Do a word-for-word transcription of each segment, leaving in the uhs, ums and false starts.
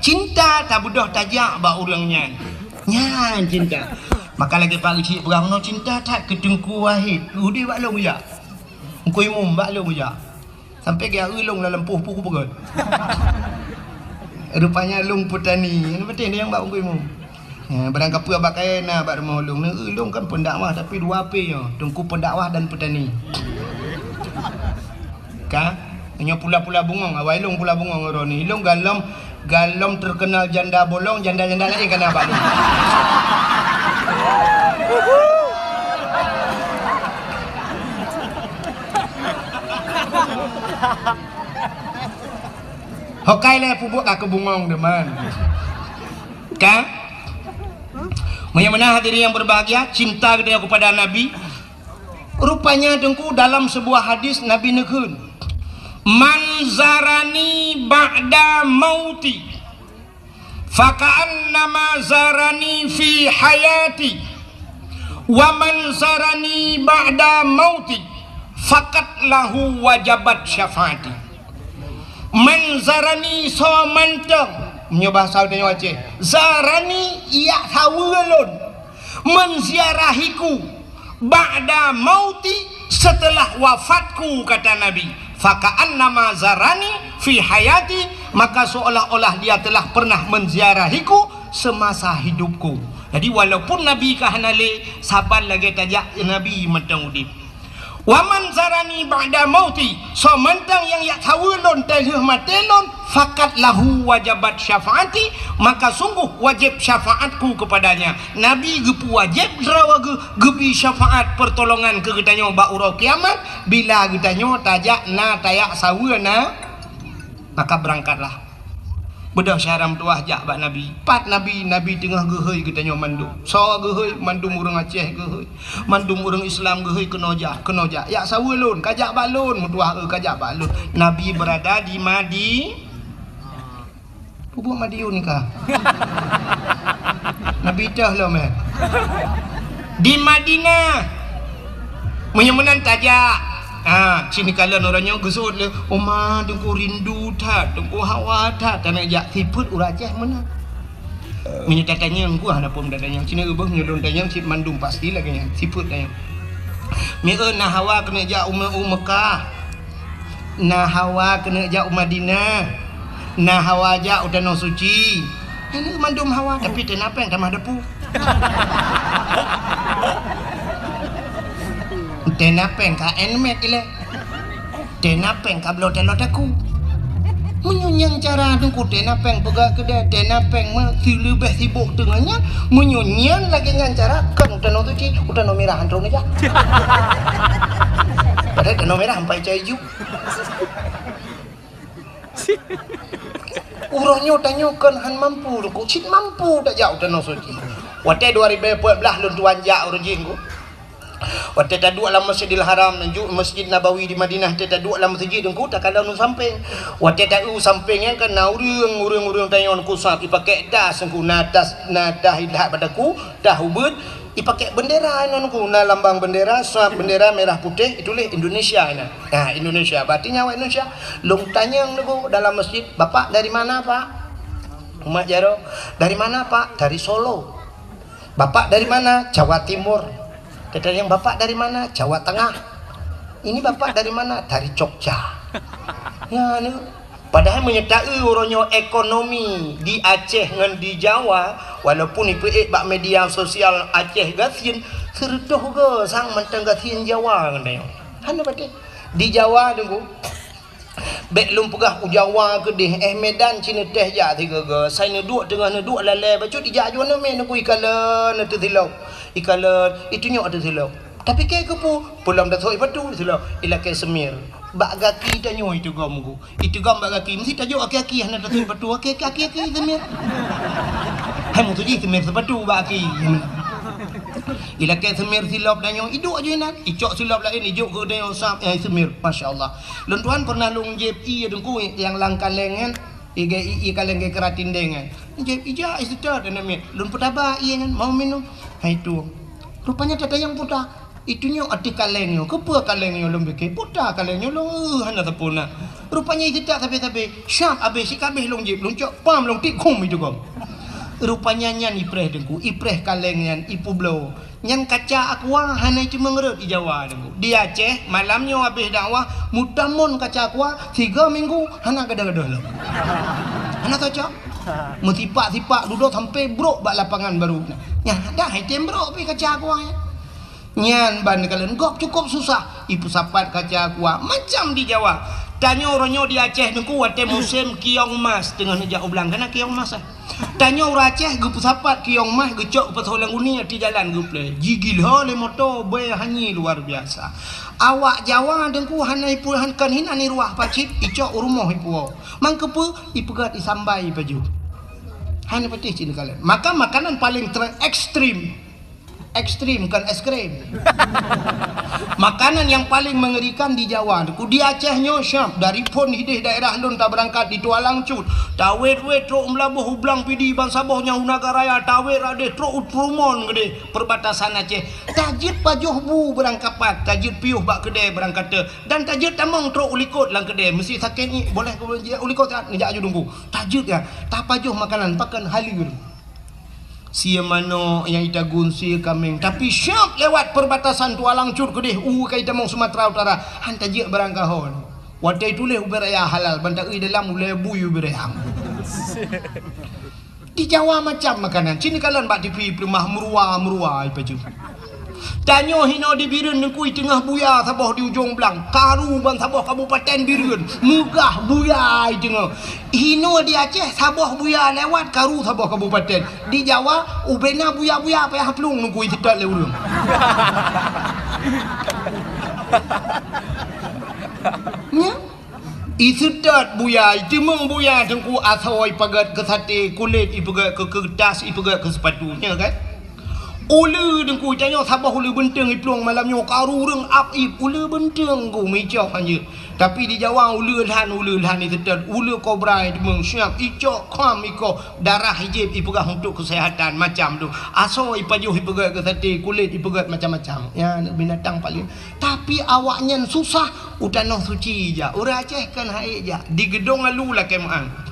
Cinta tabeudôh tajak bak ureuëng nyan. Nyan cinta. Maka lagée Pak Geuchik peugah, "Meunoe cinta that keu Teungku Wahid, udeb bak lôn jak. Teungku Imum bak lôn jak." Sampai geujak eu lôn lam lampôh pih kupeugöt. Rupanya lôn peutani. Nyang penting nyang bak Teungku Imum. Ya, barang kapeue bak kayée na bak rumoh lôn. Neu eu lôn kan pendakwah tapi dua P nyoe. Teungku pendakwah dan peutani. Ka? Nyoe pula-pula bungöng, awai lôn pula bungöng uroe nyoe. Ilôn galom, galom terkenal janda bolong, janda-janda laén ka na bak lôn. Hokai lé pubuet ka keubungöng deman. Ka? Meunyoe meunan hadirin yang berbahagia, cinta geutanyoe kepada Nabi. Rupanya Teungku dalam sebuah hadis Nabi neukheun, "Man zarani ba'da mauti, faka'annama zarani fi hayati, wa man zarani ba'da mauti, fakat lahu wajabat syafaati." Man zarani soe mantong, meunyoe bahasa tanyoe Aceh, zarani yak saweue lôn, menziarahiku ba'da mauti, setelah wafatku, kata Nabi, faka'annama zarani fi hayati, maka seolah-olah dia telah pernah menziarahiku semasa hidupku. Jadi walaupun Nabi ka hana lé, saban lagée tajak Nabi mantong udeb. Wa man zarani ba'da mauti, soe mantong nyang yak saweue lôn teulheueh maté lôn, fakat lahu wajabat syafaati, maka sungguh wajéb syafaatku kepadanya. Nabi geupeuwajéb droe geu-, geubri syafaat pertolongan keu geutanyoe bak uroe kiamat, bila geutanyoe tajak na tayak saweue na. Maka beurangkatlah. Beudôh syedara meutuwah jak bak Nabi. Pat Nabi, Nabi teungoh geuhôi geutanyoe mandum. Soe geuhôi, mandum ureuëng Aceh geuhôi. Mandum ureuëng Islam geuhôi keunoe jak, keunoe jak. Yak saweue lôn, ka jak bak lôn, meutuwah eu ka jak bak lôn. Nabi beurada di Madi-, Pubuet Madiun ka. Nabi teuh lom, eh. Di Madinah. Meunyoe meunan tajak. Ha, sini kalon uroe nyoe geuseuôt lé, "Oma, Teungku rindu that, Teungku hawa that." Taneuk jak sifeuet ureuëng Aceh meunan. Meunyoe tatanyong, ku hana phon tatanyong. Sini ubah meunyoe lôn tanyong, cit mandum pasti lagée nyan. Sifeuet tanyong. Mieu na hawa keuneuk jak u Me-, u Mekah. Na hawa keuneuk jak u Madinah. Na hawa jak u Tanoh Suci. Nyan mandum hawa, tapi tena péng tamah depu. Tena péng ka handmade ilée. Tena péng ka bloe taloe takue. Meunyoe nyan cara Teungku, tena péng peugah keudeh, tena péng meusileubeh sibok teungoh nyan. Meunyoe nyan lagée nyan cara, kon u Tanoh Suci, u Tanoh Mirah han troh neujak. Padahai Tanoh Mirah ampai cai ju. Uroe nyoe tanyoe kon han mampu Teungku, cit mampu tajak u Tanoh Suci. Watée dua ribu empat belas lôn tuan jak uroe jih Teungku. Watée taduek lam Masjidil Haram, ju Masjid Nabawi di Madinah, watée taduek lam meuseujid Teungku, takalon u sampéng. Watée ta-, u sampéng nyan kan na ureuëng, ureuëng-ureuëng tanyoe Teungku sab, ipakék das Teungku, na das, na das ilhat bak takue, das ubeuet, ipakék bendera inan Teungku, na lambang bendera, sab bendera merah putih, ituléh Indonesia inan. Ha, Indonesia, berarti nyan awak Indonesia. Lôn tanyong Teungku dalam masjid, "Bapak dari mana, Pak?" Umat jaroe, "Dari mana, Pak?" "Dari Solo." "Bapak dari mana?" "Jawa Timur." Tatanyong, "Bapak dari mana?" "Jawa Tengah." "Ini Bapak dari mana?" "Dari Jogja." Nyan, padahai meunyoe ta-eu uroe nyoe ekonomi di Aceh ngon di Jawa, walaupun ipeuék bak media sosial Aceh gasien, seureudôh goe sang mantong gasien Jawa ngon tanyoe. Hana patéh. Di Jawa Teungku, bék lôn peugah u Jawa keudeh, eh, Medan cit neuteh jak sigoe-goe, sai neuduek teungoh neuduek lalée bacut ijak aju aneuk miet Teungku, ikalon ateueh silop, ikalon, itunyok ateueh silop. Tapi kée keupeue, peulom tasok sipatu silop, ilakée seumir. Bak gaki tanyoe itugom Teungku. Itugom bak gaki, meusti tajok aki-aki hana tasok sipatu, aki-aki, aki-aki seumir. Hai meutuji seumir sipatu bak aki. Ilakée seumir silop tanyoe, iduek aju inan, icok silop laén, ijok keu tanyoe sab, eh, seumir. Masya Allah. Lôn tuan pernah lôn jieb ié Teungku nyang lam kaleng nyan, ié, ié kaleng geukeuratin deng nyan. Jieb ija iseutôt aneuk miet. Lôn peutaba ié nyan, mau minum. Hai tueng. Rupanya tatanyong puta. Itunyok ateueh kaleng nyoe. Keupeue kaleng nyoe lôn pike? Puta kaleng nyoe lôn, eh, hana sapeue na. Rupanya iteutap sabe-sabe, syab abéh sikabéh lôn jieb, lôn cok pam lôn tiek khum itugom. Rupanya nyan ipreh Teungku, ipreh kaleng nyan, ipeubloe. Nyan kaca aqua hana iteumeung rhot di Jawa Teungku. Di Aceh, malam nyoe abéh dakwah, meutamon kaca aqua, tiga minggu hana gadoh-gadoh lom. Hana cocok. Meusipak-sipak dudoe sampai brok bak lapangan baru. Nyan dah item brok pih kaca aqua nyan. Nyan ban kalon gob cukup susah. Ipeusapat kaca aqua macam di Jawa. Tanyoe uroe nyoe di Aceh Teungku watée musém kiong mas teungoh neujak u blang. Kana kiong mas, eh? Tanyoe ureuëng Aceh geupeusapat kiong mas geucok geupasoe lam guni ateueh jalan geupleh. Jigila lé moto bée hanyé luar biasa. Awak Jawa Teungku hana ipu-, han-, kon hinan iruah pacit, icok u rumoh ipuwoe. Mangkeupeu ipeugét isambai pajoh. Hana patéh cit neukalon. Maka makanan paling ter-, ekstrim. Ekstrim, bukan es krim. Makanan yang paling mengerikan di Jawa, Teungku. Di Aceh nyoe syab, dari phon hideh daerah lôn tabeurangkat di Tualang Cut. Tawet-wet trok u Meulaboh u Blang Pidie ban saboh nyang u Nagan Raya, tawet radeh trok u Trumon geudeh perbatasan Aceh. Tajeuet pajoh bu beurangkapat, tajeuet piôh bak keudè beurangkate, dan tajeuet tamong trok u likot lam keudè. Meusi sakét ngiek, boleh keu u likot siat, neujak aju Teungku. Tajeuet ya, tapajoh makanan, pakon halir. Sie manok nyang itagun sie kaméng, tapi syab lewat perbatasan Tualang Cut keudeh u ka itamong Sumatera Utara, han tajeuet barang kahon. Watée ituléh ubé raya halal, ban taeu dalam ulée bui ubé raya. Di Jawa macam makanan, cit neukalon bak T V peuleumah meurua-meurua ipajoh. Tanyoe hinoe di Bireuen Teungku teungoh buya saboh di ujong blang, karu ban saboh kabupaten Bireuen, meugah buya teungoh. Hinoe di Aceh saboh buya lewat karu saboh kabupaten. Di Jawa ubena buya-buya payah plueng Teungku iseutôt lé ureuëng. Nya? Iseutôt buya, iteumeung buya Teungku asoe ipeugét keu saté, kulét ipeugét keu keuretas, ipeugét keu seupatu, nya kan? Uleue Teungku, tanyoe saboh uleue beunteueng iplueng malam nyoe, karu ureuëng ap ip, uleue beunteueng Teungku meuicok hanjeuet. Tapi di Jawa uleue lhan, uleue lhan iseutôt, uleue kobra iteumeung siab, icok kham ikoh, darah ijieb ipeugah untuk keuseuhatan macam tu. Asoe ipajoh ipeugét keu saté, kulét ipeugét macam-macam. Ya, binatang paléng Tapi awaknyan susah u Tanoh Suci jak. Ureuëng Aceh kan hai jak. Di Geudong Alu lakée meu'ah.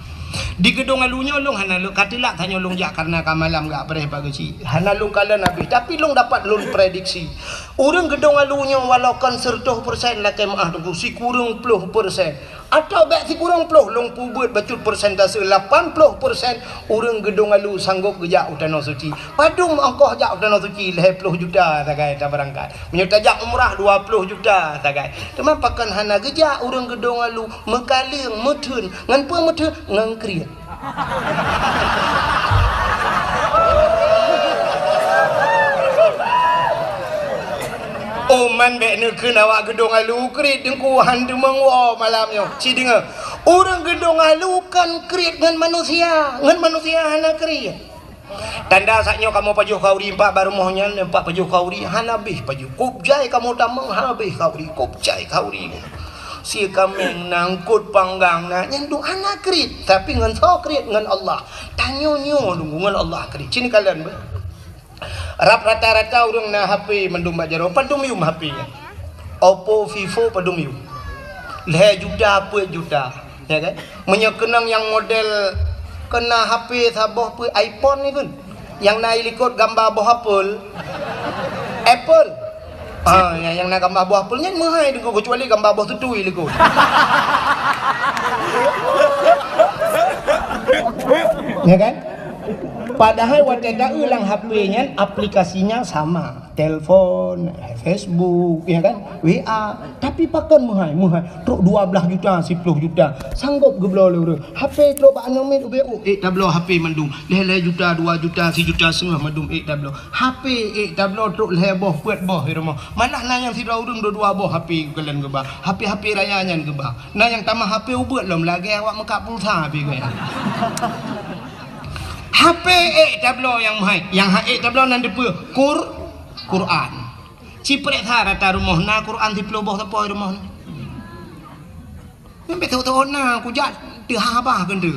Di Geudong Alu nyoe lôn hana lôn ka teulak tanyoe lôn jak kareuna ka malam gak preh bak geuchik. Hana lôn kalon habéh, tapi lôn dapat lôn prediksi. Ureuëng Geudong Alu nyoe walau kon seureutôh persen lakée meu'ah Teungku, sikureueng ploh persen. Atawa bék sikureueng ploh, lôn peubuet bacut persentase lapan ploh persen ureuëng Geudong Alu sanggop geujak u Tanoh Suci. Padum ongkoh jak u Tanoh Suci? Lhée ploh juta sagai tabeurangkat. Meunyoe tajak umrah dua ploh juta sagai. Teuma pakon hana geujak ureuëng Geudong Alu, meukaleueng, meutheun, ngon peue meutheun? Ngon kriet. Oh, man bék neukheun awak Geudong Alu kriet Teungku, han teumeung woe malam nyoe. Ci deungoe, ureuëng Geudong Alu kon kriet ngon manusia, ngon manusia hana kriet. Tanda saat nyoe kamoe pajoh khauri empat bak rumoh nyan, empat pajoh khauri hana habéh pajoh. Kop jai kamoe tamong hana habéh khauri, kop jai khauri. Sie kaméng na, eungkot panggang na, nyan tu hana kriet, tapi ngon soe kriet? Ngon Allah. Tanyoe nyoe Teungku ngon Allah kriet. Ci neukalon beuh. Rab rata-rata ureuëng na H P mandum bak jaroe, padum yum H P nyan. Oppo, Vivo padum yum. Lhée juta, peuet juta, ya kan? Meunyoe keunong nyang model keu na H P saboh peuet iPhone ni kan? Nyang na i likot gamba boh apel. Apple. Ah, nyang, nyang na gamba boh apel nyan meuhai Teungku, keucuali gamba boh tutui likot. Ya kan? Padahai watée taeu lam H P nyan aplikasinya sama. Telepon, Facebook, ya kan? W A. Tapi pakon meuhai, meuhai. Trok dua belas juta, siploh juta. Sanggop geubloe lé ureuëng. H P trok bak aneuk miet ubé, oh, ék tabloe H P mandum. Lhée-lhée juta, dua juta, sijuta seungoh mandum ék tabloe. H P ék tabloe trok lhée boh, peuet boh di rumoh. Malah na nyang sidroe ureuëng dua-dua boh H P geukalon geuba. H P-H P raya nyan geuba. Na nyang tamah H P ubeuet lom lagée awak meukat pulsa H P geuh nyan. H P ék tabloe nyang meuhai. Nyang ha ék tabloe nan dipeue? Qur-, Quran. Ci peureksa rata rumoh na Quran siploh boh sapo di rumoh nyoe. Nyan bék teuôt-teuôt na, kujak teuhah bah keuneuk.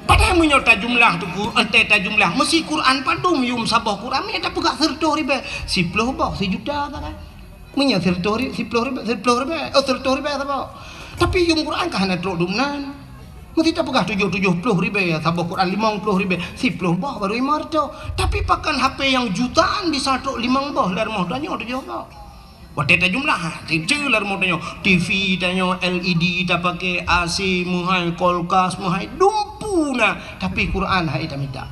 Padahai meunyoe tajumlah Teungku, entée tajumlah, meusi Quran padum yum saboh Quran, meunyoe tapeugah seureutôh ribée, siploh boh, sijuta sagai. Meunyoe sireutôh ri-, siploh ribèe, siploh ribèe, oh, sireutôh ribèe saboh. Tapi yum Quran ka hana trok dumnan. Meusti tapeugah tujoh tujoh ploh ribèe saboh Quran, limong ploh ribèe, siploh boh baru limong reutôh. Tapi pakon H P nyang jutaan bisa trok limong boh lam rumoh tanyoe tujoh boh. Watèe tajumlah, ha, ceucue lam rumoh tanyoe, T V tanyoe, L E D tapaké, A C meuhai, kulkas meuhai, dumpeue na, tapi Quran hai tamita.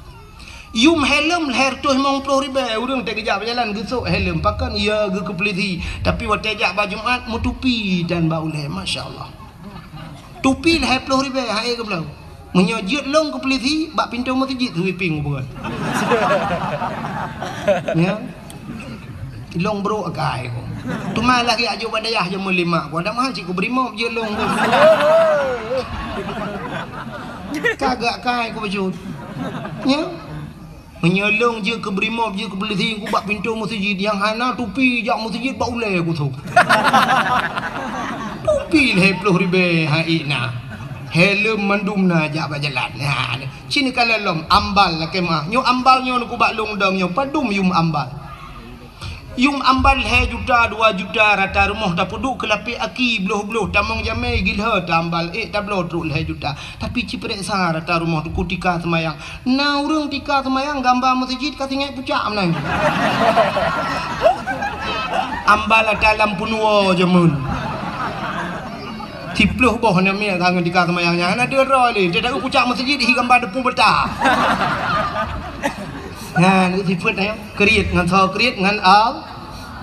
Yum helm lhèe reutôh limong ploh ribèe, ureueng teuh geujak beujalan geusôk helm, pakon ya geukeupeuleusé, tapi watèe jak bak Jumat meutupi dan bak ulèe, masya Allah. Tupi lhèe ploh ribèe hai geubloe. Meunyoe jeuet lôn keu polisi, bak pintoe meuseujid sweeping ubeuet. Ya. Lôn brôk akai ku. Teuma lagèe ajôk bak dayah jameun lima ku. Ada mahal cit ku brimob jeuet lôn ku. Ka gak akai ku bacut. Ya. Meunyoe lôn jeuet keu brimob, jeuet keu polisi, ku bak pintoe meuseujid nyang hana tupi jak meuseujid bak ulèe kusôk. Tupi lhèe ploh ribèe hai na. Helm mandum na jak bak jalan. Ha, cit neukalon lom ambal lakèe meu'ah. Nyoe ambal nyoe neukubak lôn dong nyoe padum yum ambal. Yum ambal lhèe juta, dua juta rata rumoh tapeuduek keu lapèe aki bloh-bloh tamong jamèe gilhô ta ambal ék tabloe trok lhèe juta. Tapi ciprek sa rata rumoh teungku tika seumayang. Na ureueng tika seumayang gamba meuseujid ka singèt pucak meunan. Ambal ata lam peunuwoe jameun. Siploh boh aneuk miet ka ngon tika seumayang nyan hana deuh droe lé. Teuh taeu pucak meuseujid hi gamba deupeu beuta. Nyan sifeuet nyan kriet ngon soe kriet ngon Al-,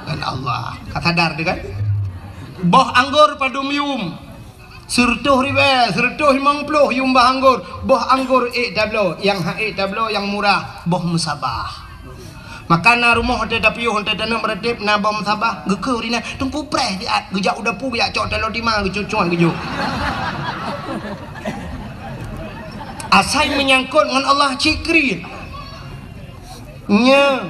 ngon Allah. Ka sadar teuh kan? Boh anggor padum yum. Sireutôh ribèe, sireutôh limong ploh yum boh anggor, boh anggor ék tabloe, nyang han ék tabloe nyang murah, boh meusabah. Maka na rumoh watèe tapiôh, watèe taneuk meuratéb na boh meusabah, geukheun ureueng nyan, teungku preh siat, geujak u dapu geujak cok taloe tima geucuet-cuet geujok. Asai meunyangkot ngon Allah cit kriet. Nyoe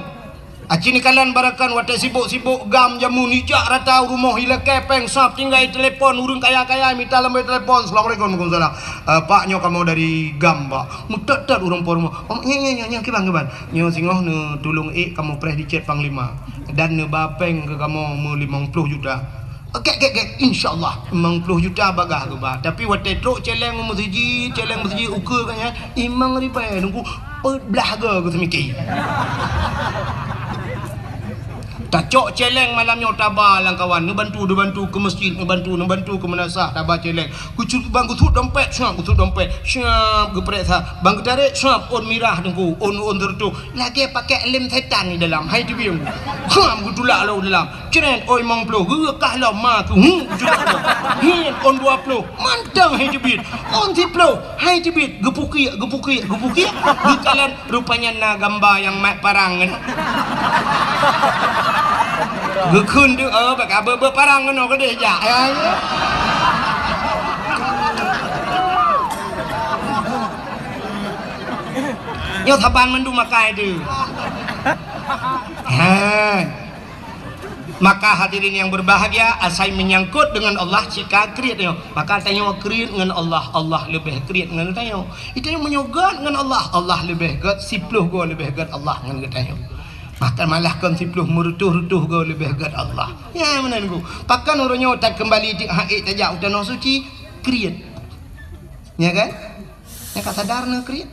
Aci neukalon barakan watèe sibok-sibok gam jameun ijak rata u rumoh ilakèe pèng sab tinggai telepon ureueng kaya-kaya mita lam telepon, "Assalamualaikum." "Waalaikumsalam." "Eh, Pak, nyoe kamoe dari gam, Pak." Meutot-tot ureueng po rumoh. "Oh, nyan, nyan, nyan, nyan, kiban, kiban?" "Nyoe singoh neutulông ék kamoe preh dicet panglima dan neuba pèng keu kamoe meulimong ploh juta." "Oke, oke, oke, insya Allah." Limong ploh juta bagah geuba. Tapi watèe trok cèlèng meuseujid, cèlèng meuseujid ukeue ka nyan, limong ribèe nunggu peuet blah goe geuseumiké. Tacok cèlèng malam nyoe taba lam kawan, neubantu, neubantu keu meuseujid, neubantu, neubantu keu meunasah, taba cèlèng. Geucut bang geusuet dompet, syap geusuet dompet, syap geupreh sa. Bang geutarek, syap ôn mirah teungku, ôn, ôn teureutôh. Lagèe pakèk lem setan di dalam, hai teubieng. Syap geutulak lom dalam. Cret, ôn limong ploh, geukah lom ma keu hu, geucut lom. Hin, ôn dua ploh, mantong hai teubiet. Ôn siploh, hai teubiet, geupukiek, geupukiek, geupukiek. Geukalon Rupanya na gamba nyang mat parang nyan. Geukheun deuh, oh, bak abeuet-beuet parang ngon keudeh jak. Ya, ya. Nyoe saban mandum makai deuh. Ha. Maka hadirin yang berbahagia, asai menyangkut dengan Allah, cika kriet nyoe. Maka tanyoe kriet ngon Allah, Allah leubeh kriet ngon tanyoe. Tanyoe meunyoe göt ngon Allah, Allah leubeh göt, siploh goe leubeh göt Allah ngon geutanyoe. Maka malah kon siploh, meureutoh-reutoh goe leubeh göt Allah. Nyan meunan ku. Pakon uroe nyoe takeumbali tiep hak ék tajak u tanoh suci, kriet. Nya kan? Nyang ka sadar na kriet.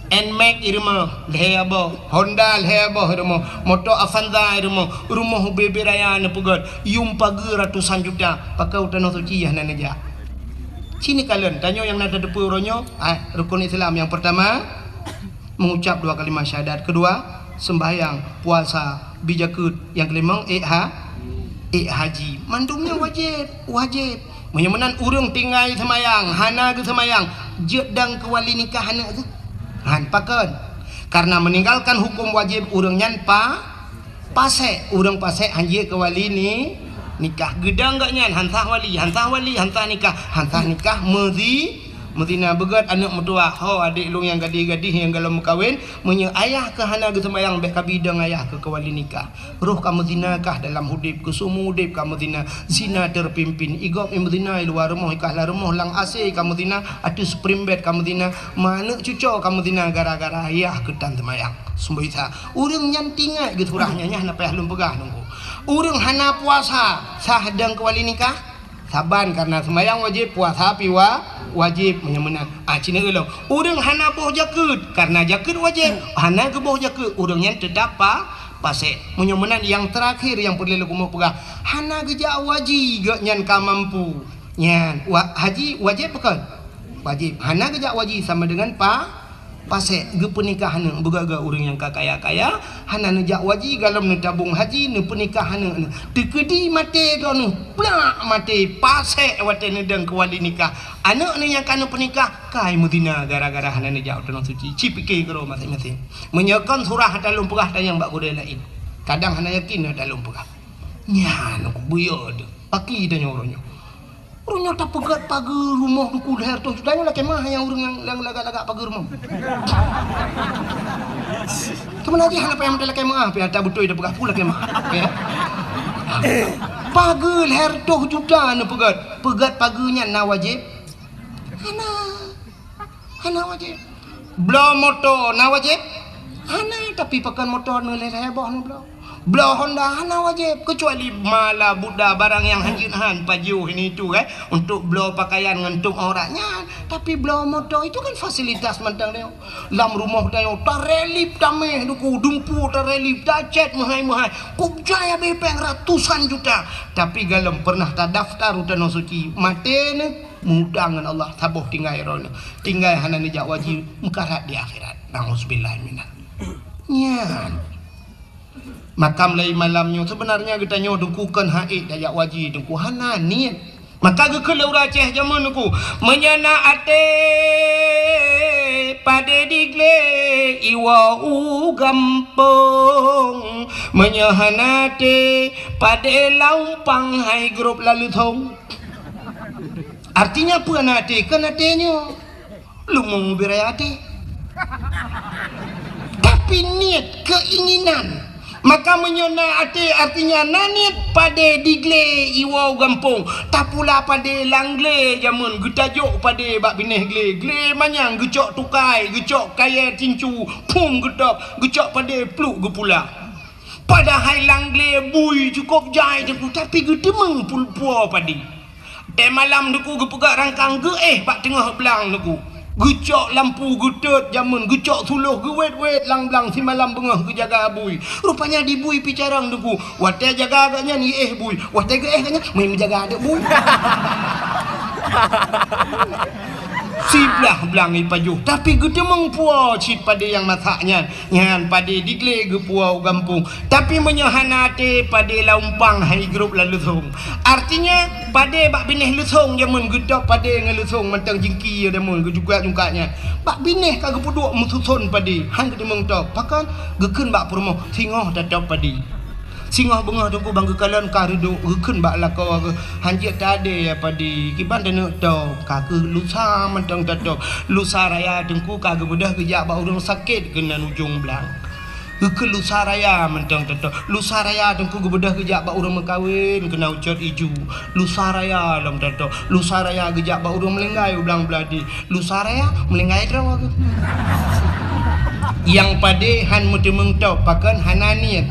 Nmax i rumoh, lhèe boh. Honda lhèe boh i rumoh. Moto Avanza i rumoh. Rumoh ubé-bé raya neupeugöt. Yum pageue ratusan juta. Pakon u tanoh suci hana neujak. Ci neukalon, tanyoe nyang na tateupeue uroe nyoe, ah, rukun Islam nyang peurtama, mengucap dua kalimah syahadat. Kedua, sembahyang, puasa, bri jakeuet. Nyang keulimong, ék ha-, ék haji. Mandum nyan wajéb, wajéb. Meunyoe meunan ureueng tinggai seumayang, hana geuseumayang, jeuet dong keu wali nikah aneuk geuh. Han, pakon? Karena meninggalkan hukum wajib ureueng nyan pa-, pasék. Ureueng pasék han jeuet keu wali ni-, nikah. Geudong gobnyan han sah wali, han sah wali, han sah nikah, han sah nikah meuzi-, meuzina. Beugöt aneuk meutuwah, "Ho, adék lôn nyang gadih-gadih nyang gohlom meukawen, meunyoe ayah keuh hana geuseumayang, bèk kabi dong ayah keuh keu wali nikah." Roh ka meuzina kah dalam udép, keu seumeu udép ka meuzina, zina terpimpin. I gob i meuzina i luwa rumoh, i kah lam rumoh lam AC ka meuzina, ateueh spring bed ka meuzina, ma aneuk cucoe ka meuzina gara-gara ayah keuh tan seumayang. Seumboi sa, ureueng nyan tingat geusurah nyan, nyan na payah lôn peugah nunggu. Ureuëng hana puasa, sah dong keu wali nikah? Saban, karena seumayang wajéb, puasa pi wa-, wajéb, meunyoe meunan. Ah, cina ulôn. Ureuëng hana boh jakeuet, karena jakeuet wajéb, hana geuboh jakeuet, ureuëng nyan teutap pa-, pasék. Meunyoe meunan, nyang teurakhir nyang peureulée lôn keumeung peugah, hana geujak haji geuh nyan ka mampu. Nyan, wa-, haji wajéb pakon? Wajéb. Hana geujak haji sama dengan pa-, pasék, geupeunikah aneuk. Beugöt-göt ureuëng nyang ka kaya-kaya, hana neujak haji, golom neutabong haji, neupeunikah aneuk. Teukeudi maté droeneuh, plak maté, pasék watée neudong keu wali nikah. Aneuk neuh nyang ka neupeunikah, kai meuzina gara-gara hana neujak u Tanoh Suci. Ci pike keudroe maséng-maséng. Meunyoe kon surah ata lôn peugah, tanyong bak gurée laén. Kadang hana yakin ata lôn peugah. Nyan, buyeu deuh. Paki tanyoe uroe nyoe. Uroe nyoe tapeugöt pageue rumoh Teungku lhèe reutôh juta nyoe lakèe meu'ah nyang ureuëng nyang, nyang lagak-lagak pageue rumoh. Teuma lagèe hana payah meuteulakèe meu'ah, pih ata beutôi tapeugah peue lakèe meu'ah. Ya. Pageue lhèe reutôh juta neupeugöt. Peugöt pageue nyan na wajéb? Hana. Hana wajéb. Bloe moto na wajéb? Hana, tapi pakon moto neuh lhèe-lhèe boh neubloe. Bloe Honda hana wajéb, keucuali mala buda barang nyang hanjeuet han pajoh ini itu, eh, untuk bloe pakaian ngon tueng aurat nyan. Tapi bloe moto itu kan fasilitas mantong nyoe. Lam rumoh tanyoe tarelip tameh Teungku, dumpeue tarelip, tacèt meuhai-meuhai. Kok jai abéh péng ratusan juta. Tapi golom pernah tadaftar u Tanoh Suci, maté neuh. Meuutang ngon Allah, saboh tinggai droeneuh. Tinggai hana neujak haji, meukarat di akhirat. Nauzubillah minal. Nyan. Maka mulai malam nyoe, sebenarnya geutanyoe Teungku kon hana ék tajak haji, Teungku hana niet. Maka geukheun lé ureuëng Aceh jameun Teungku, meunyoe na até padé di glé iwoe u gampông, meunyoe hana até padé lam umpang hai grob lam leuthong. Artinya peue na até? Kon até nyoe. Leumo beu raya até. Tapi niet, keinginan. Maka meunyoe na até, artinya na niet padé di glé iwoe u gampông. Tapula padé lam glé jameun, geutajok padé bak binéh glé. Glé manyang geucok tukai, geucok kayèe tincu, phom geutôb, geucok padé pluek geupula. Padahai lam glé bui cukôp jai Teungku, tapi geuteumeung pul-, puwoe padé. Watèe malam Teungku geupeugah rangkang geuéh bak teungoh blang Teungku. Geucok lampu geutot jameun, geucok suloh geuwét-wét lam blang simalam beungoh geujaga bui. Rupanya di bui pih carông Teungku. Watèe jaga gobnyan geuéh bui. Watèe geuéh gobnyan, meujaga aneuk bui. Siblah blang ipajoh, tapi geuteumeung puwoe cit padé nyang masak nyan. Nyan padé di glé geupuwoe u gampông. Tapi meunyoe hana até, padé lam umpang hai grob lam leuthong. Artinya, padé bak binéh leuthong jameun geutôb padé ngon leuthong mantong jingki jameun geujungkat-jungkat nyan. Bak binéh ka geupeuduek meususon padé, han geuteumeung tôb. Pakon? Geukheun bak peurumoh, singoh tatôb padé. Singoh beungoh Teungku ban geukalon ka reudôk, geukheun bak lakoe geuh, "Han jeuet tadé ya padé, kiban taneuk tôb, ka keuh lusa mantong tatôb." Lusa raya Teungku ka geubeudôh geujak bak ureuëng sakét keunan ujong blang. Geukheun lusa raya mantong tatôb. Lusa raya Teungku geubeudôh geujak bak ureuëng meukawen keunan ucot iju. Lusa raya lom tatôb. Lusa raya geujak bak ureuëng meulinggai u blang Beuladi. Lusa raya meulinggai droe geuh. Nyang padé han meuteumeung tôb, pakon hana niet.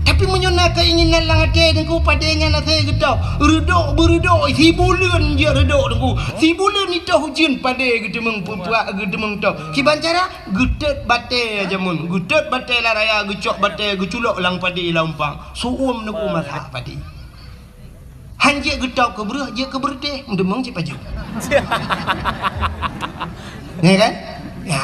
Tapi meunyoe na keinginan lam até Teungku, padé nyan asai geutôb. Reudôk beureudôk, sibuleuen jeuet reudôk Teungku. Sibuleuen itôh ujeuen padé geuteumeung peupuak, geuteumeung tôb. Kiban cara? Geutot batèe jameun. Geutot batèe lam raya, geucok batèe, geuculok lam padé lam umpang. Su'um Teungku masak padé. Han jeuet geutôb keu breueh, jeuet keu beureutéh, meuteumeung cit pajoh. Ya kan? Ya,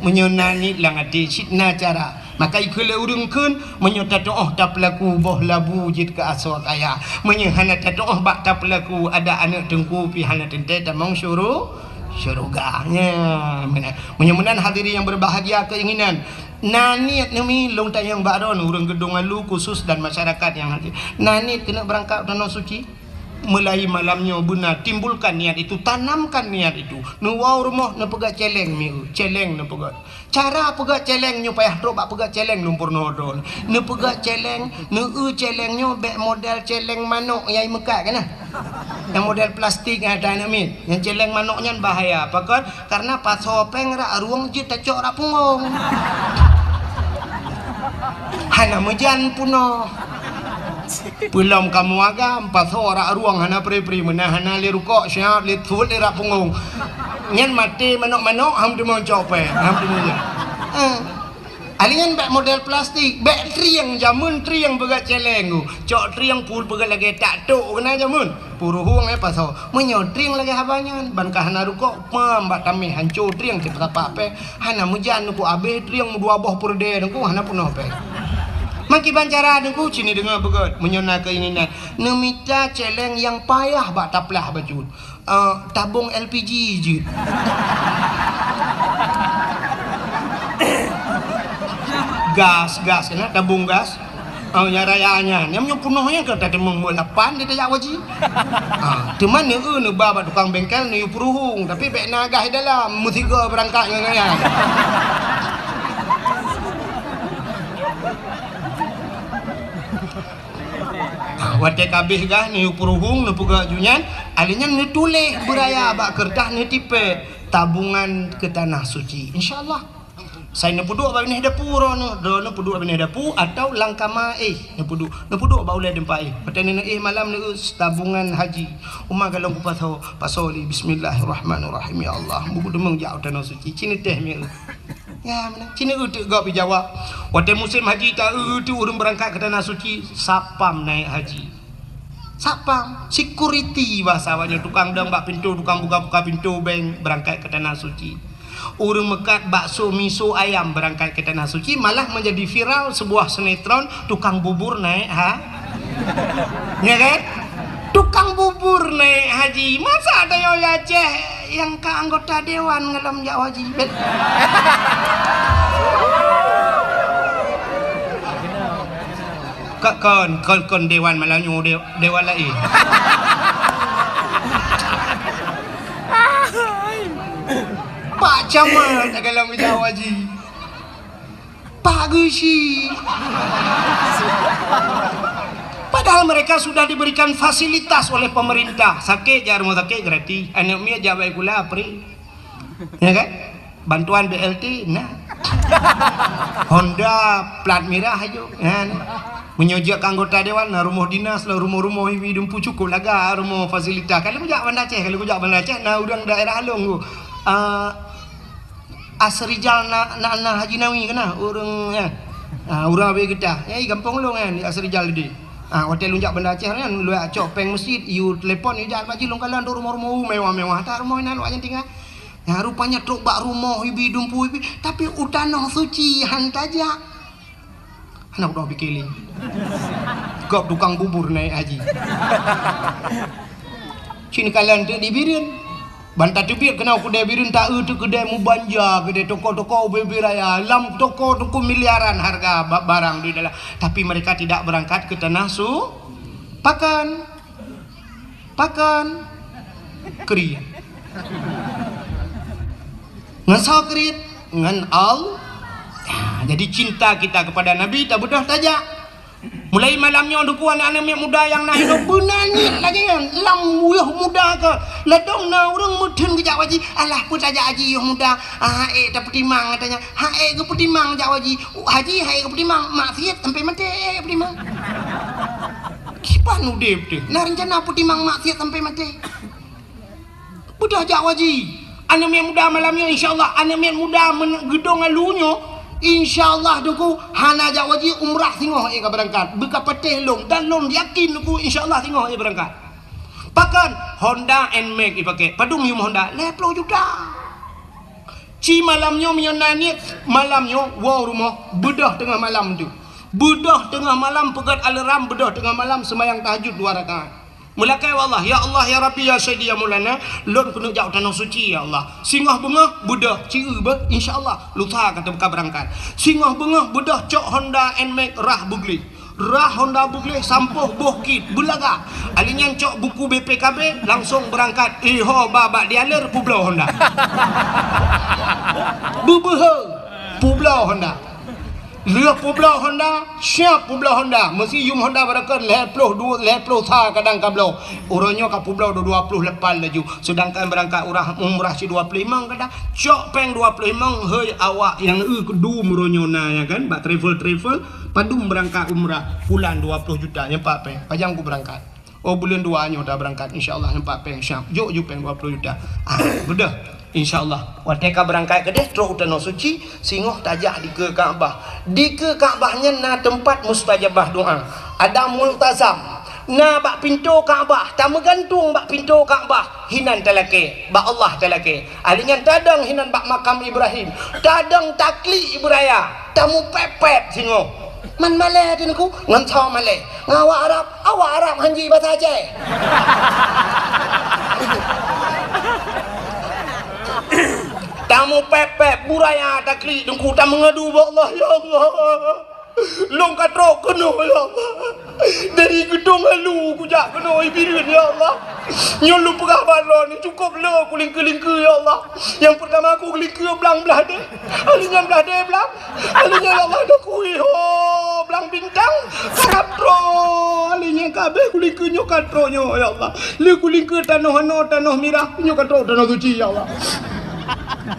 meunyoe na niet lam até cit na cara. Maka ikheun lé ureuëng kheun, meunyoe tatu'oh tapeulaku boh labu jeuet keu asoe kaya. Meunyoe hana tatu'oh bak tapeulaku adak aneuk Teungku pih hana teuntèe tamong syuru-, syeuruga. Ya, meunan. Meunyoe meunan hadirin yang berbahagia keinginan, na niet neumi lôn tanyong bak droeneuh ureuëng Geudong Alu khusus dan masyarakat yang hadir. Na niet keuneuk beurangkat u Tanoh Suci? Mulai malam nyoe beuna timbulkan niat itu, tanamkan niat itu. Neuwoe u rumoh neupeugah céléng mieu, céléng neupeugah. Cara peugah céléng nyoe payah trok bak peugah céléng lôn peurunoe droe. Neupeugah céléng, neueu céléng nyoe bèk model céléng manok nyang imeukat keunan. Nyang model plastik nyang ata aneuk miet. Nyang céléng manok nyan bahaya. Pakon? Karena pasoe péng rak rueng jeuet tacok rak punggong. Hana meujan peunoh. Peulom kamoe agam, pasoe rak rueng hana pri-pri, meunan hana lé rukok, siat lé thot lé rak punggong. Nyan maté manok-manok, ham teumeucok pèng, ham teumeucok. Ah. Ahli nyan bèk model plastik, bèk trieng, jameun trieng peugöt cèlèng tu. Cok trieng pul peugöt lagèe tak tok keunan jameun. Puruhueng, eh, pasoe. Meunyoe trieng lagèe haba nyan, ban ka hana rukok, pam bak tamèh hanco trieng cit tapak pèng. Hana meujan Teungku, abéh trieng meudua boh peureudèe Teungku, hana peunoh pèng. Meukiban cara Teungku, ci neudeungö beugöt, meunyoe na keuinginan. Neumita cèlèng nyang payah bak taplah bacut. Eh, tabong L P G jeuet. Gas, gas, keunan tabong gas. Oh, nyang raya nyan. Nyang meunyoe peunoh nyan ka tateumong buet lapan di tajak haji. Ha, teuma neu-eu neuba bak tukang bengkel neuyue peuruhueng, tapi bèk na gas di dalam, meusigoe beurangkat ngon nyan. Ha, watèe ka abéh gas neuyue peuruhueng, neupeugah ju nyan, ahli nyan neutuléh beuraya bak keureutah neutipèk tabungan keu tanah suci. Insya Allah. Sai neupeuduek bak binéh dapu droeneuh, droeneuh peuduek bak binéh dapu atau lam kama éh neupeuduek, neupeuduek bak ulèe teumpat éh. Watèe neuéh malam neu-eu tabungan haji. Uma galong kupasoe, pasoe lé bismillahirrahmanirrahim. Ya Allah, mubuet deungon jak u Tanoh Suci. Ci neuteh mie eu. Ya, meunan. Ci neu-eu teuk gob jawab. Watèe musém haji ta-eu teuk ureueng beurangkat keu Tanoh Suci, satpam naik haji. Satpam, security bahasa awaknyan, tukang dong bak pintoe, tukang buka-buka pintoe bank beurangkat keu Tanoh Suci. Ureueng meukat bakso, miso, ayam beurangkat keu Tanoh Suci, malah menjadi viral sebuah sinetron tukang bubur naik ha-, ya kan? Tukang bubur naik haji. Masa tanyoe Aceh nyang ka anggota dewan ngalom jak haji? Ka-, kon, kon, kon dewan malam nyoe de-, dewan laén. Pak Camat galom jak haji. Pak Geuchik. Padahal mereka sudah diberikan fasilitas oleh pemerintah. Sakét jak rumoh sakét gratis. Aneuk miet jak baikula free. Ya kan? Bantuan B L T na. Honda plat mirah aju. Ya, na. Meunyoe jeuet keu anggota dewan, na rumoh dinas, na rumoh-rumoh ibi dumpu cukôp laga rumoh fasilitas. Kalau kujak Banda Aceh, kalau kujak Banda Aceh, na ureueng daerah Along tu. Ah, Asrijal na, na, na Haji Nawi keunan, ureueng, ya. Ah, ureueng abéh geutah. Ya, di gampông lôn kan, di Asrijal tadi. Ah, watèe lôn jak Banda Aceh kan, lôn cok pèng meuseujid, yue telepon, yue jak Haji lôn kalon tu rumoh-rumoh mewah-mewah. That rumoh inan awaknyan tinggai. Nyan rupanya trok bak rumoh ibi dumpu ibi, tapi u Tanoh Suci han tajak. Hana kudoh pike lé. Gob tukang bubur naik haji. Cit kalon teuk di Bireuen. Ban tateubiet keunoe keudè Bireuen, ta-eu teuk keudè meubanja, keudè toko-toko ubé-ubé raya. Lam toko teungku miliaran harga ba-, barang di dalam. Tapi mereka tidak berangkat ke tanah su-, pakan. Pakon? Kriet. Ngon soe kriet? Ngon Allah. Ya, jadi cinta kita kepada Nabi tabeudôh tajak. Mulai malam nyoe Teungku, aneuk-aneuk miet muda nyang na hidup beuna niet lagèe nyan. Lam yoh muda ka. Ladôm na ureueng meutheun geujak haji. Alah, peue tajak haji yoh muda? Ah, ék tapeutimang katanya. Ha, ék geupeutimang jak haji. Haji, ha, ék geupeutimang. Maksiet sampai maté, ék geupeutimang. Kiban udép teuh, na reuncana peutimang maksiet sampai maté. Beudôh jak haji. Aneuk miet muda malam nyoe, insya Allah, aneuk miet muda men-, geudong alu nyoe, insya Allah Teungku, hana jak haji, umrah singoh ék ka beurangkat. Beuka patéh lôn, dan lôn yakin Teungku, insya Allah singoh ék beurangkat. Pakon? Honda Nmax ipaké. Padum yum Honda? Lhèe plôh juta. Ci malam nyoe meunyoe na niet, malam nyoe woe rumoh, beudôh teungoh malam tu. Beudôh teungoh malam, peugöt alarm, beudôh teungoh malam seumayang tahajud dua rakaat. Meulakèe bak Allah, "Ya Allah, ya Rabbi, ya Sayyidi, ya Maulana, lôn keuneuk jak u Tanoh Suci, ya Allah." Singoh beungoh, beudôh, ci eu beuh, insya Allah, lusa ka teuka beurangkat. Singoh beungoh, beudôh cok Honda Nmax rhah beugleh. Rhah Honda beugleh sampôh boh kit beulaga. Ali nyan cok buku B P K B, langsong beurangkat. Iho ba bak dealer peubloe Honda. Beubeuhe peubloe Honda. Lheueh peubloe honda, siap peubloe honda. Meusi yum honda barokon lhèe ploh dua, lhèe ploh sa kadang ka bloe. Uroe nyoe ka peubloe dua ploh lapan laju. Seudangkan beurangkat urah umrah cit dua ploh limong kadang. Cok péng dua ploh limong, hei awak nyang eu keudum uroe nyoe na, ya kan? Bak travel-travel, padum beurangkat umrah. Pulang dua ploh juta, nyan pat péng. Pajan ku beurangkat. Oh, buleuen dua nyoe tabeurangkat, insya Allah nyan pat péng siap. Jok ju péng dua ploh juta. Ah, beudôh. Insya Allah. Watèe ka beurangkat keudeh, trok u Tanoh Suci, singoh tajak dikeue Ka'bah. Dikeue Ka'bah nyan na teumpat mustajabah doa. Ada multazam. Na bak pintoe Ka'bah, tameugantung bak pintoe Ka'bah, hinan talakèe, bak Allah talakèe. Ahli nyan tadong hinan bak makam Ibrahim, tadong taklik beuraya, tamupèp-pèp singoh. Man malèe Teungku, ngon soe malèe? Ngon awak Arab, awak Arab hanji basa Aceh. Tamupèp-pèp, beuraya taklik Teungku, tameungadu bak Allah, "Ya Allah, lôn ka trok keunoe, ya Allah. Dari Geudong Alu kujak keunoe Bireuen, ya Allah. Nyoe lôn peugah bak droeneuh, cukôp le kulingkeue-lingkeue, ya Allah. Nyang peurtama kukulingkeue blang blah deh, ahli nyan blah deh blang, ahli nyan, ya Allah, dah kui ho blang bintang, karab droe, ahli nyan ka abéh kulingkeue nyoe ka trok nyoe, ya Allah. Le kulingkeue tanoh anoe, tanoh mirah, nyoe ka trok Tanoh Suci, ya Allah.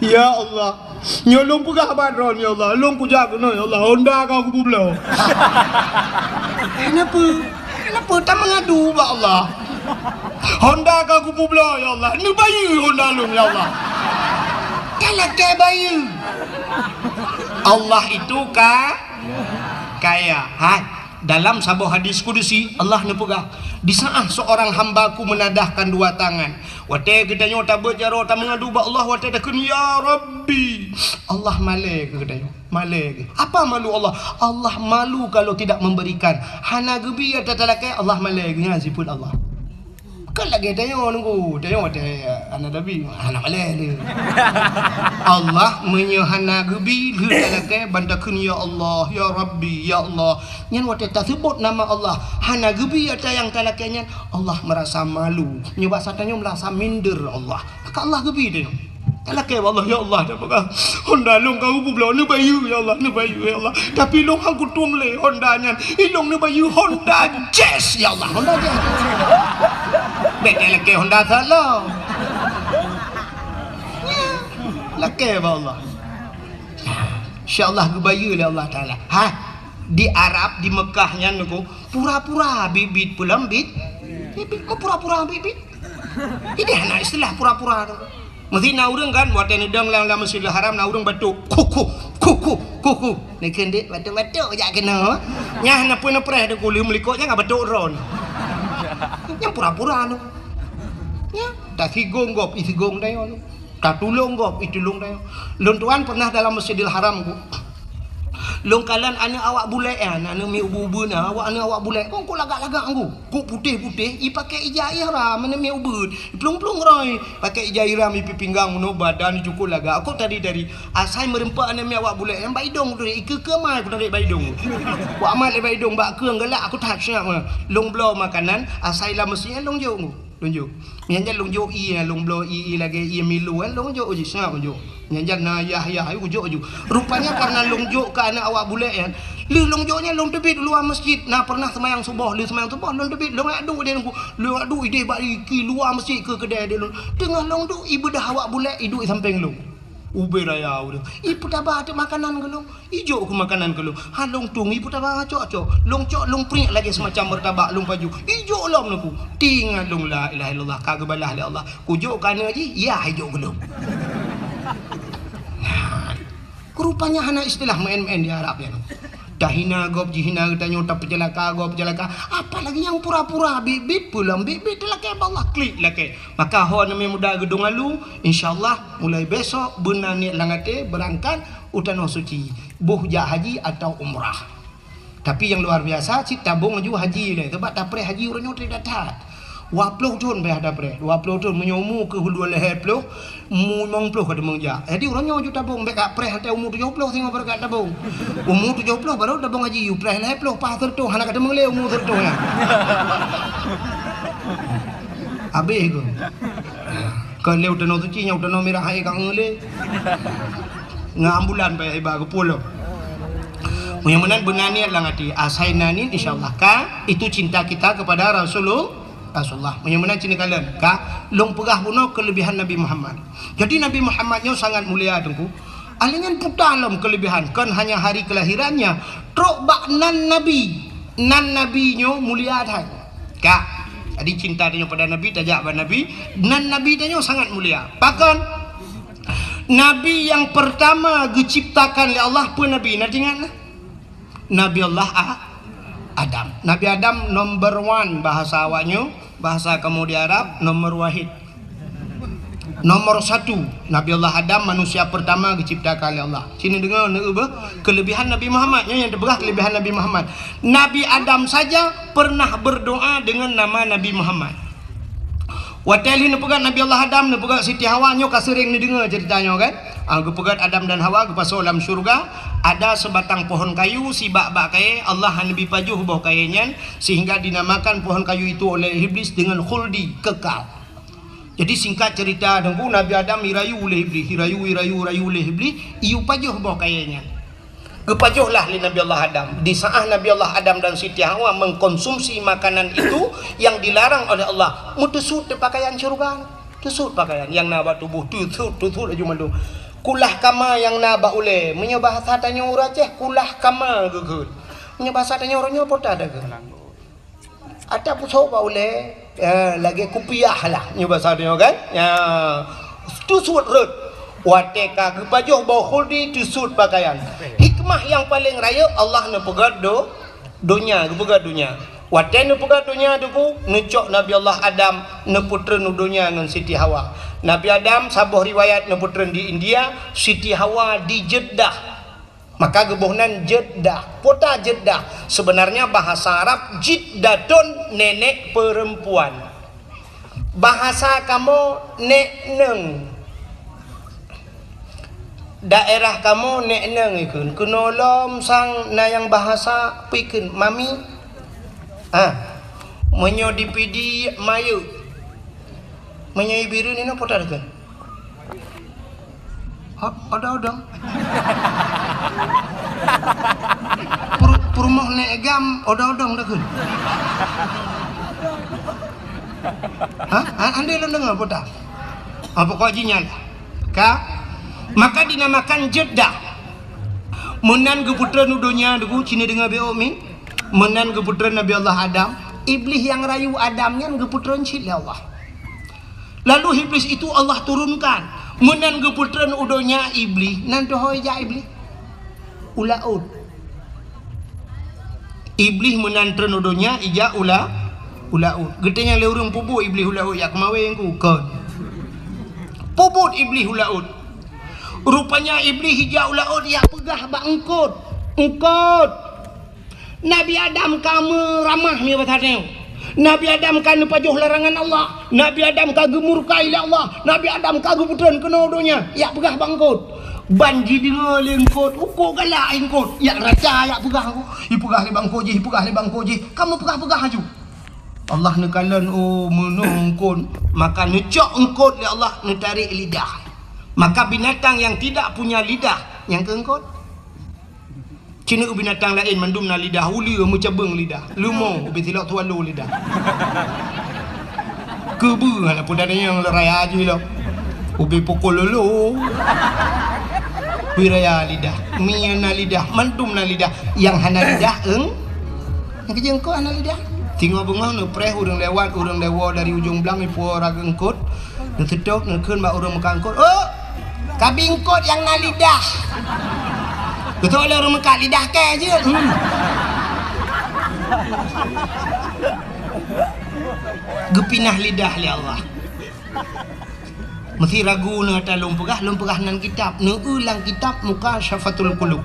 Ya Allah." Nyoe lôn peugah bak droeneuh, ya Allah. Lôn kujak keunoe, ya Allah. Honda ka kupeubloe. Kenapa? Kenapa tameungadu bak Allah? Honda ka kupeubloe, ya Allah. Neubayeue honda lôn, ya Allah. Talakèe bayeue. Allah itu ka-, kaya. Hai. Dalam saboh hadis kudusi, Allah neupeugah, "Di saat seorang hamba-Ku menadahkan dua tangan." Watèe geutanyoe tabeuet jaroe tameungadu bak Allah, watèe takheun, "Ya Rabbi," Allah malèe keu geutanyoe, malèe keu. Apa malu Allah? Allah malu kalau tidak memberikan. Hana geubi ata talakèe, Allah malèe keu nyan sifeuet Allah. Kan lagèe tanyoe Teungku, tanyoe watèe aneuk Nabi, hana malèe lé. Allah meunyoe hana geubi, lheueh talakèe ban takheun, "Ya Allah, ya Rabbi, ya Allah." Nyan watèe taseubut nama Allah, hana geubi ata nyang talakèe nyan, Allah meurasa malu. Nyoe basa tanyoe meurasa minder Allah. Maka Allah geubi tanyoe. Talakèe bak Allah, "Ya Allah, dah peugah, honda lôn ka kupeubloe, neubayeue, ya Allah, neubayeue, ya Allah. Tapi lôn han kutueng lé honda nyan. Ilôn neubayeue honda Jazz, ya Allah, honda Jazz." Bèk talakèe honda salon. Lakèe bak Allah. Insya Allah geubayeue lé Allah Taala. Ha, di Arab, di Mekah nyan Teungku, pura-pura bit-bit pulang bit. Bit-bit, oh, pura-pura bit-bit. Jadi hana istilah pura-pura tu. Meusti na ureueng kan, watèe neudong lam, lam Masjidil Haram, na ureueng batok, "Kuku, kuku, kuku." Neukheun dek batok-batok jak keunoe. Nyan na peue neupreh Teungku, lheueh meulikot nyan ka batok droe. Nyan pura-pura tu. Nyan, tasigong gob, isigong dayo tu. Tatulông gob, itulông dayo. Lôn tuan pernah dalam Masjidil Haram, Teungku. Lôn kalon aneuk awak bulèk nyan, aneuk miet ubeut-ubeut nyan, awak aneuk awak bulèk, kok, kok lagak-lagak, Teungku. Kok putéh-putéh, ipakèk ija ihram, aneuk miet ubeut. Iplueng-plueng roi, pakèk ija ihram, ipi pinggang, meunoe badan, icukôp lagak. Kok tadi-tadi, asai meureumpok aneuk miet awak bulèk nyan bak idông, ikeue-keue mai, kutarék bak idông. Kuamat lé bak idông, bak keue galak, aku that siap. Lôn bloe makanan, asai lam meuseujid, lôn jok, Teungku. Lôn jok. Nyan, nyan lôn jok ié, lôn bloe ié, ié lagèe ié Milo, eh, lôn jok jih, seungat lôn jok. Nyan, nyan na yah-yah, ayu jok ju. Rupanya karena lôn jok keu aneuk awak bulèk nyan, lheueh lôn jok nyan lôn teubiet luwa meuseujid. Na pernah seumayang suboh, lheueh seumayang suboh lôn teubiet, lôn jak duek deh Teungku. Lôn jak duek ideh bak ié luwa meuseujid keu keudè deh lôn. Teungoh lôn duek, ibeudoh awak bulèk, iduek sampéng lôn. Ubé raya ureueng. Ipeutaba teuk makanan keu lôn. Ijok keu makanan keu lôn. Ha lôn tueng, ipeutaba cok-cok. Lôn cok, lôn priek lagèe seumacam meurtabak lôn pajoh. Ijok lom Teungku. Tingat lôn, la ilaha illallah, ka geubalah lé Allah. Kujok keu aneuk jih, yah ijok keu lôn. Rupanya hana istilah meu'en-meu'en di Arab nyan. Tahina gob, jihina geutanyoe, tapeuceulaka gob, peuceulaka. Apalagi nyang pura-pura bit-bit, pulang bit-bit, talakèe bak Allah, klik lakèe. Maka ho aneuk miet muda Geudong Alu, insya Allah, mulai besok beuna niet lam até beurangkat u Tanoh Suci, boh jak haji atau umrah. Tapi nyang luar biasa, cit tabông laju haji lé, sabab tapreh haji uroe nyoe trép that-that. Dua ploh thon payah tapreh, dua ploh thon, meunyoe umu keuh dua lhèe ploh, umu limong ploh ka teumeung jak. Jadi uroe nyoe ju tabông, bèk kapreh watèe umu tujoh ploh singoh baru katabông. Umu tujoh ploh baru tabông haji, upreh lhèe ploh, paih seureutoh, hana kateumong lé umu seureutoh nyan. Habéh keuh. Kon lé u Tanoh Suci, nyoe u Tanoh Mirah hai ka ngeulé. Ngon ambulan payah iba geupulông. Meunyoe meunan beuna niet lam até, asai na niet, insya Allah ka, itu cinta kita kepada Rasulul-, Rasulullah. Meunyoe meunan cit neukalon, ka, lôn peugah bunoe kelebihan Nabi Muhammad. Jadi Nabi Muhammad nyoe sangat mulia, Teungku. Ahli nyan puta lom kelebihan, kon hanya hari kelahirannya, trok bak nan Nabi. Nan Nabi nyoe mulia that. Ka. Jadi cinta tanyoe pada Nabi, tajak bak Nabi, nan Nabi tanyoe sangat mulia. Pakon? Nabi yang pertama geuciptakan lé Allah peue Nabi? Na teuingat nah? Nabi Allah A-, Adam. Nabi Adam number one bahasa awaknyoe, bahasa kamoe di Arab, nomor wahid. Nomor satu, Nabi Allah Adam manusia pertama geuciptakan lé Allah. Sini deungoe, neueu beuh, kelebihan Nabi Muhammad. Nyoe nyang teupeugah kelebihan Nabi Muhammad. Nabi Adam saja pernah berdoa dengan nama Nabi Muhammad. Watée lheueh neupeugét Nabi Allah Adam, neupeugét Siti Hawa, nyoe ka seuréng neudeungoe ceurita nyoe kan? Ah, geupeugét Adam dan Hawa geupasoe lam syeuruga, ada sebatang pohon kayu, sibak bak kayée, Allah hana neubi pajoh boh kayée nyan, sehingga dinamakan pohon kayu itu oleh Iblis dengan khuldi, kekal. Jadi singkat cerita, Teungku, Nabi Adam irayu lé Iblis, irayu, irayu, irayu lé Iblis, iyue pajoh boh kayée nyan. Geupajoh lah lé Nabi Allah Adam. Di saat Nabi Allah Adam dan Siti Hawa mengkonsumsi makanan itu yang dilarang oleh Allah, meuteusut teuh pakaian syeuruga. Teusut pakaian nyang na bak tuboh, teusut, teusut laju mandum. Kulah kama nyang na bak ulée. Meunyoe bahasa tanyoe ureuëng Aceh, kulah kama geukheun. Meunyoe bahasa tanyoe uroe nyoe peue ta geukheun? Ata pusoe bak ulée, ya, lagée kupiah lah, nyoe basa nyoe kan? Ya, teusut rot. Watée ka geupajoh boh khuldi, teusut pakaian. Hikmah nyang paleng rayeuk, Allah neupeugét do-, donya, geupeugét donya. Watée neupeugét donya, Teungku, neucok Nabi Allah Adam neupeutreun u donya ngon Siti Hawa. Nabi Adam, saboh riwayat, neupeutreun di India, Siti Hawa di Jeddah. Maka geuboh nan Jeddah. Peue ta Jeddah? Sebenarnya bahasa Arab Jiddatun, nenek perempuan. Bahasa kamoe nek neueng. Daerah kamoe nek neueng ikheun. Keunoe lom sang na nyang bahasa peue ikheun, mami. Ah. Meunyoe di Pidie, mayeuek. Meunyoe i Bireuen inoe peue ta ikheun? Ho-, odong-odong. Pur-, peurumoh nek GAM odong-odong takheun. Hah? Ha, andai lôn deungoe peue ta? Ha, pokok jih nyan. Ka? Maka dinamakan Jeddah. Meunan geupeutreun u donya, Teungku, ci neudeungoe beuh mi. Meunan geupeutreun Nabi Allah Adam. Iblih nyang rayu Adam nyan geupeutreun cit lé Allah. Lalu Iblis itu Allah turunkan. Meunan geupeutreun u donya Iblih, nan teuhôi jak Iblih? U laôt. Iblih meunan treun u donya, ijak u la-, u laôt. Geutanyong lé ureuëng, peue buet Iblih u laôt, jak keumawén ku? Kon. Peue buet Iblih u laôt? Rupanya Iblih ijak u laôt, jak peugah bak eungkôt. Eungkôt. Nabi Adam ka meuramah nyoe basa tanyoe. Nabi Adam ka neupajoh larangan Allah. Nabi Adam ka geumurka lé Allah. Nabi Adam ka geupeutreun keunoe donya. Jak peugah bak eungkôt. Ban jideungoe lé eungkôt, uko galak eungkôt. Jak raca jak peugah, ipeugah lé bak eungkôt jih, ipeugah lé bak eungkôt jih. Ka meupeugah-peugah laju. Allah neukalon, oh, meunoe eungkôt. Maka neucok eungkôt lé Allah, neutarek lidah. Maka binatang yang tidak punya lidah, nyang keu eungkôt. Ci neueu binatang laén mandum na lidah, uleue meucabeueng lidah, leumo ubé silok swallow lidah. Keubeue hana peue tanyoe raya jih lom. Ubé pukul lolo. Pi raya lidah, mi na lidah, mandum na lidah. Nyang hana lidah, eung? Nyang keu jeuet eungkôt hana lidah. Singoh beungoh neupreh ureuëng lewat, ureuëng lewat dari ujong blang, ipuwoe raga eungkôt. Neuseutôt, neukheun bak ureuëng meukat eungkôt, "Oh, kabi eungkôt nyang na lidah." Beutôi lé ureuëng meukat lidah kèe jeuet. Hmm. Geupinah lidah lé Allah. Meusi ragu neuh ata lôn peugah, lôn peugah nan kitab. Neueu lam kitab Mukasyafatul Qulub.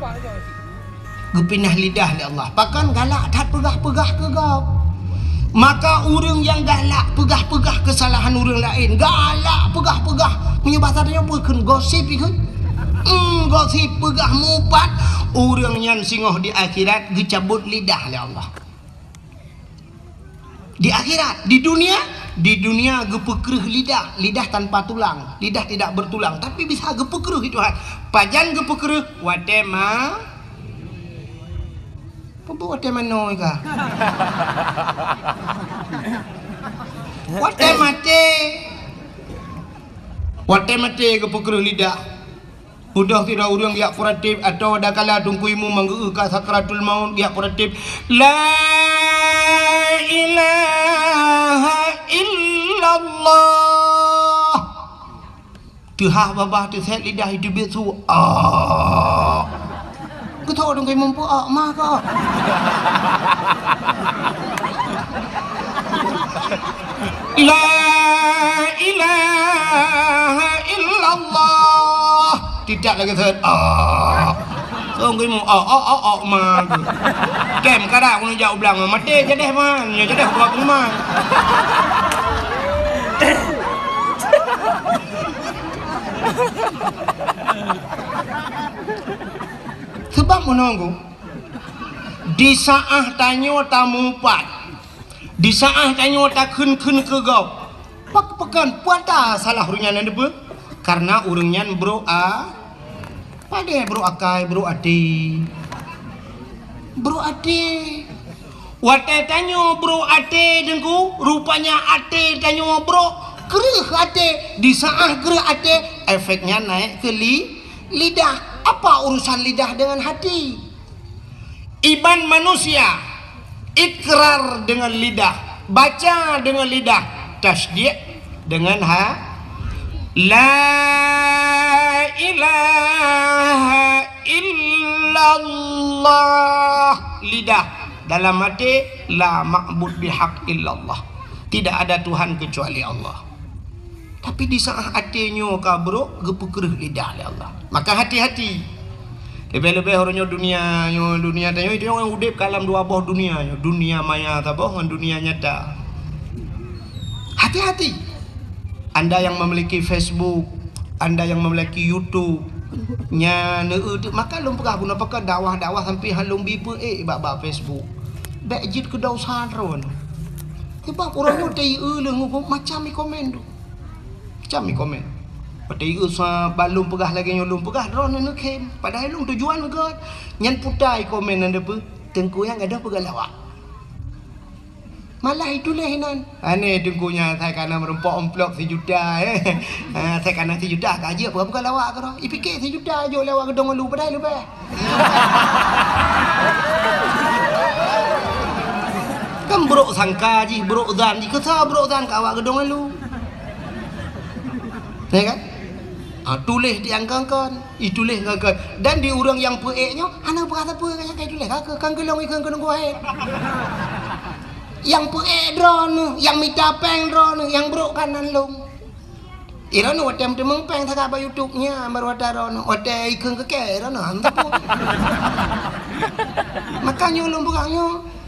Geupinah lidah lé Allah. Pakon galak that peugah-peugah keu gob. Maka ureuëng nyang galak peugah-peugah keusalahan ureuëng laén, galak peugah-peugah, meunyoe basa tanyoe peue kheun, gosip ikheun. Hmm, gosip peugah mupat, ureuëng nyan singoh di akhirat geucabot lidah lé Allah. Di akhirat, di dunia, di dunia geupeukreueh lidah, lidah tanpa tulang, lidah tidak bertulang, tapi bisa geupeukreueh Tuhan. Pajan geupeukreueh? Watée ma-, Peue watèe manoe ka? Watèe maté. Watèe maté geupeukreuh lidah. Beudôh sidroe ureueng geujak peuratéb, atawa dakala Teungku Imum manggeu ka sakratul maut geujak peuratéb, "La ilaha illallah." Teuhah babah teusét lidah itu biet su. Ah. Geutho Teungku Imum peue, ah, ma ka. La ilaha illallah. Tidak lagi set. Ah. Song geumu, ah, ah, ah, ah, ma. Kem kada kunu jak ublang, maté jadeh man, nyo jadeh buat rumah. Sebab menunggu di saat tanyoe tamupat. Di saat tanyoe takheun-kheun keu gob, pak-, pakon puata salah ureueng nyan, na peue? Karena ureueng nyan brok a-, padahai brok akai, brok até. Brok até. Watèe tanyoe brok até, Teungku, rupanya até tanyoe brok, kreueh até. Di saat kreueh até, efeknya naik ke li-, lidah. Apa urusan lidah dengan hati? Iman manusia, ikrar dengan lidah, baca dengan lidah, tasdiq dengan ha-, la ilaha illallah, lidah, dalam hati, la ma'bud bihaq illallah. Tidak ada Tuhan kecuali Allah. Tapi di saat até nyoe ka brok, geupeukreuh lidah lé Allah. Maka hati-hati. Leubeh-leubeh uroe nyoe dunia nyoe, dunia tanyoe, itu nyoe udeb ka lam dua boh dunia nyoe, dunia maya saboh ngon dunia nyata. Hati-hati. Anda yang memiliki Facebook, anda yang memiliki YouTube, nyan, eu, eu, maka lôn peugah guna pakai dakwah-dakwah sampai han lôn bi peuék bak, bak Facebook. Bèk jeuet keu dosa droen. Sebab uroe nyoe teu eu leuh ngon macam i komen tu. Macam i komen. Watèe eu sa ban lôn peugah lagèe nyoe lôn peugah, droeneuh neukhém. Padahai lôn tujuan gèt. Nyan puta i komen nyan peue? Teungku nyang gadôh peugah lawak. Malah ituléh inan. Aneh Teungku nyan, asai kana meurumpok amplop sijuta, eh. Ah, asai kana sijuta ka jeuet peugah-peugah lawak keudroe. Ipike sijuta jok lé awak geudong ulu, padahai leubeh. Kan brok sangka jih, brok zan jih, keu soe brok zan keu awak geudong ulu. Ya kan? Ah, tuléh di angkangkan, ituléh angkangkan. Dan di ureueng nyang peuék nyoe, hana peugah sapeue nyang ka ituléh, ka keu, kan keu lôn ikheun keu nunggu hai. Nyang peuék droeneuh, nyang mita péng droeneuh, nyang brok kan nan lôn. Droeneuh watèe meuteumèe péng sagai bak YouTube nyan, baru watèe droeneuh, watèe ikheun keu kèe droeneuh han teupeu. Maka nyoe lôn peugah nyoe.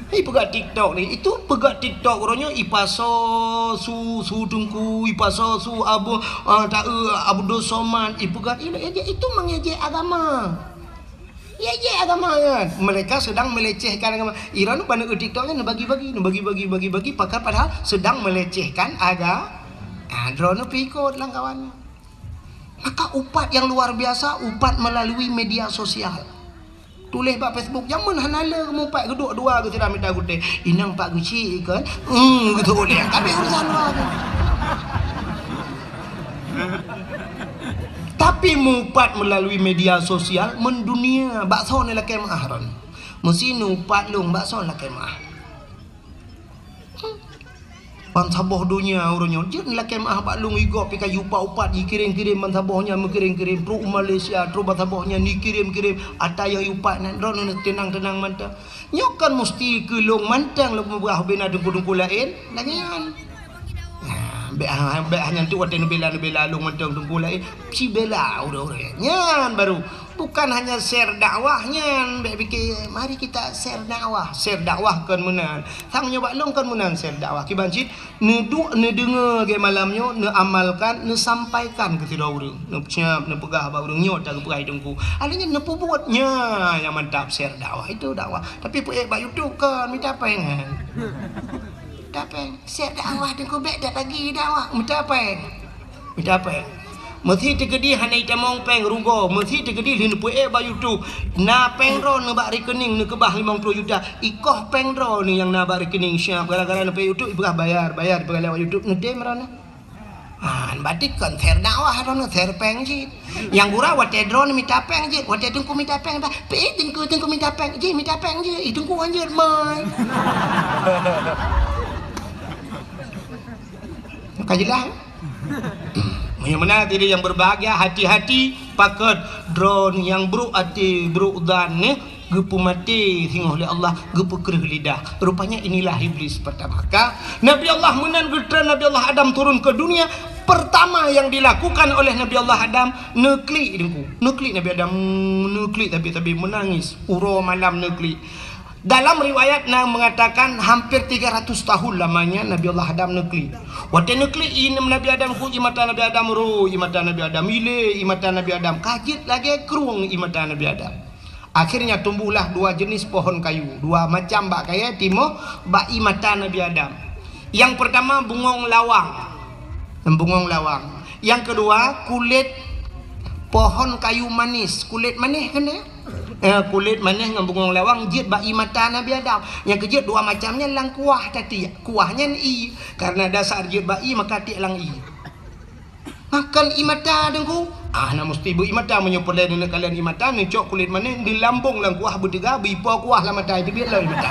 Ipeugah TikTok ni, itu peugah TikTok uroe nyoe ipasoe su, su Teungku, ipasoe su Abu, ah, ta-, eh, Abdul Somad, ipeugah itu, itu mengejek agama. Ya, ya, agama nyan. Mereka sedang melecehkan agama. Droeneuh ban eu TikTok nyan neubagi-bagi, neubagi-bagi, bagi-bagi, pakon padahal sedang melecehkan aga-, ah, droeneuh pih ikot lam kawan. Maka upat yang luar biasa, upat melalui media sosial. Tuléh bak Facebook, jameun hana le mupat geuduek dua geuh sidang mita gutèe. Inong Pak Geuchik kan? Hmm, gitu uleh. Tapi urusan luar tu. Tapi mupat melalui media sosial mendunia, bak soe neulakèe meu'ah droeneuh. Meusi neuupat lôn, bak soe neulakèe meu'ah. Ban saboh donya uroe nyoe jeuet neulakèe meu'ah bak lôn, igob pih ka jiupat-upat, jikirém-kirém ban saboh nyan, meukirém-kirém trok u Malaysia, trok ban saboh nyan jikirém-kirém, ata nyang jiupat nyan droeneuh teunang-teunang mantong. Nyoe kan musti keu lôn mantong lôn peugah bina teungku-teungku laén lagèe nyan. Nah, bèk ha-, bèk hana tu watèe neubela-neubela lôn mantong teungku laén, sibela ureueng-ureueng nyan baru. Bukan hanya share dakwah nyan, bèk pikir, mari kita share dakwah. Share dakwah kon meunan. Sang nyoe bak lôn kon meunan share dakwah. Kiban cit, neuduek, neudeungoe lagèe malam nyoe, neuamalkan, neusampaikan keu sidroe ureueng. Neupeugah bak ureueng nyoe, ta geupeugah teungku. Akhirnya neupeubuet nyan nyang mantap share dakwah. Itu dakwah. Tapi peuék bak YouTube kon, mita péng kan. Mita péng. Share dakwah teungku, bèk tabagi dakwah. Mita péng. Mita péng. Meusé teukeudi hana itamong péng rugoe, meusé teukeudi lheueh neupeuék bak YouTube. Na péng droeneuh bak rekening neukeubah limong ploh juta, ikoh péng droeneuh nyang na bak rekening siab gara-gara neupeuék YouTube ipeugah bayar, bayar ipeugah lewat YouTube neutem droeneuh. Ah, berarti kon share dakwah droeneuh, share péng cit. Nyang gura watée droeneuh mita péng cit, watée teungku mita péng dah, "Pi teungku, teungku mita péng, jih mita péng jih, ih teungku hanjeuet mai." Ka jeulaih? Meunyoe meunan hadirin yang berbahagia, hati-hati pakon droeneuh nyang brok até, brok zan, eh, geupeumaté singoh lé Allah, geupeukreueh lidah. Rupanya inilah iblis pertama. Ka Nabi Allah meunan geutreun Nabi Allah Adam turun ke dunia, pertama yang dilakukan oleh Nabi Allah Adam, neuklik deungku. Neuklik Nabi Adam, neuklik tabi-tabi menangis. Uroe malam neuklik. Dalam riwayat na mengatakan hampir tiga ratus tahun lamanya Nabi Allah Adam neuklik. Watée neuklik ié Nabi Adam, ku ié mata Nabi Adam, ro ié mata Nabi Adam, ilée ié mata Nabi Adam, ka jeuet lagée krueng ié mata Nabi Adam. Akhirnya tumbuhlah dua jenis pohon kayu, dua macam bak kayée timoh bak ié mata Nabi Adam. Yang pertama bungong lawang. Bungong lawang. Yang kedua kulit pohon kayu manis, kulit manis kan dia? Eh, kulit manis ngon bungong lawang jeuet bak ié mata Nabi Adam. Nyang keujeuet dua macam nyan lam kuah tatiek. Kuah nyan ié, karena dasar jeuet bak ié maka tiek lam ié. Makan ié mata deungku. Ah, na musti beu ié mata meunyoe peureulée neuneuk kalon ié mata, neucok kulit manis, neulambong lam kuah beuteuga, beuipo kuah lam mata, itu biet lom ié mata.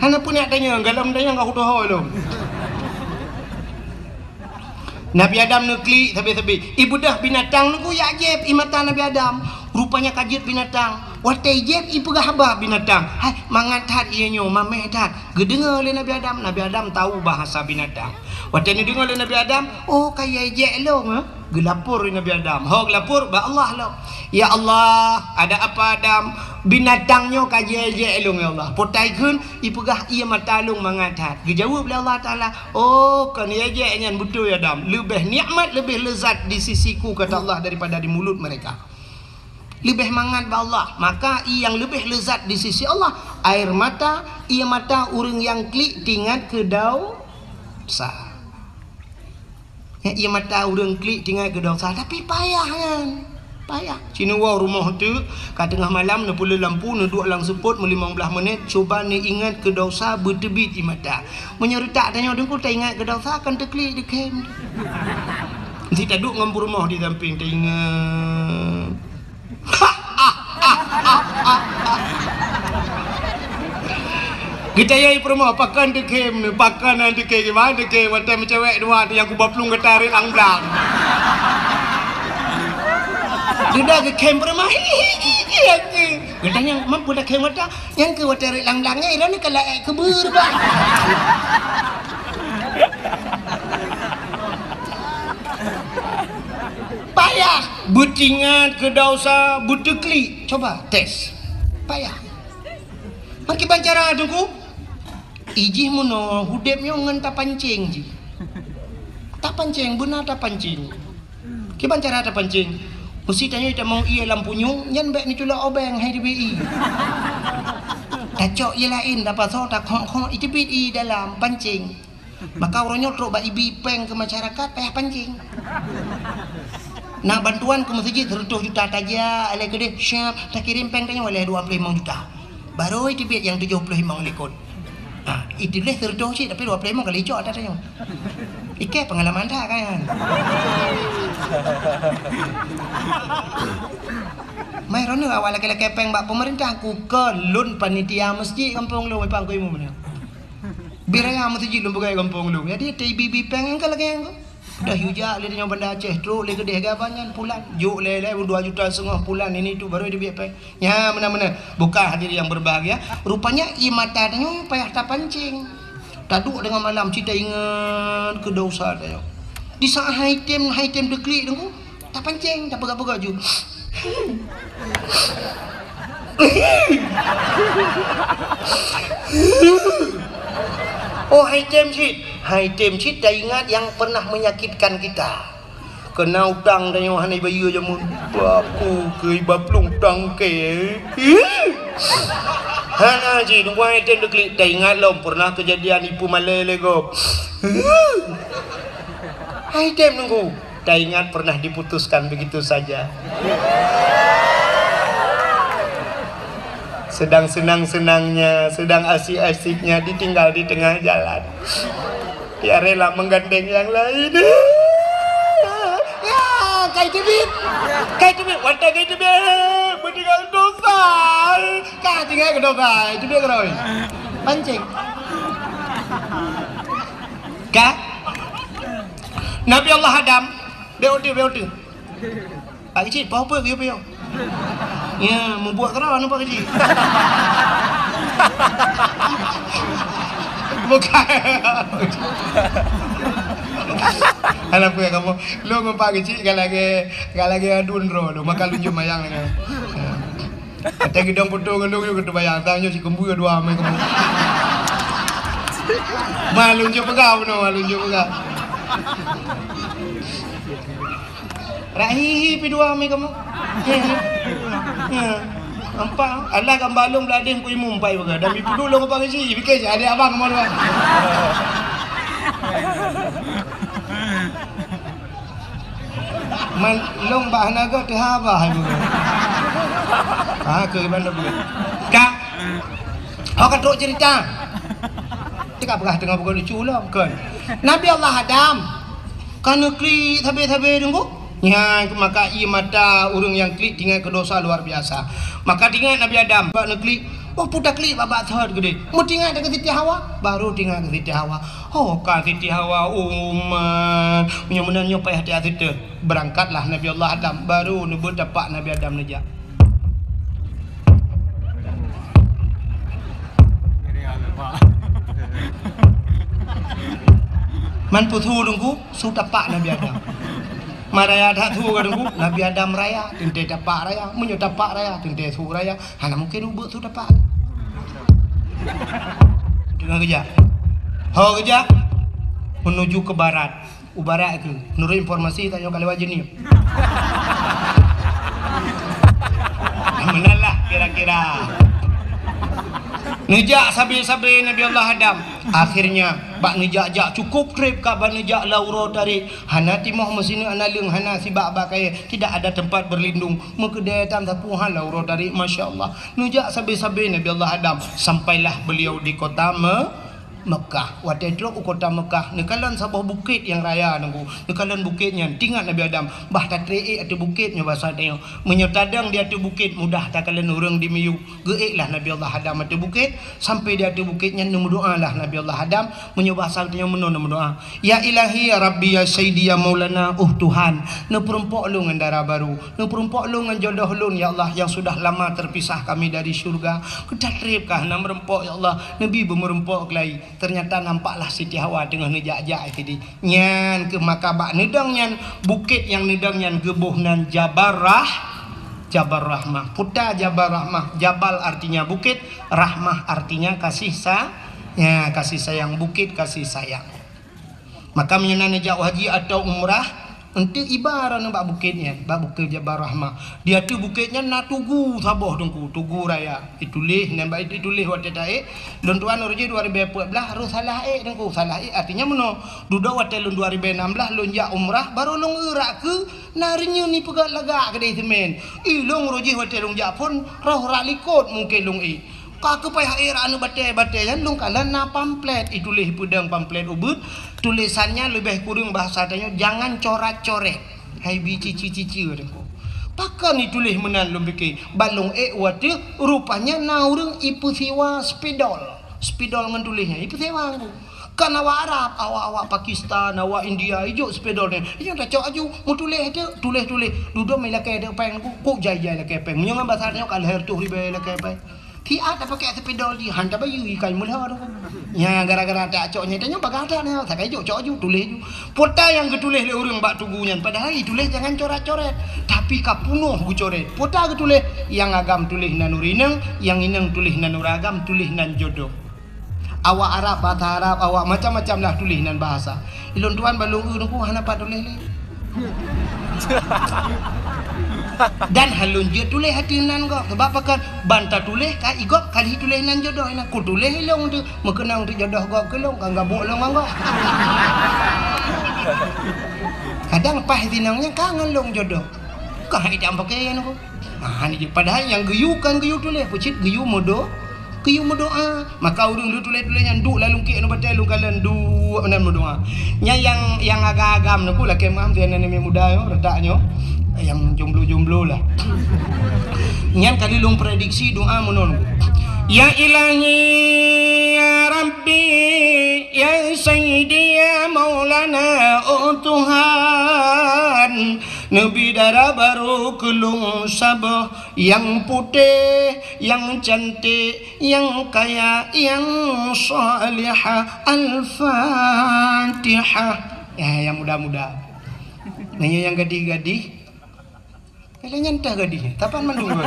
Hana peuneuk tanyong, galom tanyong ka kutohôi lom. Nabi Adam neuklik sabe-sabe. Ibeudôh binatang neuklik jak jieb ié mata Nabi Adam. Rupanya ka jeuet binatang. Watée jieb ipeugah haba binatang, "Hai, mangat that ié nyoe, mameh that." Geudeungoe lé Nabi Adam. Nabi Adam tahu bahasa binatang. Watée neudeungoe lé Nabi Adam, "Oh, ka ié jieb lôn, eh?" Geulapor lé Nabi Adam. Ho geulapor bak Allah lom. "Ya Allah, ada apa Adam? Binatang nyoe ka jieb lôn, ya Allah." Potai kheun, ipeugah ié mata lôn mangat that. Geujaweueb lé Allah Taala, "Oh, kon ié jieb nyan beutôi Adam. Leubeh nikmat, leubeh lezat di sisiku," kata Allah, "daripada di mulut mereka." Leubeh mangat bak Allah. Maka ié nyang leubeh lezat di sisi Allah, air mata, ié mata ureuëng nyang klik tingat keu dosa. Ya, ié mata ureuëng klik tingat keu dosa, tapi payah nyan. Payah. Sinuwoe rumoh teuk, ka teungoh malam neupeuleueh lampu, neuduek lam seupôt meulimong blaih menit, cuba neuingat keu dosa beuteubiet ié mata. Meunyoe reutak tanyoe deungku taingat keu dosa, kan teuklik dikhem. Meusti taduek ngon peurumoh di sampéng taingat. Geutanyong peurumoh, "Pakon teukhem nyoe? Pakon han teukhem? Kiban teukhem? Watée meucewek dua tu nyang kuba plueng gata rot lam blang." Dudoe geukhem peurumoh. Geutanyong, "Mampu takhem gata?" "Nyang keu watée rot lam blang nyan, droeneuh ka laék keubeue bah." Payah. Beuteuingat keu dosa, beuteuklik. Coba tes. Payah. Meukiban cara teungku? Ijih meunoe udeb nyoe ngon tapancéng jih. Tapancéng, beuna tapancéng. Kiban cara tapancéng? Meusti tanyoe tamong ié lam punyueng, nyan bék neuculok obeng hai teubiet ié. Tacok ié laén, tapasoe, takhok-khok, iteubiet ié dalam pancéng. Maka uroe nyoe trok bak ibi péng keu masyarakat payah pancéng. Na bantuan keu meuseujid seureutôh juta tajak, lé keudeh siap takirém péng tanyoe lé dua ploh limong juta. Barô iteubiet nyang tujoh ploh limong likot. Ha, ituléh seureutôh cit tapi dua ploh limong ka licok ata tanyoe. Ikée pengalaman that kan. Mai droeneuh awak lakée-lakée péng bak peumeurintah, ku keu lôn panitia meuseujid gampông lôn, ipang ku imeum nyoe. Bit raya meuseujid lôn peugah gampông lôn. Jadi, teuibi-bi péng nyang ka lagée nyan. Dah yue jak lé tanyoe Banda Aceh, trok lé keudeh Gaban nyan pulan. Jok lé-lé dua juta seungoh pulan, ini tu baru dia biak péng. Nya, meunan-meunan. Bukan hadirin yang berbahagia. Rupanya, ié mata tanyoe payah tapancéng. Taduek deungon malam, cit taingat keu dosa tanyoe. Di saat hai tem, hai tem teuklik deungku, tapancéng, tapeugah-peugah ju. Oh, hai tem cit. Hai tem cit taingat yang pernah menyakitkan kita. Keuna utang tanyoe hana ibayeue jameun. Bapu keu iba plueng tangke. Hana cit, dua item teuklik. Taingat lom pernah kejadian ipeue malée lé gob. Hai tem nunggu, tak ingat pernah diputuskan begitu saja. Sedang senang-senangnya, sedang asik-asiknya ditinggal di tengah jalan. Ia rela menggandeng yang lain. Ya, kai teubiet. Kai teubiet, watèe kai teubiet. Meutinggai dosa. Ka tinggai keu dosa, teubiet keudroe. Pancing. Ka? Nabi Allah Adam, beu teuh, beu teuh. Pak Keuchik, poh peue geuyue piôh? Ya, mubuet keudroe aneuk Pak Keuchik. Bukan. Alah peue kamoe. Lôn ngon Pak Keuchik ka lagèe, ka lagèe aduen droe lôn, maka lôn jeuet mayang lagèe. Ya. Watèe geudong putôh ngon lôn, yue keuteuk bayang, tang nyoe si keumbui dua mé kamoe. Ma lôn jeuet peugah bunoe, ma lôn jeuet peugah. Rak hihi pi dua mé kamoe. Hihi. Ya. Nampak? Alah gamba lôn beuladeh ku imum pai peugah. Dan ipudu lôn apa sih? Pikir si adik abang kamoe dua. Man lôn bak hana göt teuhaba hai bunoe. Ha, keu bandum bunoe. Ka. Ho ka trok cerita. Teuka peugah teungoh bukan lucu lom, kon. Nabi Allah Adam ka neuklik sabe-sabe teungku. Nyan maka ie mata ureueng nyang klik teuingat keu dosa luar biasa. Maka teuingat Nabi Adam bak neuklik, oh, puta klik bak-bak thot geudeh. Meutingat keu Siti Hawa, baru tingat keu Siti Hawa. Oh, ka Siti Hawa, umat. Meunyoe meunan nyoe payah tiat siteue. Beurangkatlah Nabi Allah Adam, baru neubeutapak Nabi Adam neujak. Man peue su teungku, su tapak Nabi Adam. Man raya that su ka teungku, Nabi Adam raya, teuntèe tapak raya. Meunyoe tapak raya, teuntèe su raya. Hana mungken ubeuek su tapak. Teungoh geujak. Ho geujak, menuju ke barat. U barat keuh, menurut informasi tanyoe ka lewat Jeunieb. Meunan lah kira-kira. Neujak sabe-sabe Nabi Allah Adam. Akhirnya, bak neujak-jak cukup trép ka bak neujak lam uroe tarék. Hana timoh meusineuk hana leueng, hana sibak bak kayèe, tidak ada tempat berlindung. Meukeudè tam sapeue hana lam uroe tarék, masya Allah. Neujak sabe-sabe Nabi Allah Adam, sampailah beliau di kota Me-, Mekah. Watèe trok u kota Mekah, neukalon saboh bukét nyang raya teungku. Neukalon bukét nyan, teuingat Nabi Adam, bah tatrép ék ateueh bukét nyoe basa tanyoe. Meunyoe tadong di ateueh bukét, mudah takalon ureueng di miyueb. Geuéklah Nabi Allah Adam ateueh bukét, sampai di ateueh bukét nyan neumeudoalah Nabi Allah Adam, meunyoe basa tanyoe meunoe neumeudoa. Ya Ilahi, ya Rabbi, ya Sayyidi, ya Maulana, oh Tuhan, neupeurumpok lôn ngon dara barô, neupeurumpok lôn ngon jodoh lôn, ya Allah, yang sudah lama terpisah kami dari syurga. Keu tatrép ka hana meurumpok, ya Allah, neubi beumeurumpok keulai. Ternyata nampaklah Siti Hawa teungoh neujak-jak sideh. Nyan keuh maka bak neudong nyan, bukét nyang neudong nyan geuboh nan Jabal Rah-, Jabal Rahmah. Puta Jabal Rahmah, Jabal artinya bukét, Rahmah artinya kasih sa-, ya, kasih sayang, bukét kasih sayang. Maka meunyoe na neujak haji atau umrah, eunteuk iba droeneuh bak bukét nyan, bak Bukét Jabal Rahmah. Di ateueh bukét nyan na tugu saboh teungku, tugu raya. Ituléh, nyan bak ituléh watèe taék. Lôn tuan roh jih dua ribèe peuet blah, roh salah ék teungku. Salah ék artinya meunoe. Dudoe watèe lôn dua ribèe nam blah, lôn jak umrah, barô lôn eu rak keue, na reunyeun ipeugöt lagak keudéh seumén. Ih, lôn roh jih watèe lôn jak phôn, roh rak likôt mungken lôn ék. Ka keuh payah ék rak aneuk batèe-batèe nyan, lôn kalon na pamflet, ituléh peudong pamflet ubit, tulésan nyan leubeh kureueng bahasa tanyoe, jangan corat-coret. Hai bi cici-cici teungku. Pakon ituléh meunan lôn pike, ban lôn ék watèe rupanya na ureueng ipeusiwa spidol. Spidol ngon tuléh nyan ipeusiwa teungku. Kan awak Arab, awak-awak Pakistan, awak India, ijok spidol nyan. Ijok tacok aju, meutuléh teuk, tuléh-tuléh. Dudoe mé lakèe teuk péng teungku, kok jai-jai lakèe péng. Meunyoe ngon bahasa tanyoe ka lhèe reutôh ribèe lakèe péng. Siat tapakèk spidol jih, han tabayeue ikai meulhö tu. Nya gara-gara tacok nyan, tanyoe bagah that nyan, sagai jok cok aju, tuléh aju. Pota nyang geutuléh lé ureueng bak tugu nyan, padahai ituléh jangan coret-coret, tapi ka punoh geucoret. Pota geutuléh, nyang agam tuléh nan ureueng inong, nyang inong tuléh nan ureueng agam, tuléh nan jodoh. Awak Arab, bahasa Arab, awak macam-macam lah tuléh nan bahasa. Ilôn tuan ban lôn eu teungku hana pat tuléh lé. Dan han lôn jeuet tuléh ateueh nan gob. Sabab pakon? Ban tatuléh ka i gob ka lheueh tuléh nan jodoh inan. Kutuléh ilôn teuk, meukeunong teuk jodoh gob keu lôn, ka gabuk lôn ngon gob. Kadang paih sinong nyan ka ngon lôn jodoh. Ka hai jak pakaian ku. Ah, ni je. Padahal nyang geuyue kan geuyue tuléh, peucit geuyue meudo-, geuyue meudoa. Maka ureuëng lôn tuléh-tuléh nyan duek lam lungkiek nibak batée lôn kalon duek meunan meudoa. Nyan nyang, nyang agam-agam nyoe ku lakée meuam sinan aneuk muda nyoe, retak nyoe. Nyang jomblo-jomblo lah. Nyan kali lôn prediksi doa meunan. Ya Ilahi, ya Rabbi, ya Sayyidi, ya Maulana, oh Tuhan, neubi dara barô keu lôn saboh nyang putéh, nyang cantik, nyang kaya, nyang salihah. Al-Fatihah. Ya, nyang muda-muda. Nanya nyang gadih-gadih. Lé nyan teuh gadih, tapan mandum goi.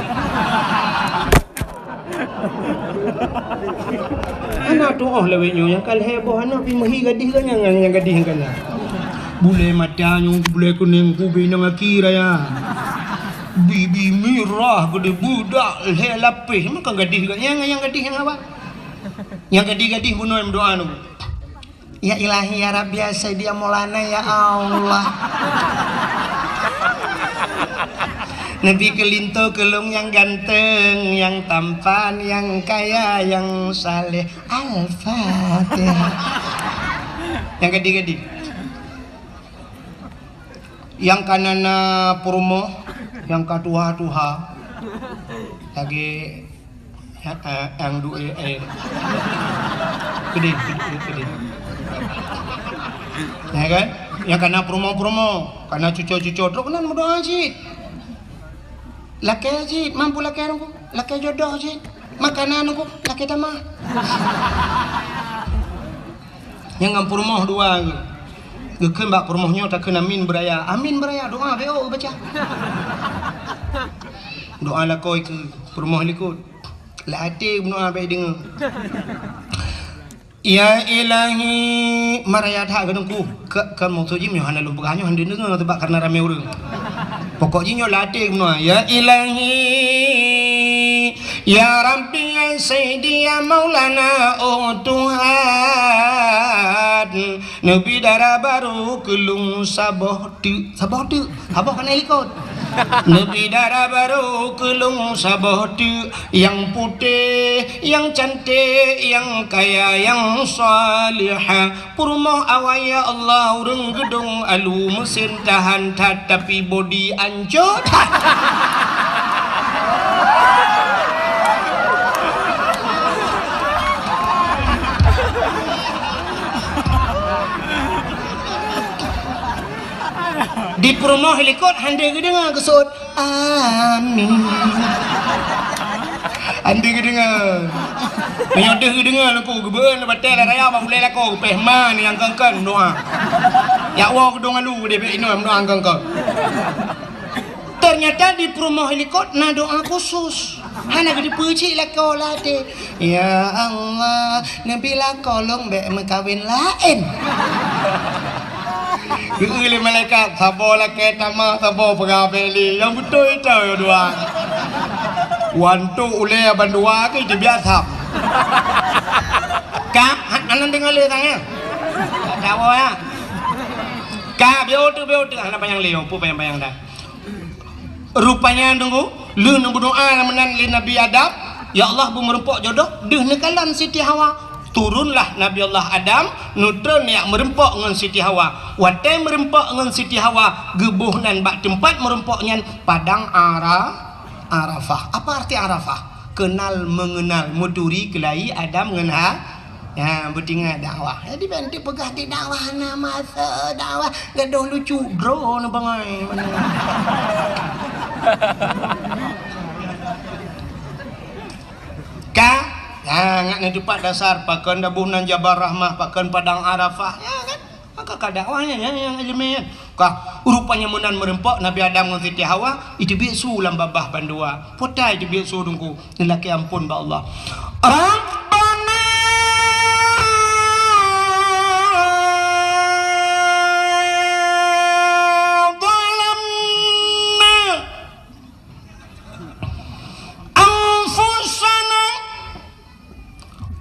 Hana tuoh lawét nyoe nyang ka lhée boh aneuk pih meuhi gadih geuh nyang, nyang gadih nyang kana. Bulée mata nyoe, bulée kunéng, kubi nang aki raya. Bibi mirah geude budak lhée lapéh, maka gadih geuh nyang, nyang gadih nyang awak. Nyang gadih-gadih bunoe meudoa nyoe. Ya Ilahi, ya Rabbi, ya Sayyidi, ya Maulana, ya Allah. Neubi keu linto keu lôn nyang ganteng, nyang tampan, nyang kaya, nyang saleh. Al-Fatihah. Nyang gadih-gadih. Nyang ka na-na peurumoh, nyang ka tuha-tuha. Lagée Ya, eh, nyang duek, eh. Keudeh, keudeh, keudeh. Ya kan? Nyang kana peurumoh-peurumoh, kana cuco-cuco, trok nan meudoa cit. Lakée cit, mampu lakée nunggu, lakée jodoh cit. Makanan nunggu, lakée tamah. Nyang ngon peurumoh dua geuh. Geukheun bak peurumoh nyoe takheun amin beuraya. Amin beuraya, doa beu baca. Doa lakoe keu peurumoh likot. Lam até meudoa bèk deungö. Ya Ilahi, maraya that keu teungku. Ka, ka maksud jih nyoe hana lôn peugah nyoe hana deungö sebab karena ramé ureueng. Pokok jih nyoe lam até meudoa, ya Ilahi, ya Rabbi, ya Sayyidi, ya Maulana, oh Tuhan, neubi dara barô keu lôn saboh teuk, saboh teuk. Saboh kana likot. Neubi dara barô keu lôn saboh teuk, nyang putéh, nyang cantik, nyang kaya, nyang salihah. Peurumoh awai ya Allah, ureueng geudong alu, meusén tahan that, tapi bodi ancô that. Di peurumoh likot hana geudeungö geuseuôt, "Amin." Hana geudeungö. Meunyoe deuh geudeungö, leuku geubeueun batée lam raya bak ulée lakoe, geupéh ma nyang kön-kön doa. Jak woe geudong alu deh bèk inoe doa kön-kön. Ternyata di peurumoh likot na doa khusus. Hana geuteupeue cit lakoe lam até. Ya Allah, neubi lakoe lôn bèk meukawen laén. Geu-eu lé malaikat, saboh lakée tamah, saboh peugah bèk lé. Nyang beutôi-beutôi dua. Wan trok ulée bandua keu jibiasa. Ka, hana deungö lé sang nyan. Ka woe ya. Ka, biôh teuk, biôh teuk, hana panyang lé, peue panyang-panyang dah. Rupanya, deungö, lheueh neumeudoa meunan lé Nabi Adam, "Ya Allah, beu meureumpok jodoh," deuh neukalon Siti Hawa. Turunlah Nabi Allah Adam, neutron jak meureumpok ngon Siti Hawa. Watée meureumpok ngon Siti Hawa, geuboh nan bak teumpat meureumpok nyan Padang Ara-, Arafah. Apa arti Arafah? Kenal mengenal, meuturi keulayi Adam ngon Ha-, Ya, beutingat dakwah. Jadi, ban teupeugah di dakwah na masa dakwah, gadoh lucu, droe na bangai. Ka, ya, ngat na teupat dasar, pakon daboh nan Jabal Rahmah, pakon Padang Arafah, ya kan? Maka ka dakwah nyan, nyan, nyang ileumèe nyan. Ka, rupanya meunan meureumpok Nabi Adam ngon Siti Hawa, iteubiet su lam babah bandua. Peue ta iteubiet su teungku, neulakèe ampôn bak Allah. Rabbana zalamna anfusana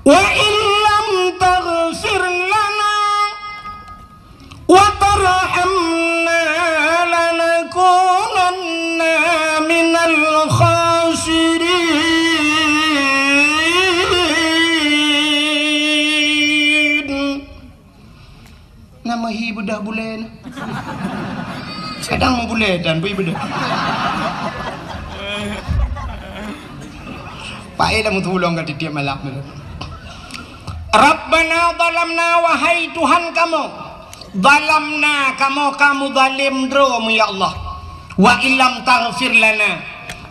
wa illam taghfir lana wa tar Dah bulan. Kadang mau bulan dan bui bedah. Pakai dah mutulong ka tiap malam. Rabbana zalamna, wahai Tuhan kamoe, zalamna, kamoe ka meuzalim droe, ya Allah. Wa illam taghfir lana,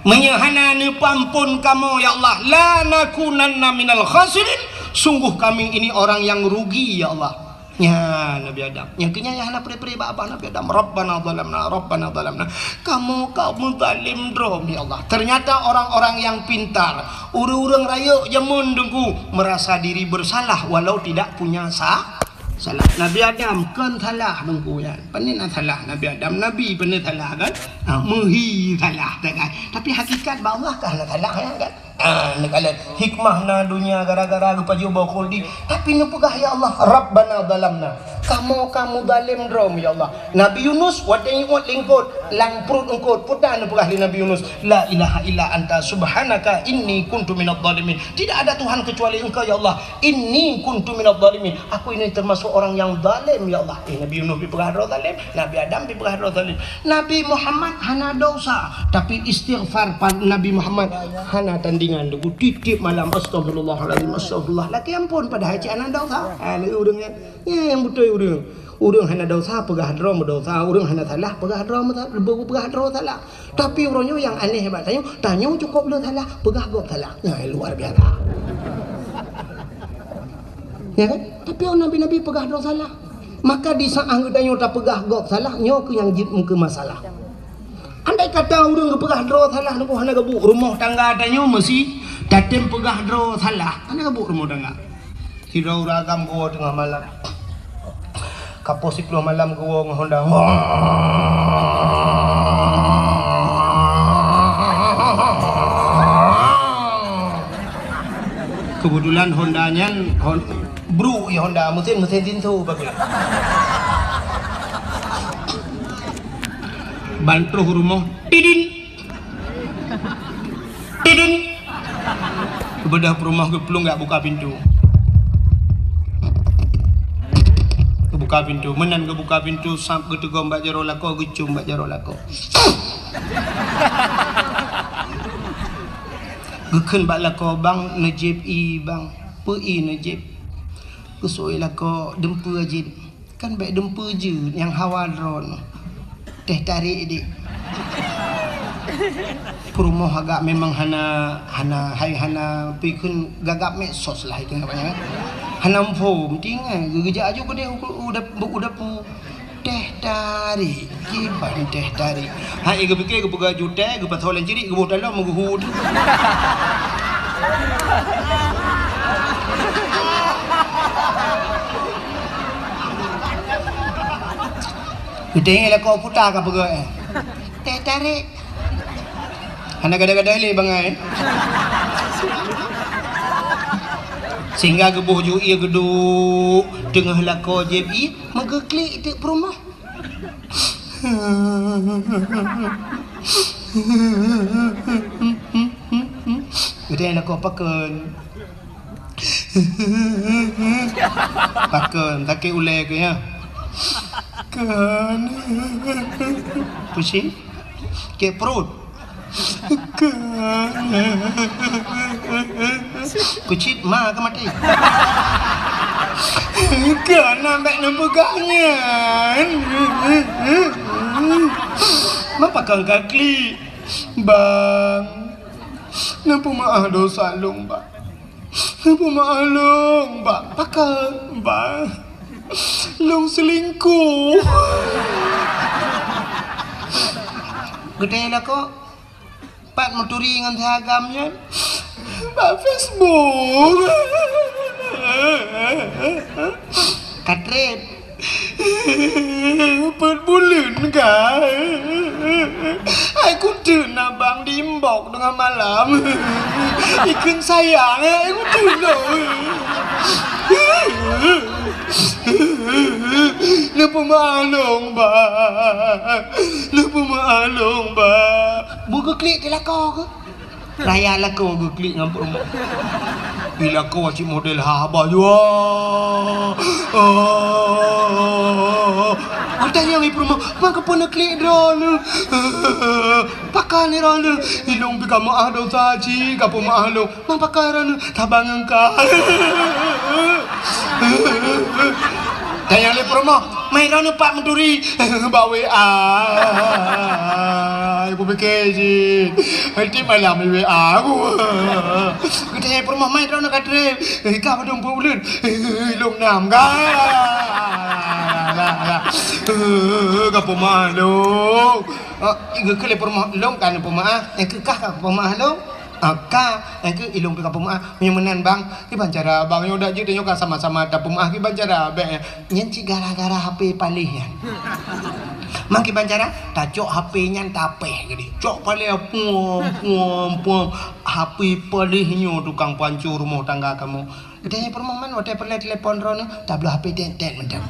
meunyoe hana neupeuampon kamoe, ya Allah, lanakunanna minal khasirin, sungguh kami ini orang yang rugi, ya Allah. Nyan Nabi Adam. Nyang keunyan nyang hana pre-pre bak babah Nabi Adam. Rabbana zalamna, Rabbana zalamna. Kamoe ka meuzalim droe, ya Allah. Ternyata orang-orang yang pintar, ureuëng-ureuëng rayeuk jameun Teungku, merasa diri bersalah walau tidak punya sa-, salah. Nabi Adam kon salah Teungku nyan. Pane na salah Nabi Adam, Nabi pane salah kan? Ha, meuhi salah, tak kan? Tapi hakikat bak Allah ka hana salah nyan kan? Ah, neukalon hikmah na donya gara-gara geupajoh boh khuldi. Tapi neupeugah, "Ya Allah, Rabbana zalamna." Kamoe ka meuzalim droe, ya Allah. Nabi Yunus watée jiuet lingkot lam pruet eungkot, peue neupeugah lé Nabi Yunus, "La ilaha illa anta subhanaka inni kuntu minadh dhalimin." Tidak ada Tuhan kecuali Engkau, ya Allah. "Inni kuntu minadh dhalimin." Aku ini termasuk orang yang zalim, ya Allah. Eh, Nabi Yunus dipeugah droe zalim, Nabi Adam dipeugah droe zalim. Nabi Muhammad hana dosa, tapi istighfar pa-, Nabi Muhammad hana tandingan. Tiep-tiep malam, "Astagfirullahalazim, astagfirullah." Lakée ampon padahai cit hana dosa. Ha, lé ureuëng nyan. Nyan nyang beutôi ureuëng. Ureuëng hana dosa peugah droe meudosa, ureuëng hana salah peugah droe meusa-, peugah droe salah. Tapi uroe nyoe nyang aneh bak tanyoe, tanyoe cukôp le salah, peugah gob salah. Nyan luar biasa. Ya kan? Tapi nabi-nabi peugah droe salah. Maka di saat geutanyoe tapeugah gob salah, nyoe keuh nyang jeuet meukeue masalah. Andai kata ureuëng geupeugah droe salah, nyoe hana geubuet rumoh tangga tanyoe meusi tatem peugah droe salah. Hana geubuet rumoh tangga. Sidroe ureuëng agam geuwoe teungoh malam. Kapoh siploh malam geuwoe ngon honda. Kebetulan honda nyan hon-, bruk ya honda, mesin, mesin tinsu bagus. Ban troh rumoh, tidin. Tidin. Geubeudôh peurumoh geuplueng geujak buka pintoe. Geubuka pintoe. Meunan geubuka pintoe, sab geuteugom bak jaroe lakoe, geucôm bak jaroe lakoe. Geukheun bak lakoe, "Bang, neujieb ie, Bang." "Peue ie neujieb?" Geuseuôt lakoe, "Dumpeue jieb." "Kan bék dumpeue jeuet nyang hawa droeneuh. Teh tarék dék." Peurumoh agak memang hana, hana, hai hana peue kheun gagap medsos lah itu namanya. Hana muphom, tinggai geujak aju keudeh u, u, u dapu. Teh tarék, kiban teh tarék. Hai geupike geupeugah jutée, geupasoe lam cirik, geuboh talom geuhue. Geutanyoe lakoe puta ka peugah, eh. Teh tarék. Hana gada-gada lé bangai. Sehingga geuboh ju ie geuduek teungoh lakoe jieb ie, meugeuklik teuk peurumoh. Geutanyoe lakoe pakon. Pakon, sakét ulée keuh nyan. Kon. Pusing. Sakét pruet. Kon. Peucit ma ka maté. Kon, bék neupeugah nyan. Ma pakon ka klik. Bang, neupeumeu'ah dosa lôn, Bang. Neupeumeu'ah lôn, Bang. Pakon, Bang? Lôn seulingkoh. Geutanyoe lakoe, pat meuturi ngon si agam nyan? Bak Facebook. Ka treb. Peuet buleuen ka. Hai kuteuk na bang di inbox teungoh malam. Ikheun sayang, hai kuteuk lôn. Neupeumeu'ah lôn, Bang. Neupeumeu'ah lôn, Bang. Beu geuklik di lakoe keuh? Raya lakoe geuklik ngon peurumoh. Di lakoe cit model haba jua. Oh. Tanyong lé peurumoh, "Mangkeupeu neuklik droeneuh?" "Pakon lé droeneuh?" "Ilôn pih ka meu'ah dosa cit, ka peumeu'ah lôn." "Mangkeupeu droeneuh?" "Saban ngon ka." Tanyong lé peurumoh, "Man droeneuh pat meuturi?" "Bak W A." Ibu pike cit. Tiep malam di W A. Geutanyong lé peurumoh, "Man droeneuh ka trép?" "Ka padum peuet buleuen." "Lôn nam ka." "Ka peumeu'ah lôn." "Geukheun lé peurumoh, lôn ka neupeumeu'ah, nyang keu kah ka peumeu'ah lôn?" "Ah, ka, nyang keu ilôn pih ka peumeu'ah." "Meunyoe meunan bang, kiban cara bang, nyoe dak jeuet nyoe ka sama-sama tapeumeu'ah, kiban cara bèk nyan?" "Nyan cit gara-gara H P paléh nyan." "Man kiban cara?" "Tacok H P nyan tapéh jadi. Cok paléh puam, puam, puam. H P paléh nyoe tukang pancô rumoh tangga kamoe." Geutanyong lé peurumoh, "Man watèe peureulèe telepon droeneuh?" "Tabloe H P tét-tét mantong."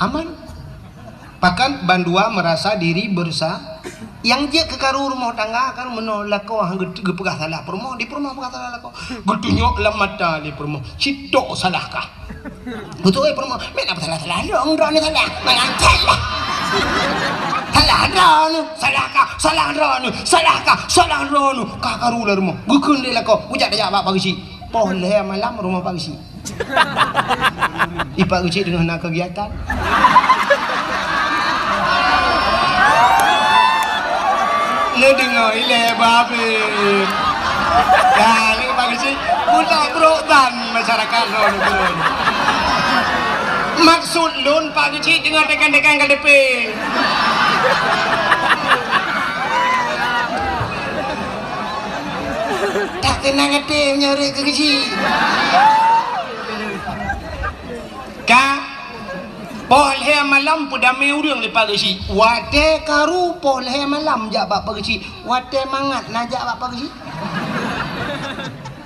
Aman. Bahkan bandua merasa diri bersa-, nyang jeuet keu karu rumoh tangga kan meunoe lakoe han geu-, geupeugah salah peurumoh, di peurumoh peugah salah lakoe. Geutunyok lam mata lé peurumoh, "Sitok salah kah?" Beutôi peurumoh, "Meunan salah-salah lôn, droeneuh salah." "Meunan salah. Salah droeneuh, salah kah, salah droeneuh, salah kah, salah droeneuh." Ka karu lam rumoh. Geukheun lé lakoe, "Kujak tajak bak Pak Geuchik." Poh lhèe malam rumoh Pak Geuchik. Ipak Geuchik teungoh na kegiatan. Neudeungoe ilèe babeh. Dah, ni Pak Geuchik, budak brok ban masyarakat lôn tu. Maksud lôn, Pak Geuchik teungoh tekan-tekan K T P. Tak keunong até meunyoe rhot keu Geuchik. Ka, poh lhèe malam peudamé ureueng lé Pak Geuchik. Watèe karu poh lhèe malam jak bak Pak Geuchik. Watèe mangat na jak bak Pak Geuchik.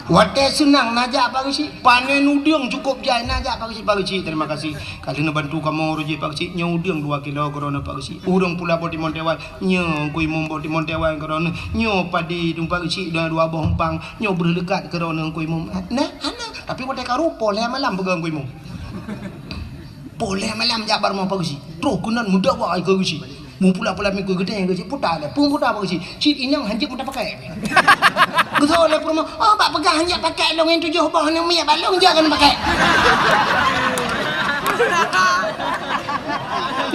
Watèe seunang na jak Pak Geuchik. Panen udeueng cukôp jai na jak Pak Geuchik. "Pak Geuchik, terima kasih. Ka lheueh neubantu kamoe rôh jih Pak Geuchik. Nyoe udeueng dua kilo keu droeneuh Pak Geuchik. Ureueng pula boh timon teuwan." "Nyoe Teungku Imum boh timon teuwan keu droeneuh. Nyoe padi Teungku Pak Geuchik dua, dua boh umpang. Nyoe breuh leukat keu droeneuh Teungku Imum." "Nah, hana. Tapi watèe karu poh lhèe malam peugah Teungku Imum." Poh lhèe malam jak bak rumoh Pak Geuchik. Troh keunan meudawa keu Geuchik. Meupula-pula miku geutanyoe Geuchik puta lé. Peue puta Pak Geuchik? "Cit inong hanjeuet meuta pakai." Geutanyong lé peurumoh, "Oh, bak peugah hanjeuet pakai lôn nyang tujoh boh nyoe miet bak lôn jak keuneuk pakai."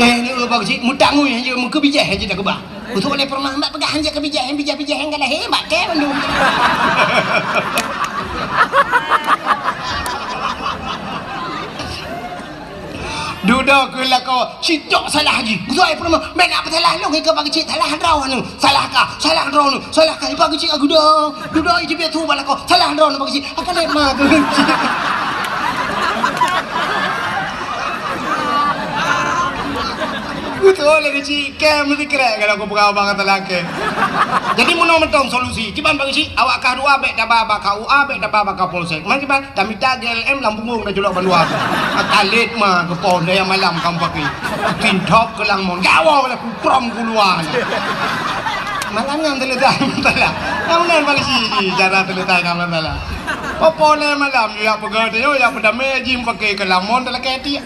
Eh, ni Pak Geuchik meutangui hanjeuet meukeubijèh hanjeuet takeubah. Beutôi lé peurumoh, "Bak peugah hanjeuet keubijèh, nyang bijèh-bijèh nyang galak, he, bak kèe bandum." Dudoe keu lakoe, "Sitok salah jih." Beutôi peurumoh, "Meunan peusalah lôn, keu Pak Geuchik salah droeneuh, salah kah, salah droeneuh, salah kah." Pak Geuchik geudoe, dudoe jih biasa bak lakoe, "Salah droeneuh Pak Geuchik." Akan lé ma keu Geuchik. Beutôi lé Geuchik. Kèe meusti krek kalau kupeugah bak gata lakèe. Jadi meunoe mantong solusi. Kiban Pak Geuchik, awak kah dua bèk taba bak K U A, bèk taba bak Kapolsek. Man kiban, tamita G L M lam punggong taculok bandua. Akan lé ma keu poh lhèe malam kamoe pakai. Tintok keu lam mon. Gawoe lé kuprom keuluwa. Malam nyan teuletai masalah. Nyang meunan polisi jih cara teuletai ka masalah. Poh lhèe malam, jak peugah teuh, jak peudamé jih pakai keu lam mon talakèe tiek.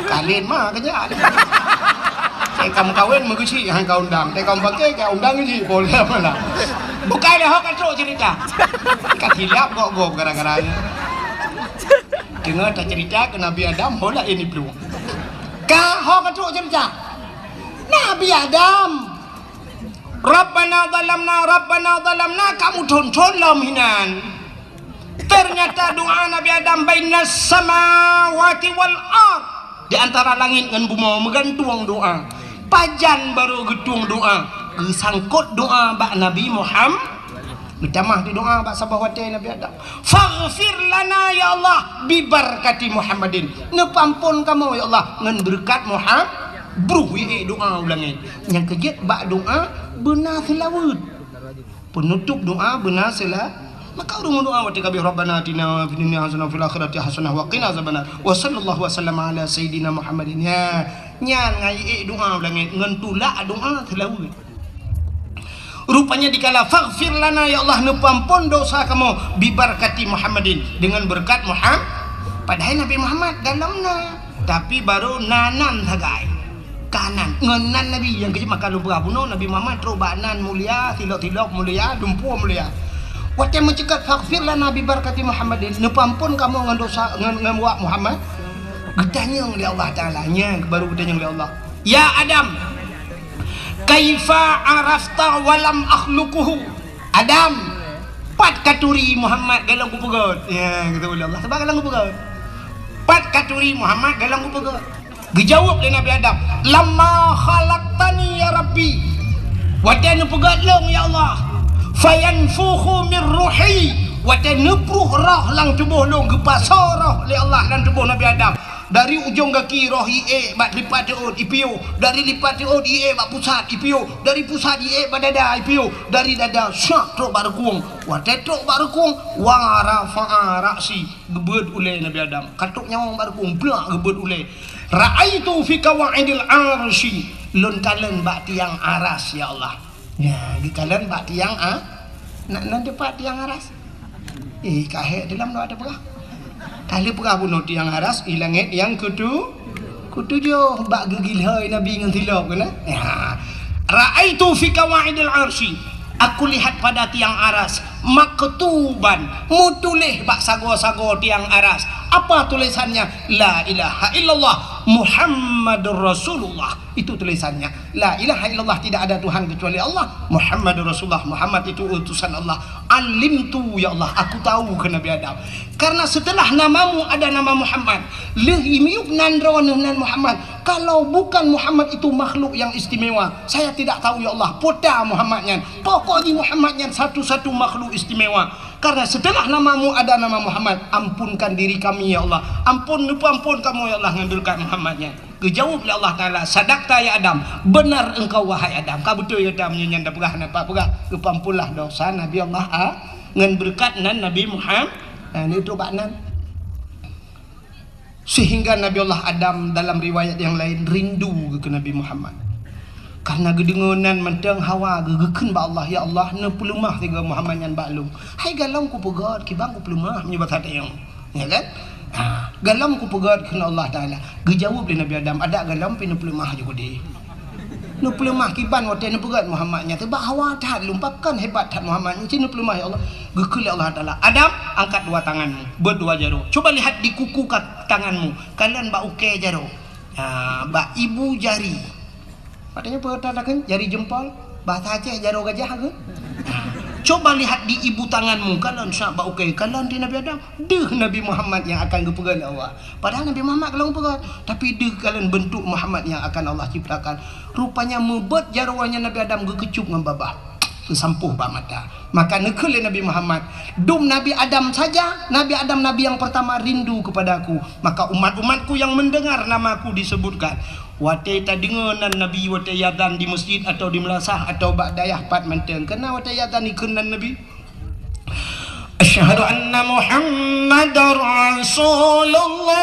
Kalén ma keujak. Cit ka meukawen, Meugeuchik han ka undang. Cit ka meupaké, ka undang Geuchik, poh lhèe malam. Bukai lé ho ka trok cerita. Ka silap gob-gob gara-gara nyan. Deungoe tacerita keu Nabi Adam, ho laén iplueng. Ka ho ka trok cerita. Nabi Adam. Rabbana zalamna, Rabbana zalamna, ka meuthon-thon lom hinan. Ternyata doa Nabi Adam bainas samawati wal ard, di antara langit ngon bumoe meugantung doa. Pajan barô geutueng doa, geusangkot doa bak Nabi Muham-, geutamah di doa bak saboh watèe Nabi Adam. Faghfir lana ya Allah bibarakati Muhammadin. Neupeuampon kamoe ya Allah ngon beureukat Muham-, bruh ié doa u langét. Nyang keujeuet bak doa beuna seulaweuet. Peunutôp doa beuna seula-, maka ureueng meudoa watèe ka abéh, "Rabbana atina fid dunya hasanah wa fil akhirati hasanah wa qina azabannar." Wa sallallahu wa sallama ala sayyidina Muhammadin. Nya, nyan ngon ié doa u langét, ngon tulak doa seulaweuet. Rupanya dikala, "Faghfir lana, ya Allah, neupeuampon dosa kamoe, bibarakati Muhammadin, dengan berkat Muham-," padahai Nabi Muhammad dalam na. Tapi barô na nan sagai. Ka nan. Ngon nan Nabi nyang keujeuet maka lôn peugah bunoe, Nabi Muhammad trok bak nan mulia, silok-silok mulia, dumpeue mulia. Watée meuceukat, "Faghfir lana bi barakati Muhammadin," neupeuampon kamoe ngon dosa, ngon, ngon wak Muhammad. Geutanyong lé Allah Taala, nyan barô geutanyong lé Allah, "Ya Adam, kaifa arafta wa lam akhluquhu?" "Adam, pat katuri Muhammad golom kupeugét?" Ya, geutanyong lé Allah, sabab golom kupeugét. "Pat katuri Muhammad golom kupeugét?" Geujaweueb lé Nabi Adam, "Lamma khalaqtani ya Rabbi," watée neupeugét lôn, ya Allah, "fayanfukhu min ruhi," watée neupruh roh lam tuboh lôn, geupasoe roh lé Allah lam tuboh Nabi Adam. Dari ujong gaki roh iék bak lipat teuôt ipiôh, dari lipat teuôt iék bak pusat ipiôh, dari pusat iék bak dada ipiôh, dari dada syak trok bak reukung. Watée trok bak reukung, wa rafa'a ra'si, geubeuet ulée Nabi Adam. Ka trok nyawöng bak reukung, plak geubeuet ulée. "Ra'aitu fi qawaidil arsy," lôn kalon bak tiang aras, ya Allah. Ya, geukalon bak tiang a-, na, nan teupat tiang aras. Eh, ka hék teulam doa teupeugah. Ka lheueh peugah bunoe tiang aras, i langét nyang keutu-, keutujoh bak geugilhôi Nabi ngon silop keunan. Ya. "Ra'aitu fi qawaidil arsy," aku lihat pada tiang aras, "maktuban," meutuléh bak sagoe-sagoe tiang aras. Apa tulisannya? "La ilaha illallah Muhammadur Rasulullah." Itu tulisannya. "La ilaha illallah, tidak ada Tuhan kecuali Allah. Muhammadur Rasulullah, Muhammad itu utusan Allah. Alimtu, ya Allah, aku tahu," kheun Nabi Adam. "Karena setelah namamu ada nama Muhammad, lheueh miyueb nan droeneuh nan Muhammad. Kalau bukan Muhammad itu makhluk yang istimewa, saya tidak tahu, ya Allah, peue ta Muhammad nyan. Pokok jih Muhammad nyan satu-satu makhluk istimewa. Karena setelah namamu ada nama Muhammad, ampunkan diri kami, ya Allah. Ampun, neupeuampon kamoe, ya Allah, ngon beureukat Muhammad nyan." Geujaweueb lé Allah Taala, "Sadaqta ya Adam, benar engkau wahai Adam." Ka beutôi gata meunyoe nyan tapeugah, na pat peugah, geupeuampunlah dosa Nabi Allah a-, ngon beureukat nan Nabi Muhammad, na, neutrok bak nan. Sehingga Nabi Allah Adam dalam riwayat yang lain rindu keu Nabi Muhammad. Karena geudeungoe nan mantong hawa geu-, geukheun bak Allah, "Ya Allah, neupeuleumah sigoe Muhammad nyan bak lôn. Hai galom kupeugét, kiban kupeuleumoh meunyoe basa tayong." Ya kan? Ha, galom kupeugét kheun Allah Taala. Geujaweueb lé Nabi Adam, "Adak galom pih neupeuleumah ju keudeh. Neupeuleumah kiban watée neupeugét Muhammad nyan, sabab hawa that lôn, pakon hebat that Muhammad nyan, ci neupeuleumah, ya Allah." Geukheun lé Allah Taala, "Adam, angkat dua tanganmu, beuet dua jaroe. Coba lihat di kuku ka-, tanganmu, kalon bak ukée jaroe. Ha, bak ibu jari." Maksudnya peue takheun? Jari jempol. Bahasa Aceh jaroe gajah kheun. Coba lihat di ibu tanganmu, kalon syak bak ukée, kalon di Nabi Adam. Deuh Nabi Muhammad nyang akan geupeugét lé Allah. Padahai Nabi Muhammad ka lheueh geupeugét, tapi deuh kalon beuntuk Muhammad nyang akan Allah ciptakan. Rupanya meubeuet jaroe nyan Nabi Adam geukeucup ngon babah. Geusampôh bak mata. Maka neukheun lé Nabi Muhammad, "Dum Nabi Adam saja, Nabi Adam nabi yang pertama rindu kepada aku. Maka umat-umatku yang mendengar namaku disebutkan." Watée tadeungoe nan Nabi watée azan di meuseujid atawa di meulasah atawa bak dayah pat mantong, keunan watée azan dikheun nan Nabi, "Asyhadu anna Muhammadar Rasulullah."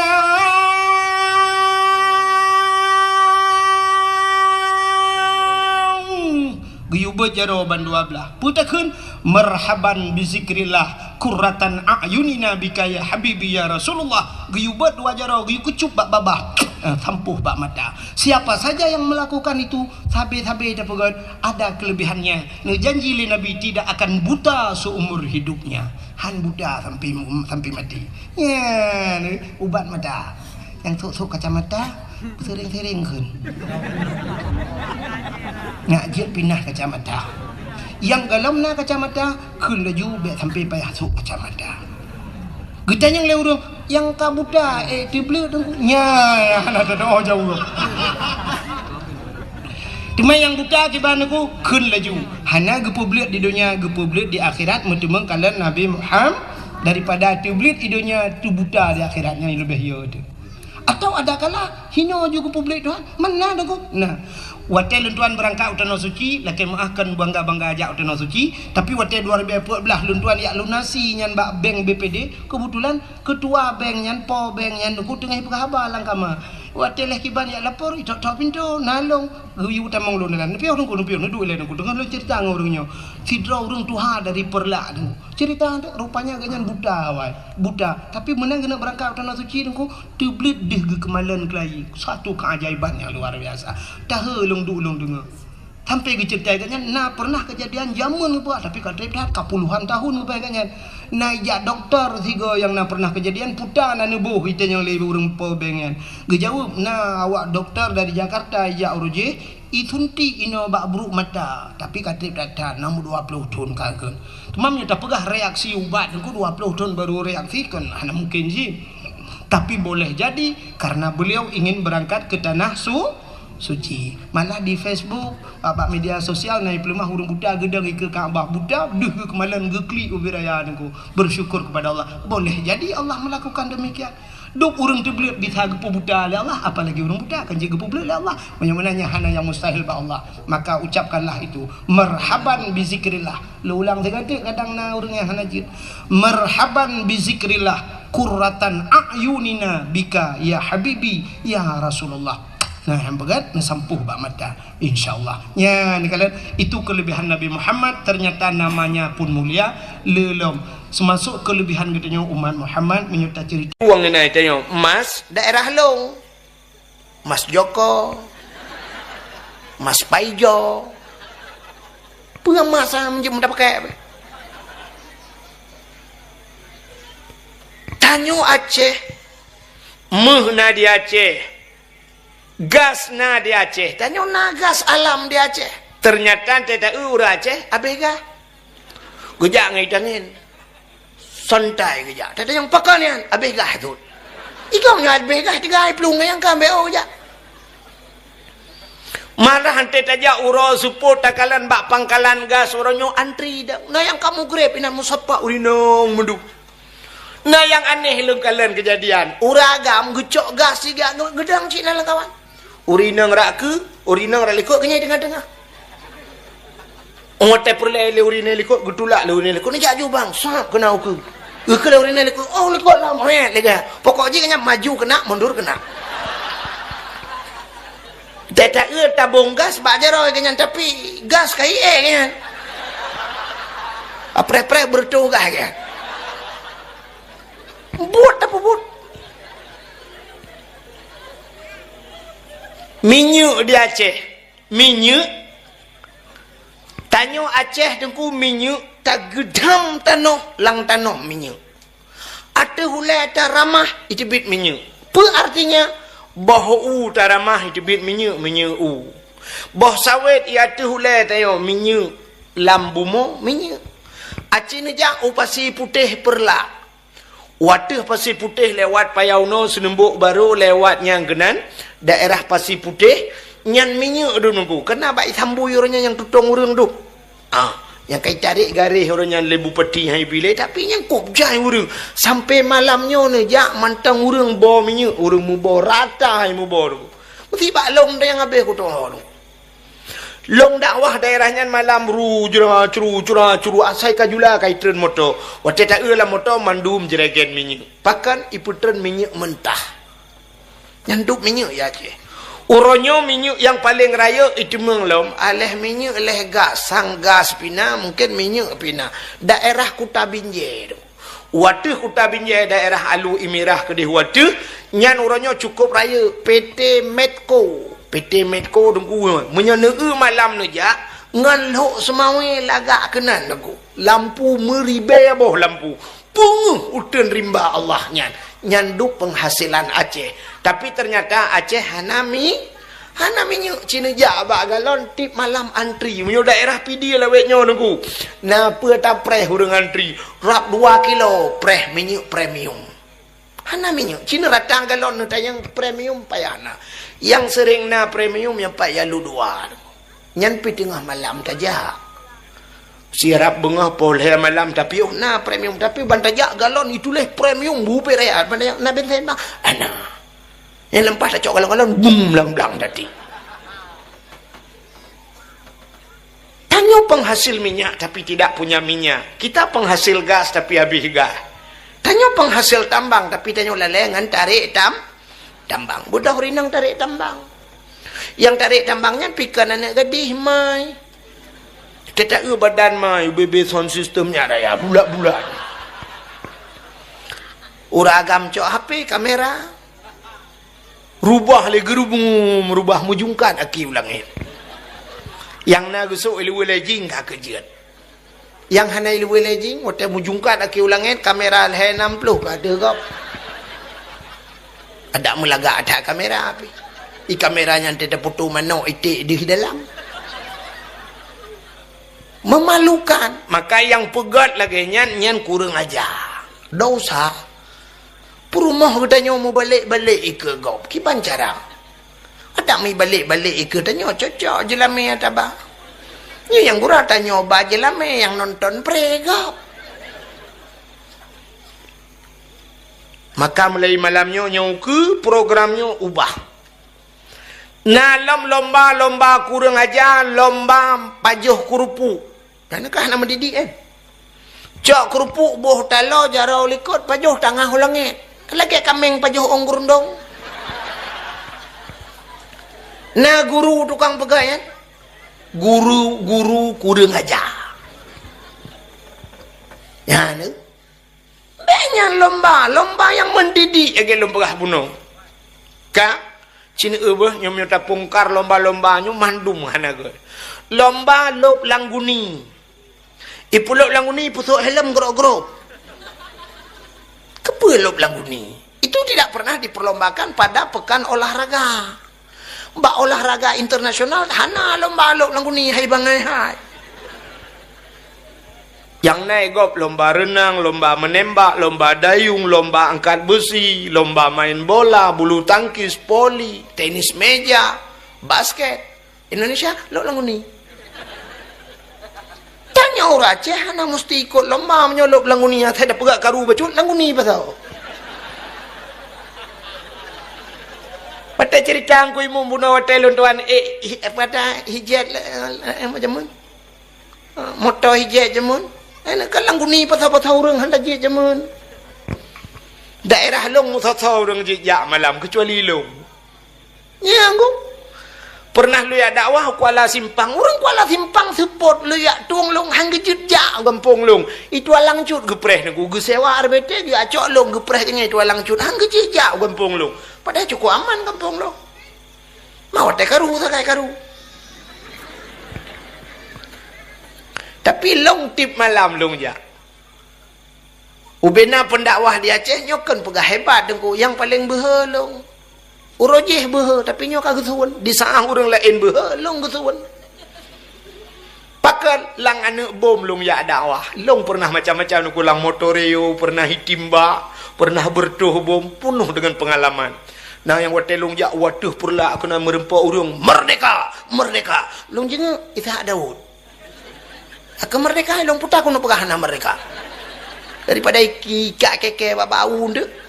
Geuyue beuet jaroe bandua blaih. Peue takheun? "Marhaban bi zikrillah, qurratan a'yunina bika ya habibi ya Rasulullah." Geuyue beuet dua jaroe, geuyue keucup bak babah, eh, sampôh bak mata. Siapa saja yang melakukan itu, sabe-sabe tapeugét, ada kelebihannya. Neujanji lé Nabi tidak akan buta seumur hidupnya. Han buta sampai, sampai mati. Nyan, ubat mata. Nyang sôk-sôk kacamata, sering-sering kheun. Nak jeuet pinah kacamata. Nyang galom na kacamata, kheun laju bék sampai payah sôk kacamata. Geutanyong lé ureuëng, "Nyang ka buta, eh, teubleuet Teungku?" Nyan, hana teudoh jaweueb. Teuma nyang buta kiban Teungku, kheun laju. Hana geupeubleuet di donya, geupeubleuet di akhirat, meuteumé kalon Nabi Muhammad, daripada teubleuet di donya, teubuta di akhirat, nyan leubeh yo teuh. Atau ada kala hino ju geupeubleuet Tuhan, mana Teungku? Nah, watée lôn tuan beurangkat u Tanoh Suci, lakée meuáh kon bangga-bangga jak u Tanoh Suci, tapi watée dua ribu empat belas lôn tuan jak lunasi nyan bak bank B P D, keubeutulan keutua bank nyan, po bank nyan Teungku teungoh peugah haba lam kama. Watèe lheuh kiban jak lapor, ithok-thok pintoe, na lôn, geuyue tamong lôn dalam. Neupiôh Teungku, neupiôh, neuduek ilèe Teungku. Deungon lôn ceurita ngon ureueng nyoe. Sidroe ureueng tuha dari Peureulak Teungku. Ceurita, rupanya gobnyan buta awai. Buta. Tapi meunan geuneuk beurangkat u Tanah Suci Teungku, teubleuet deuh geukeumalon keulayi. Satu keajaiban nyang luar biasa. Tahe lôn duek lôn deungoe. Sampai geuceurita gobnyan, na pernah keujadian jameun geupeugah, tapi ka trép that, ka puluhan tahun geupeugah gobnyan. Na ijak dokto sigoe nyang na pernah keujadian, peue na neuboh ite nyang lé ureueng po beng nyan. Geujaweueb, na awak dokto dari Jakarta ijak uroe jéh, isuntik inoe bak brok mata, tapi ka trép that-that, na meu dua ploh thon ka kheun. Teuma meunyoe tapeugah reaksi ubat Teungku dua ploh thon baru reaksi, kan hana mungkin jih. Tapi boleh jadi karena beliau ingin berangkat ke tanah su-, suci. Malah di Facebook, bak media sosial na ipeuleumah ureueng buta geudong ikeue Ka'bah buta, deuh geukeumalon geuklik ubit raya Teungku. Bersyukur kepada Allah. Boleh jadi Allah melakukan demikian. Dum ureueng teubleuet bisa geupeubuta lé Allah, apalagi ureueng buta kan jeuet geupeubleuet lé Allah. Meunyoe meunan nyan hana nyang mustahil bak Allah, maka ucapkanlah itu, "Marhaban bi zikrillah." Lôn ulang sigoe teuk, kadang na ureueng nyang hana jeuet. "Marhaban bi zikrillah, qurratan a'yunina bika ya habibi ya Rasulullah." Nah, nyang peugét neusampôh bak mata, insya Allah. Nyan kalon, itu kelebihan Nabi Muhammad, ternyata namanya pun mulia, le lom. Seumasok kelebihan geutanyoe umat Muhammad, meunyoe taceurita. Uang ngenai tanyoe, emas daerah lôn. Mas Joko, Mas Paijo. Peue masa meunjeuet meudapeukek? Tanyoe Aceh, méuh na di Aceh, gas na di Aceh. Tanyoe na gas alam di Aceh. Ternyata teuta ureueng Aceh abéh gas. Geujak ngon itangen. Santai geujak. Teuta nyang pakon nyan, abéh gas thon. Igong nyan abéh gas, tiga ai plueng nyang ka ambek oh geujak. Malah han teuta jak uroe seupôt takalon bak pangkalan gas uroe nyoe antri dak. Na nyang ka mugreb inan musapa urinong meudub. Na nyang aneh lôn kalon keujadian. Ureueng agam geucok gas siga ngeudang cit na lam kawan. Urinong rak keu, urinong rak likot keunyan teungoh-teungoh. Oh, watèe peureulèe lé urinong likot, geutulak lé urinong likot, neujak jubang, sab keuna ukeue. Ukeue lé urinong likot, oh, likot lam, hét, lega. Pokok jih keunyan maju keunak, mundur keunak. Teuta eu tabong gas bak jaroe keunyan, tapi gas ka ié keunyan. Apreh-preh beureutoh gas keunyan. Buet tapeubuet. Minyeuk di Aceh. Minyeuk. Tanyoe Aceh Teungku minyeuk tageudam tanoh, lam tanoh minyeuk. Ateueh ulèe taramah iteubiet minyeuk. Peue artinya? Boh u taramah iteubiet minyeuk, minyeuk u. Boh sawét i ateueh ulèe tanyoe minyeuk, lam bumoe minyeuk. Aci neujak u Pasi Putéh Peureulak. Wateueh Pasi Putéh lewat Payaunoe, Seuneumbok Barô lewat nyang keunan, daerah Pasi Putéh, nyan minyeuk dum Teungku. Keunan bak Isambui uroe nyan nyang tutong ureueng dum. Ah, nyang ka itarek garéh uroe nyan lé bupati hai bilé, tapi nyang kôb jai ureueng. Sampoe malam nyoe neujak mantong ureueng boh minyeuk, ureueng muboh rata hai muboh Teungku. Meusti bak lôn nyang habéh kutong Teungku. Lôn dakwah daerah nyan malam ru jra cru cra cru asai ka jula ka itreun moto. Watèe taeu lam moto mandum jregen minyeuk. Pakon ipeutreun minyeuk mentah. Nyan dum minyeuk ya Aceh. Uroe nyoe minyeuk nyang paleng rayeuk iteumeung lom, aléh minyeuk léh gas, sang gas pina, mungken minyeuk pina. Daerah Kuta Binjai tu. Wateueh Kuta Binjai daerah Alu Imirah keudeh wateueh, nyan uroe nyoe cukôp rayeuk, P T Medco. P T Medco Teungku, meunyoe neueu malam neujak, ngon lhok seumawé lagak keunan Teungku. Lampu meuribèe boh lampu. Peungeuh uteuen rimba Allah nyan. Nyan dum peunghasilan Aceh. Tapi teunyata Aceh hana mi-, Hana minyeuk, ci neujak bak galon tiep malam antri. Meunyoe daerah Pidie lawét nyoe Teungku, na peue tapreh ureueng antri, rab dua kilo preh minyeuk premium. Hana minyeuk, ci neuratang galon neutanyong premium payah na. Nyang seuréng na premium nyang pat ya lu dua. Nyan pi teungoh malam tajak. Sirab beungoh poh lhèe malam tapi oh na premium, tapi ban tajak galon ituléh premium bupet raya, ban tajak na bensin bah. Ana. Nyang leumpah tacok galon-galon, bum, blang-blang tadi. Tanyoe penghasil minyak tapi tidak punya minyak. Kita penghasil gas tapi habis gas. Tanyoe penghasil tambang tapi tanyoe lalai ngon tarek tam-, Tambang. Beudôh ureueng inong tarek tambang. Nyang tarek tambang nyan pih kon aneuk gadih mai. Teuta-eu badan mai, bebe sound system nyan raya, bulat-bulat. Ureueng agam cok H P, kamera. Rubah lé geurubum, rubah meujungkat akhé u langét. Nyang na geusok ileue lé jing ka keujeuet. Nyang hana ileue lé jing, watée meujungkat akhé u langét, kamera lhée nam ploh ka deuh gob. Adak meulagak that kamera pih. I kamera nyan teuta foto manok iték deuh dalam. Memalukan. Maka nyang peugét lagée nyan, nyan kureueng aja. Dosa. Peurumoh geutanyoe mubalek-balek ikeue gob. Kiban cara? Adak mibalek-balek ikeue tanyoe cocok jeulamé taba. Nyoe nyang gura tanyoe ba jeulamé nyang nonton pré gob. Maka mulai malam nyoe, nyoe keu program nyoe ubah. Na lom lomba-lomba kureueng aja, lomba pajoh keurupuk. Nyan kah na mendidik, eh? Cok keurupuk boh taloe jaroe likot pajoh tangah u langét. Lagée kaméng pajoh ôn geurundong. Na guru tukang peugah, eh? Guru-guru kureueng aja. Nyan, eh? Bék nyan lomba, lomba nyang mendidik lagée lôn peugah bunoe. Ka, cit eu beuh nyoe meunyoe tapungkar lomba-lomba nyoe mandum hana gét. Lomba lôb lam guni. Ipeulôb lam guni, ipeusôk helm grôp-grôp. Keupeue lôb lam guni? Itu tidak pernah diperlombakan pada pekan olahraga. Bak olahraga internasional hana lomba lôb lam guni hai bangai hai. Nyang na gob lomba reunang, lomba meunembak, lomba dayung, lomba angkat beusi, lomba main bola, bulu tangkis, voli, tenis meja, basket. Indonesia lôb lam guni. Tanyoe ureueng Aceh hana musti ikot lomba meunyoe lôb lam guni, asai tapeugah karu bacut lam guni pasal. Watée cerita Teungku Imum bunoe watée lôn tuan, eh, hi-, apa dah, hijet, eh, eh, macam mana? Ah, moto hijet jameun. Eh, kan lam guni pasal-pasal ureueng hana jiet jameun. Daerah lôn soe-soe ureueng jijak malam, kecuali lôn. Nyan, Gung. Pernah lôn jak dakwah Kuala Simpang. Ureueng Kuala Simpang seupôt lôn jak tueng lôn han geujeuet jak u gampông lôn. I tualang cut geupreh Teungku, geusewa R B T, geuacok lôn geupreh deungon i tualang cut. Han geujeuet jak u gampông lôn. Padahai cukôp aman gampông lôn. Ma watée karu sagai karu. Tapi lôn tiep malam lôn jak. Ubena pendakwah di Aceh nyoe kon peugah hebat Teungku, nyang paleng beuhe lôn. Uroe jih beuhe, tapi nyoe ka geusuwen. Di saah ureueng laén beuhe, lôn geusuwen. Pakon lam aneuk bom lôn jak dakwah. Lôn pernah macam-macam Teungku, lam moto Reo, pernah itimbak, pernah beureutoh bom, peunoh deungon peungalaman. Na nyang watée lôn jak u ateueh peureulak keunan meureumpok ureueng, "Merdeka! Merdeka!" Lôn jingeuk, Ishak Daud. Ka merdeka, lôn puta keuneuk peugah hana merdeka. Daripada iki-, ikak keke bak bau ndeuek.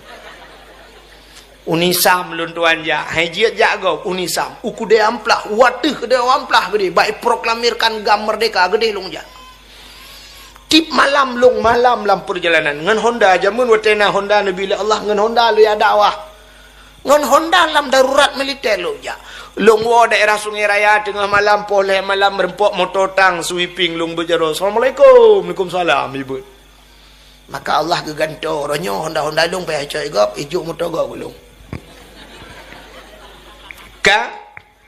Unisam lôn tuan jak, hai jeuet jak gob, Unisam. U keudée amplah, u ateueh keudée amplah geudeh, bak iproklamirkan GAM merdeka geudeh lôn jak. Tiep malam lôn malam lam peurjalanan. Ngon Honda, jameun watée na Honda neubi lé Allah, ngon Honda lôn jak dakwah. Ngon Honda lam darurat militer lôn jak. Lôn woe daerah Sungai Raya teungoh malam, poh lhée malam, reumpok moto tang, sweeping, lôn beujaroe, "Assalamualaikum." "Waalaikumsalam," ibeut. Maka Allah geugantoe, roh nyoe Honda-Honda lôn payah cok i gob, ijok moto gob keu lôn. Ka?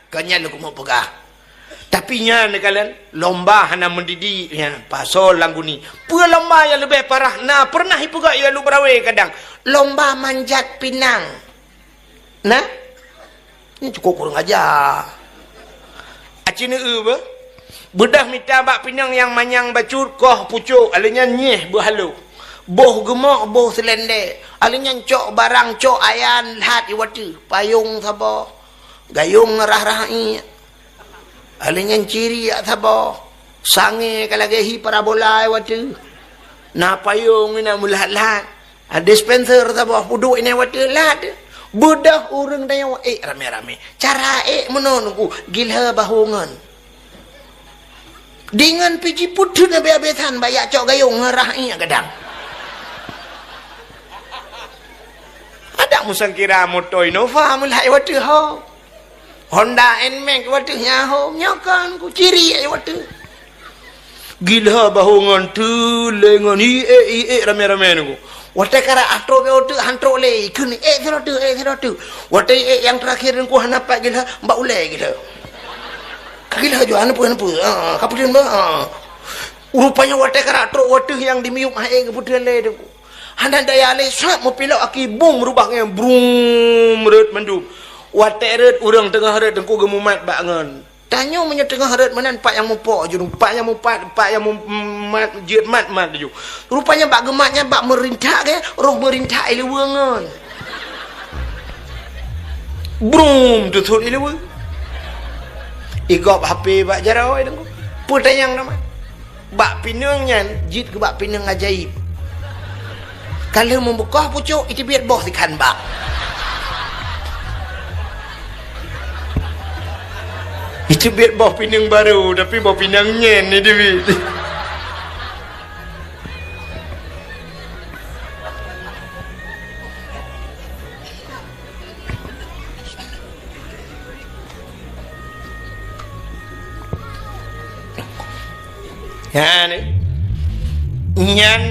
Ka nyan lôn keumeung peugah. Tapi nyan neukalon, lomba hana mendidik nyan, pasol lam guni. Peue lomba nyang leubeh parah, na pernah ipeugah i Alue Beurawe kadang. Lomba manjat pinang. Nah, nyoe cukôp kureueng aja. Aci neu-eu beuh. Beudoh mita bak pinang nyang manyang bacut, koh pucôk, alèh nyan nyieh beuhalo. Boh geumok, boh seulendé. Alèh nyan cok barang, cok ayan, lhat i watèe. Payong saboh. Gayong rah-rah iék. Alèh nyan ciriak saboh. Sangè ka lagèe hi parabola i watèe. Na payong inan meulhat-lhat. Ah, dispenser saboh peuduek inan watèe lhat. Beudoh ureueng tanyoe ék ramè-ramè. Cara ék meunoe Teungku, gilhé bahô ngon. Deungon pih jipeutreun habéh-habésan bak jak cok gayong ngon rah iék gadang. Ah, Dak meusangkira moto Innova meulah watèe ho. Honda Nmax watèe nyan ho, nyoe kan ku ciri watèe. Gila bahu ngon tu, lé ngon ié, ié ramé-ramé nunggu. Watèe kara atô be oteuk hantô lé, kheun ék sidroe teuk, ék sidroe teuk. Watèe ék nyang terakhir nunggu hana pat gila, bak ulèe gila. Ka gila jua, hana peue, hana peue. Ha, ka peudeueng ba. Ha. Rupanya watèe kara trok watèe nyang dimiyup hai geupeudeueng lé tu. Hana daya lé, sat meupilok aki bum rubah ngon brum rot mandum. Watèe rot ureueng teungoh rot teungku geumumat bak ngon. Tanyoe meunyoe teungoh rot meunan pat nyang mupo jurung, pat nyang mupat, pat nyang mumat jeuet mat-mat laju. Rupanya bak geumat nyan bak meurintak ke, roh meurintak ileue ngon. Brum teusut ileue. Igop H P bak jaroe teungku. Peutanyong nama. Bak pineung nyan jeuet keu bak pineung ajaib. Ka lheueh meubeukah pucôk, iteubiet boh sikhan bak. Iteubiet boh pineung barô, tapi boh pineung nyan iteubiet. Nyan, nyan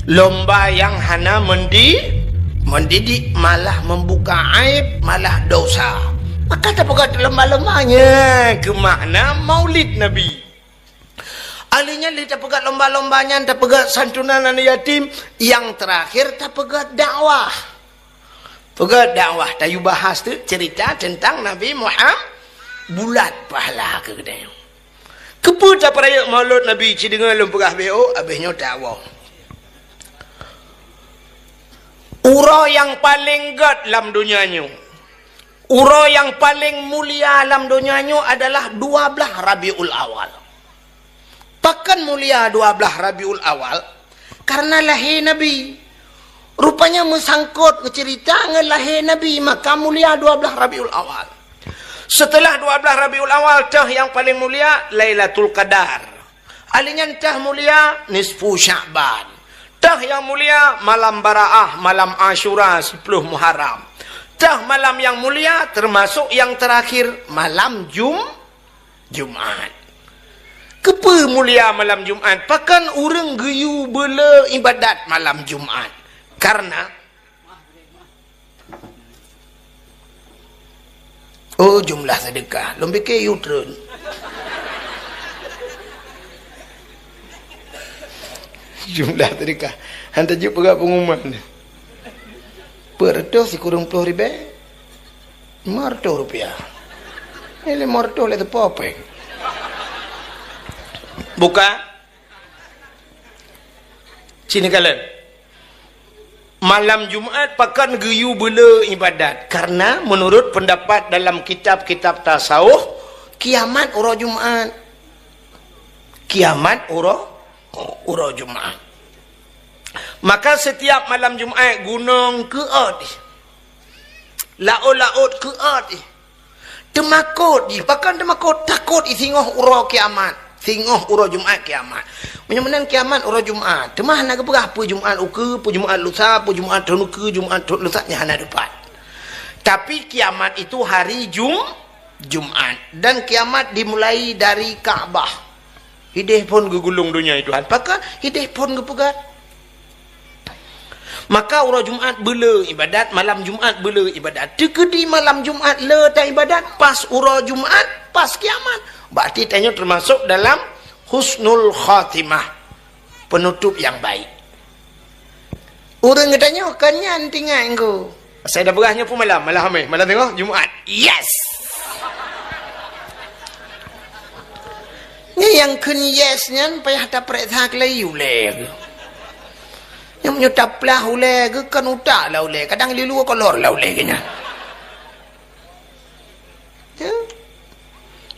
lomba nyang hana mendi-, mendidik, malah membuka aib, malah dosa. Maka tapeugah lomba-lomba nyan keu makna Maulid Nabi. Ahli nyan lé tapeugah lomba-lomba nyan, tapeugah santunan aneuk yatim, nyang terakhir tapeugah dakwah. Peugah dakwah, tayue bahas tu cerita tentang Nabi Muhammad. Bulat pahala keu geutanyoe. Keupeue tapeurayeuk Maulud Nabi, ci deungoe lôn peugah B O, abéh nyoe tawoe. Uroe nyang paleng gét lam donya nyoe, uroe nyang paleng mulia lam donya nyoe adalah dua blaih Rabiul Awal. Pakon mulia dua blaih Rabiul Awal? Karena lahé Nabi. Rupanya meusangkot cerita ngon lahé Nabi, maka mulia dua blaih Rabiul Awal. Seuteulah dua blaih Rabiul Awal, toh nyang paleng mulia Lailatul Qadar. Ahli nyan toh mulia nisfu Sya'ban. Toh nyang mulia malam Baraah, malam Asyura, siploh Muharram. Toh malam nyang mulia, teumasok nyang teurakhir, malam Jum-, Jumat. Keupeue mulia malam Jumat? Pakon ureuëng geuyue beule iébadat malam Jumat? Karena, oh, jumlah sedekah. Lôn pike yue treun. Jumlah sedekah. Han tajeuet peugah pengumuman. Peuet reutôh sikureueng ploh ribèe. Lima reutôh rupiah. Nyan lima reutôh lé teupo péng. Buka. Sini kalian. Malam Jumat pakon geuyue beule iébadat. Karena menurut pendapat dalam kitab-kitab tasawuf, kiamat uroe Jumat. Kiamat uroe, uroe Jumat. Maka setiap malam Jumat gunong keuôt. Laôt-laôt keuôt jih. Teumakot jih, pakon teumakot? Takot jih singoh uroe kiamat. Singoh uroe Jumat kiamat. Meunyoe meunan kiamat uroe Jumat, teuma hana geupeugah peue Jumat ukeue, peue Jumat lusa, peue Jumat thôn ukeue, Jumat thôn lusa, nyan hana teupat. Tapi kiamat itu hari Jum-, Jumat. Dan kiamat dimulai dari Ka'bah. Hideh phon geugulong donya nyoe Tuhan. Pakon hideh phon geupeugah. Maka uroe Jumat beule iébadat, malam Jumat beule iébadat. Teukeudi malam Jumat le taiébadat, pas uroe Jumat, pas kiamat. Berarti tanyoe teumasok dalam husnul khatimah. Penutup yang baik. Ureuëng geutanyoe kon nyan tinggai engko. Asai tapeugah nyoe peue malam, malam Hamèh, malam singoh Jumat. Yes! Nyan nyang kheun yes nyan payah tapareksa keulayi ulèe geuh. Nyang meunyoe taplah ulèe geuh kon utak lah ulèe, kadang lilue kolor lah ulèe geuh nyan. Ya.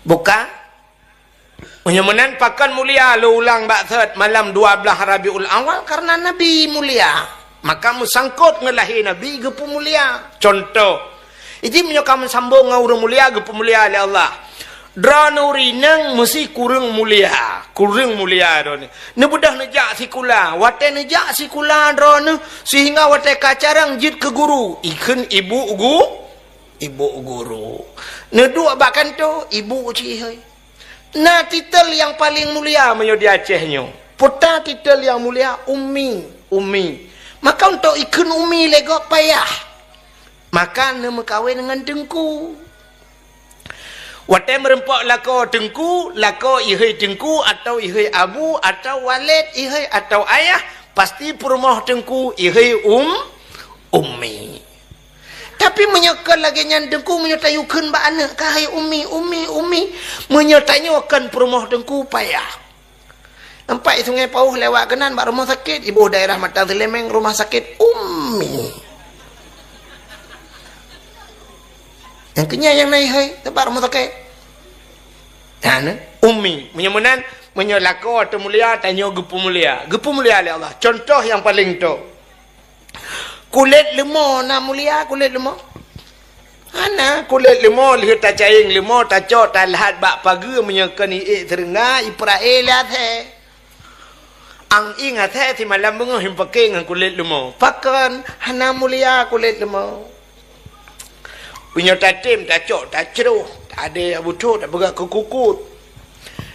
Buka. Meunyoe meunan pakon mulia lôn ulang bak thot malam dua blaih Rabiul Awal karena Nabi mulia. Maka meusangkot ngon lahé Nabi geupeumulia. Contoh, iji meunyoe ka meusambong ngon ureuëng mulia geupeumulia lé Allah. Droeneuh ureueng inong meusti kureueng mulia, kureueng mulia droeneuh. Neubeudôh neujak sikula, watée neujak sikula droeneuh, seuhingga watée ka carông jeuet keu guru, ikheun ibu gu-, ibu guru. Neuduek bak kantô, ibu cit hai. Na titel nyang paleng mulia meunyoe di Aceh nyoe. Peue ta titel nyang mulia? Ummi, ummi. Maka untuk ikheun ummi lé gob payah. Maka neumeukawen ngon teungku. Watée meurumpok lakoe teungku, lakoe ihai teungku, atawa ihai abu, atawa waled ihai, atawa ayah, pasti peurumoh teungku ihai um-, ummi. Tapi meunyoe kon lagée nyan teungku, meunyoe tayue kheun bak aneuëk, ka hai ummi, ummi, ummi. Meunyoe tanyoe kon peurumoh teungku, payah. Nampak Sungai Pauh lewat keunan bak rumoh sakét, iboh daerah Matang Seulemeng, rumoh sakét Ummi. Nyang keunyan nyang na ihai, teumpat rumoh sakét. Nah, na, Ummi. Meunyoe meunan, meunyoe lakoe teu mulia, tanyoe geupeumulia. Geupeumulia lé Allah. Contoh nyang paleng top. Kulét leumo na mulia kulét leumo? Hana, kulét leumo lheueh tacayeng leumo, tacok, talhat bak pageue, meunyoe kon iék seureungga, ipeurak ék lé asée. Ang-ing asée simalam beungoh ipake ngon kulét leumo. Pakon hana mulia kulét leumo? Meunyoe tatem, tacok, tacroh, tadée butho, tapeugah keu kukut.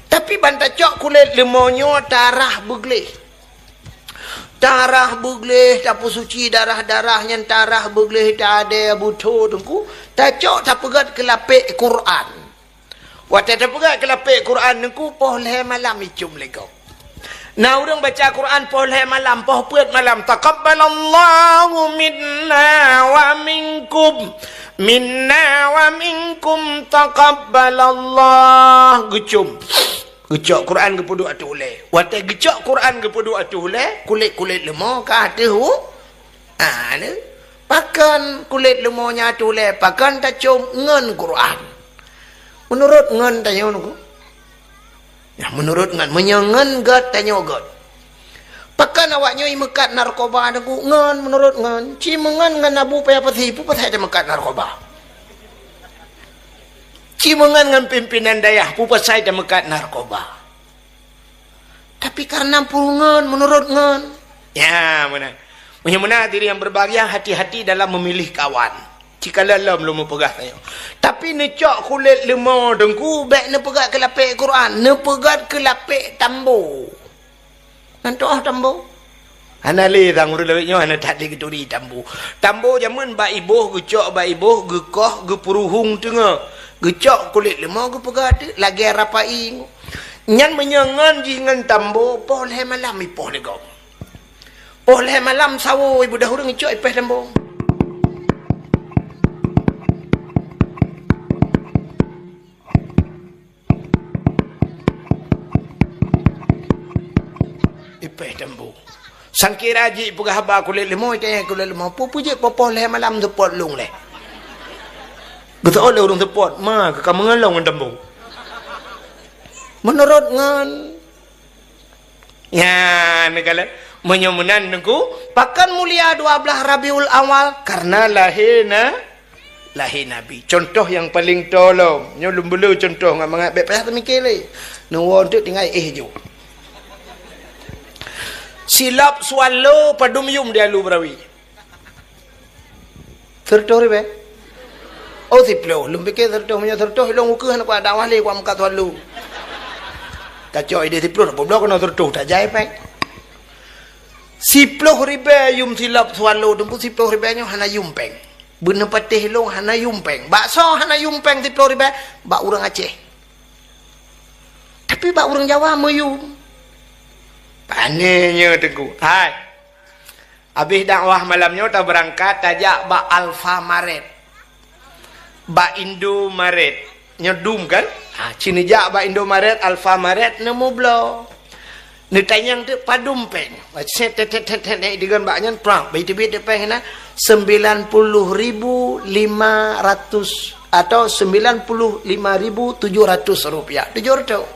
Tapi ban tacok kulét leumo nyoe tarah beugleh. Tarah beugleh, tapeusuci darah-darah nyan, tarah beugleh, tadée butho teungku, tacok, tapeugét keu lapék Quran. Watée tapeugét keu lapék Quran teungku, poh lhée malam icum lé gob. Na ureuëng baca Quran poh lhée malam, poh peuet malam, "Taqabbalallahu minna wa minkum, minna wa minkum, taqabbalallah." Geucum. Geucok Quran geupeuduek ateueh ulée. Watée geucok Quran geupeuduek ateueh ulée, kulét-kulét leumo ka ateueh u-, ah, ni. Pakon kulét leumo nyan ateueh ulée, pakon tacom ngon Quran? Meunurot ngon tanyoe nyoe. Nah, meunurot ngon, meunyoe ngon gét tanyoe gét. Pakon awak nyoe imeukat narkoba teungku? Ngon, meunurot ngon. Ci meungon ngon Abu Paya Pasi, peue pasai tameukat narkoba? Ci meungon ngon pimpinan dayah, peue pasai tameukat narkoba? Tapi karena peue ngon, meunurot ngon. Ya, meunan. Meunyoe meunan hadirin yang berbahagia, hati-hati dalam memilih kawan. Ci kalon lom lôn meupeugah tanyoe. Tapi neucok kulét leumo teungku, bék neupeugét keu lapék Quran, neupeugét keu lapék tambo. Nan toh tambo? Hana lé sang ureuëng lawét nyoe hana that lé geuturi tambo. Tambo jameun bak iboh, geucok bak iboh, geukoh, geupeuruhueng teungoh. Geucok kulét leumo geupeugah teuk lagée rapai. Nyan meunyoe ngon jih ngon tambo, poh lhée malam ipoh lé gob. Poh lhée malam sawoe ibeudôh ureuëng icok ipéh tambo. Ipéh tambo. Sangkira jih peugah haba kulét leumo, itanyong kulét leumo, "Peue-peue jeuet poh-poh lhée malam seupôt lôn lé?" Geuseuôt lé ureuëng seupôt, "Ma, ka meungon lôn ngon tambo?" Meunurot ngon. Ya, neukalon. Meunyoe meunan teungku, pakon mulia dua blaih Rabiul Awal? Karena lahé na-, lahé Nabi. Contoh nyang paleng tolom. Nyoe lôn beuleue contoh ngon mangat bék payah teumiké lé. Neuwoe teuk tinggai éh ju. Silop swallow padum yum di Alu Beurawi? Sireutôh ribée? Oh, siplôh. Lôn piké sireutôh, meunyoe sireutôh ilôn ukeue hana kuat dakwah lé, kuat meukat swallow. Tacok idéh siplôh, na peubloe keunoe sireutôh, tajai péng. Siplôh ribée yum silop swallow, teungku siplôh ribée nyoe hana yum péng. Beuneupatéh ilôn hana yum péng. Bakso hana yum péng siplôh ribée, bak ureuëng Aceh. Tapi bak ureuëng Jawa meuyum. Pane nyoe teungku. Hai. Habéh dakwah malam nyoe tabeurangkat tajak bak Alfamaret. Bak Indomaret. Nyoe dum kan? Ha, ci neujak bak Indomaret, Alfamaret, neumubloe. Neutanyong teuk padum péng. Set, tet, tet, tet, tet, tet, digon bak nyan, prang. Bai teubiet teuk péng na, sembilan puluh ribu lima ratus atau sembilan puluh lima ribu tujuh ratus rupiah. Tujoh reutôh.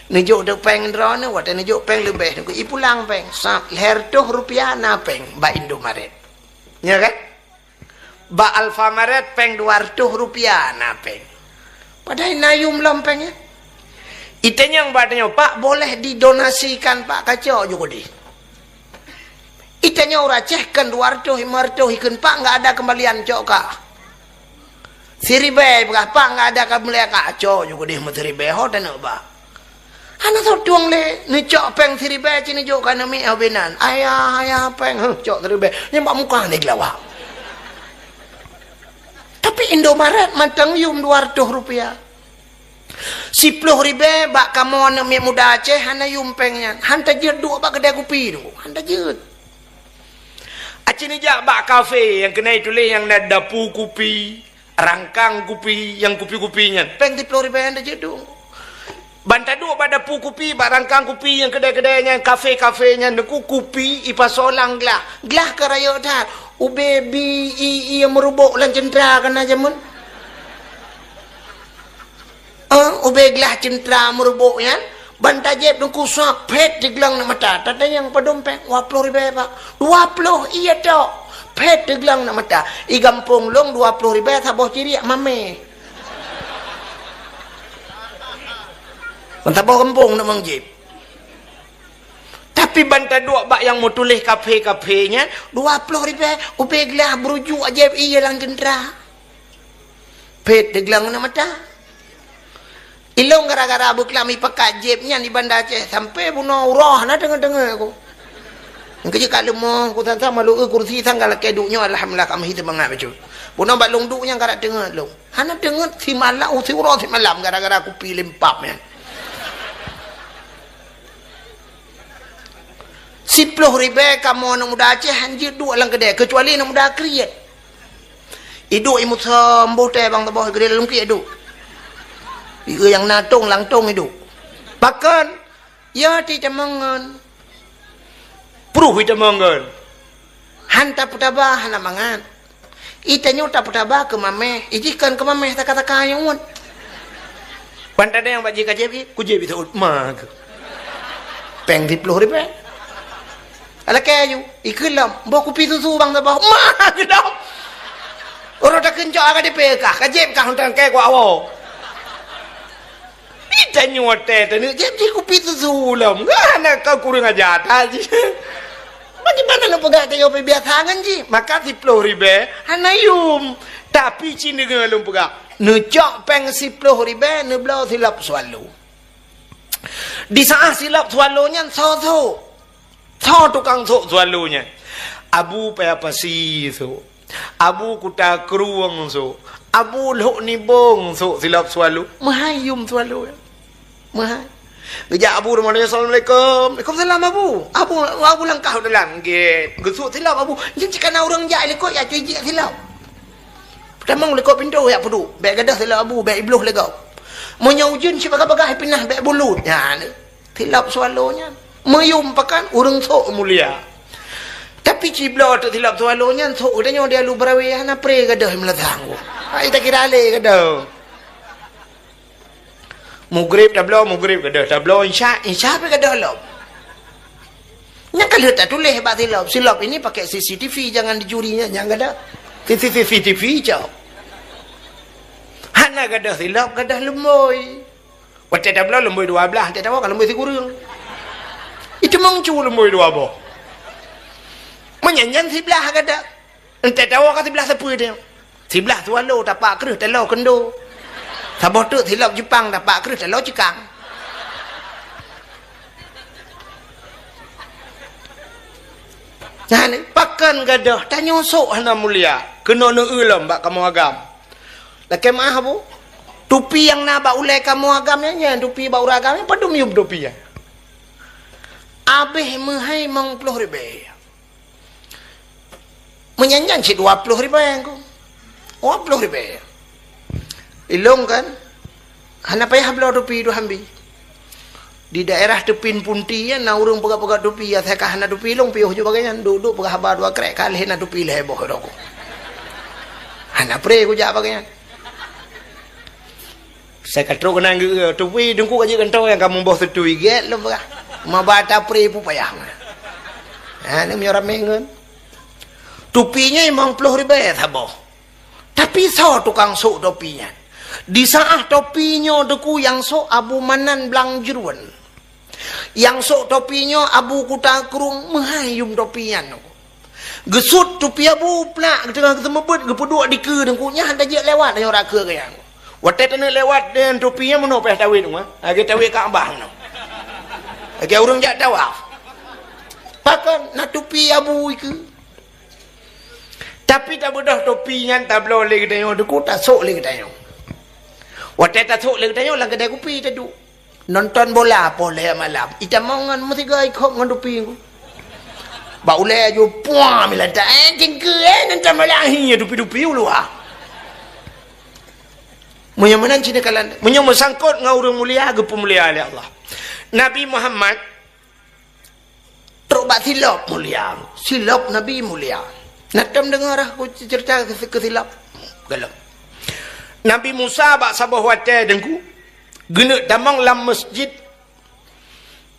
Neujok teuk péng droeneuh, watée neujok péng leubeh, neuku ipulang péng. Sa-, lhée reutôh rupiah na péng bak Indomaret. Nya kan? Bak Alfamaret péng dua reutôh rupiah na péng. Padahai na yum lom péng nyan. Itanyong bak tanyoe, "Pak, boleh didonasikan, Pak, kacok ju keudeh?" Itanyong ureueng Aceh kan dua ratus, lima ratus ikheun, "Pak, enggak ada kembalian, cok kah." Siribèe peugah, "Pak, enggak ada kembalian, kacok ju keudeh meusiribèe, ho taneuk bak." Hana soe tueng lé, neucok péng siribèe, ci neujok keu aneuk miet ho binan. "Ayah, ayah, péng." "Huh, cok siribèe." Nyan bak muka ni geulawa. Tapi Indomaret mantong yum dua ratus rupiah. Siploh ribèe bak kamoe aneuk miet muda Aceh hana yum péng nyan. Han tajeuet duek bak keudè kupi tu. Han tajeuet. Aci neujak bak kafe nyang keuneuk tuléh nyang na dapu kupi, rangkang kupi, nyang kupi-kupi nyan. Péng siploh ribèe han tajeuet duek. Ban taduek bak dapu kupi, bak rangkang kupi nyang keudè-keudè nyan, kafe-kafe nyan, Teungku, kupi ipasoe lam glah. Glah ka rayeuk that. Ubé bi i, i nyang meurubok lam ceuntra ka na jameun. Eh, ubé glah ceuntra meurubok nyan, ban tajieb Teungku, sab phét diglang na mata. Tatanyong padum péng, "Dua ploh ribèe, Pak." "Dua ploh, iya tok." Phét diglang na mata. "I gampông lôn dua ploh ribèe saboh ciriek mamèh." Ban saboh gampông na mang jieb. Tapi ban taduek bak nyang meutuléh kafe-kafe nyan, "Dua ploh ribèe, ubé glah beurujuk ajaéb ié lam ceuntra." Phét diglang na mata. Ilôn gara-gara beuklam ipakat jieb nyan di Banda Aceh, sampoe bunoe uroe hana deungoe-deungoe ku. Nyang keujeuet ka leumoh, ku sang-sang malu, eu, kursi sang ka lakèe duek nyoe, alhamdulillah, ka meuhi seumangat bacut. Bunoe bak lôn duek nyan ka rab teungeut lôn. Hana teungeut simalam, siuroe simalam gara-gara kupi limpab nyan. Siploh ribèe kamoe aneuk muda Aceh han jeuet duek lam keudè, keucuali aneuk muda kriet. Iduek imusom boh teh bang teuboh geudeh lam kriet duek. Ieu nyang na tong lam tong iduek. Pakon? Ya, ti teumong ngon. Pruh itamong ngon. Han tapeutaba hana mangat. Itanyoe tapeutaba keu mamèh, ijih kon keu mamèh taka-taka nyang uet. Ban tadeng bak jih ka jieb, i, ku jieb i seuôt ma keu. Péng siploh ribèe. Alakèe ju, ikheun lom, boh kupi susu bang saboh. Ma keu lom. Uroe takheun cok ka dipé kah, ka jieb kah untang kèe ku awoe. Itanyoe teh teuneuk jieb jih kupi susu lom. Hana ka kureueng aja that jih. Bagaimana lôn peugah tanyoe peubiasa ngon jih? Maka siploh ribèe hana yum. Tapi ci deungoe lôn peugah, neucok péng siploh ribèe neubloe silop Swallow. Di saat silop Swallow nyan soe-soe. Soe tukang sôk Swallow nyan? Abu Paya Pasi sôk. Abu Kuta Krueng sôk. Abu Lhok Nibong sôk silop Swallow. Meuhai yum Swallow nyan. Meuhai. Geujak Abu rumoh nyoe, "Assalamualaikum." "Waalaikumsalam, Abu." Abu, Abu langkah u dalam gét. Geusôk silop Abu. Nyan cit ka na ureueng jak likot jak tijik silop. Peutamong likot pintoe jak peuduek. Bèk gadôh silop Abu, bèk ibloh lé gob. Meunyoe ujeuen cit bagah-bagah ipinah bèk bulut. Nyan. Silop Swallow nyan meuyum pakan ureueng sôk mulia. Tapi cibloe teuk silop Swallow nyan sôk geutanyoe di Alu Barawe hana pre gadôh meulasang. Hai takira lé gadôh. Mugrib tabloe, mugrib gadôh, tabloe insya, insya pih gadôh lom. Nyang ka lheueh tatuléh bak silop, "Silop ini pakai C C T V, jangan dicuri," nyan nyang gadôh. C C T V cok. Hana gadôh silop, gadôh lumbôi. Watèe tabloe lumbôi dua blah, watèe tawoe ka lumbôi sikureueng. Itu meucu lumbôi dua boh. Meunyan nyan siblah gata. Watèe tawoe ka siblah sapeue teuh. Siblah Swallow tapak kreueh taloe keundo. Saboh teuk silop Jepang tapak kreueh taloe Cikang. Nyan, pakon gadôh, tanyoe sôk hana mulia. Keunoe neueu lom bak kamoe agam. Lakèe meu'ah, Abu. Tupi nyang na bak ulèe kamoe agam nyan, nyan tupi bak ureueng agam nyan, padum yum tupi nyan. Abéh meuhai limong ploh ribèe. Meunyan nyan cit dua ploh ribèe, Teungku. Dua ploh ribèe. Ilôn kan, hana payah bloe tupi dua hambi. Di daerah Teupin Punti nyan na ureueng peugah-peugah tupi, asai ka hana tupi lôn piôh ju bagai nyan, duek-duek peugah haba dua krek ka lheueh na tupi lhèe boh rokok. Hana pre kujak bagai nyan. Sai ka trok keunan geu-, tupi Teungku ka jeuet keunoe nyang ka muboh seutui gèt lôn peugah. Maba ta pre pupayah. Ha, ni meunyoe ramè ngon. Tupi nyan limong ploh ribèe saboh. Tapi soe tukang sôk tupi nyan? Di saat topi nyoe Teungku nyang sok Abu Manan Blang Jeuruen. Nyang sok topi nyoe Abu Kuta Krueng, meuhai yum topi nyan. Geusut topi Abu plak, geuteungoh geuseumeubeuet, geupeuduek dikeue Teungku, nyan hana jeuet lewat nyoe rot keue geuh nyan. Watée taneuk lewat deungon topi nyan meunoe payah tawét nyoe, lagée tawét Ka'bah nyoe. Lagée ureuëng jak tawaf. Pakon na topi Abu dikeue. Tapi tabeudôh topi nyan tabloe lé geutanyoe, Teungku, tasok lé geutanyoe. Watée tasok lé geutanyoe lam keudai kupi taduek. Nonton bola poh lhée malam. Itamong ngon meusiga ikhop ngon topi Teungku. Bak ulée aju puang milantak, eh, cingkeue, eh, nonton bola, hi, topi-topi uluwa. Meunyoe meunan cit neukalon, meunyoe meusangkot ngon ureuëng mulia, geupeumulia lé Allah. Nabi Muhammad trok bak silop mulia. Silop Nabi mulia. Na tom deungoe dah ku ceurita keu, keu silop? Galak. Nabi Musa bak saboh watée Teungku, geuneuk tamong lam masjid,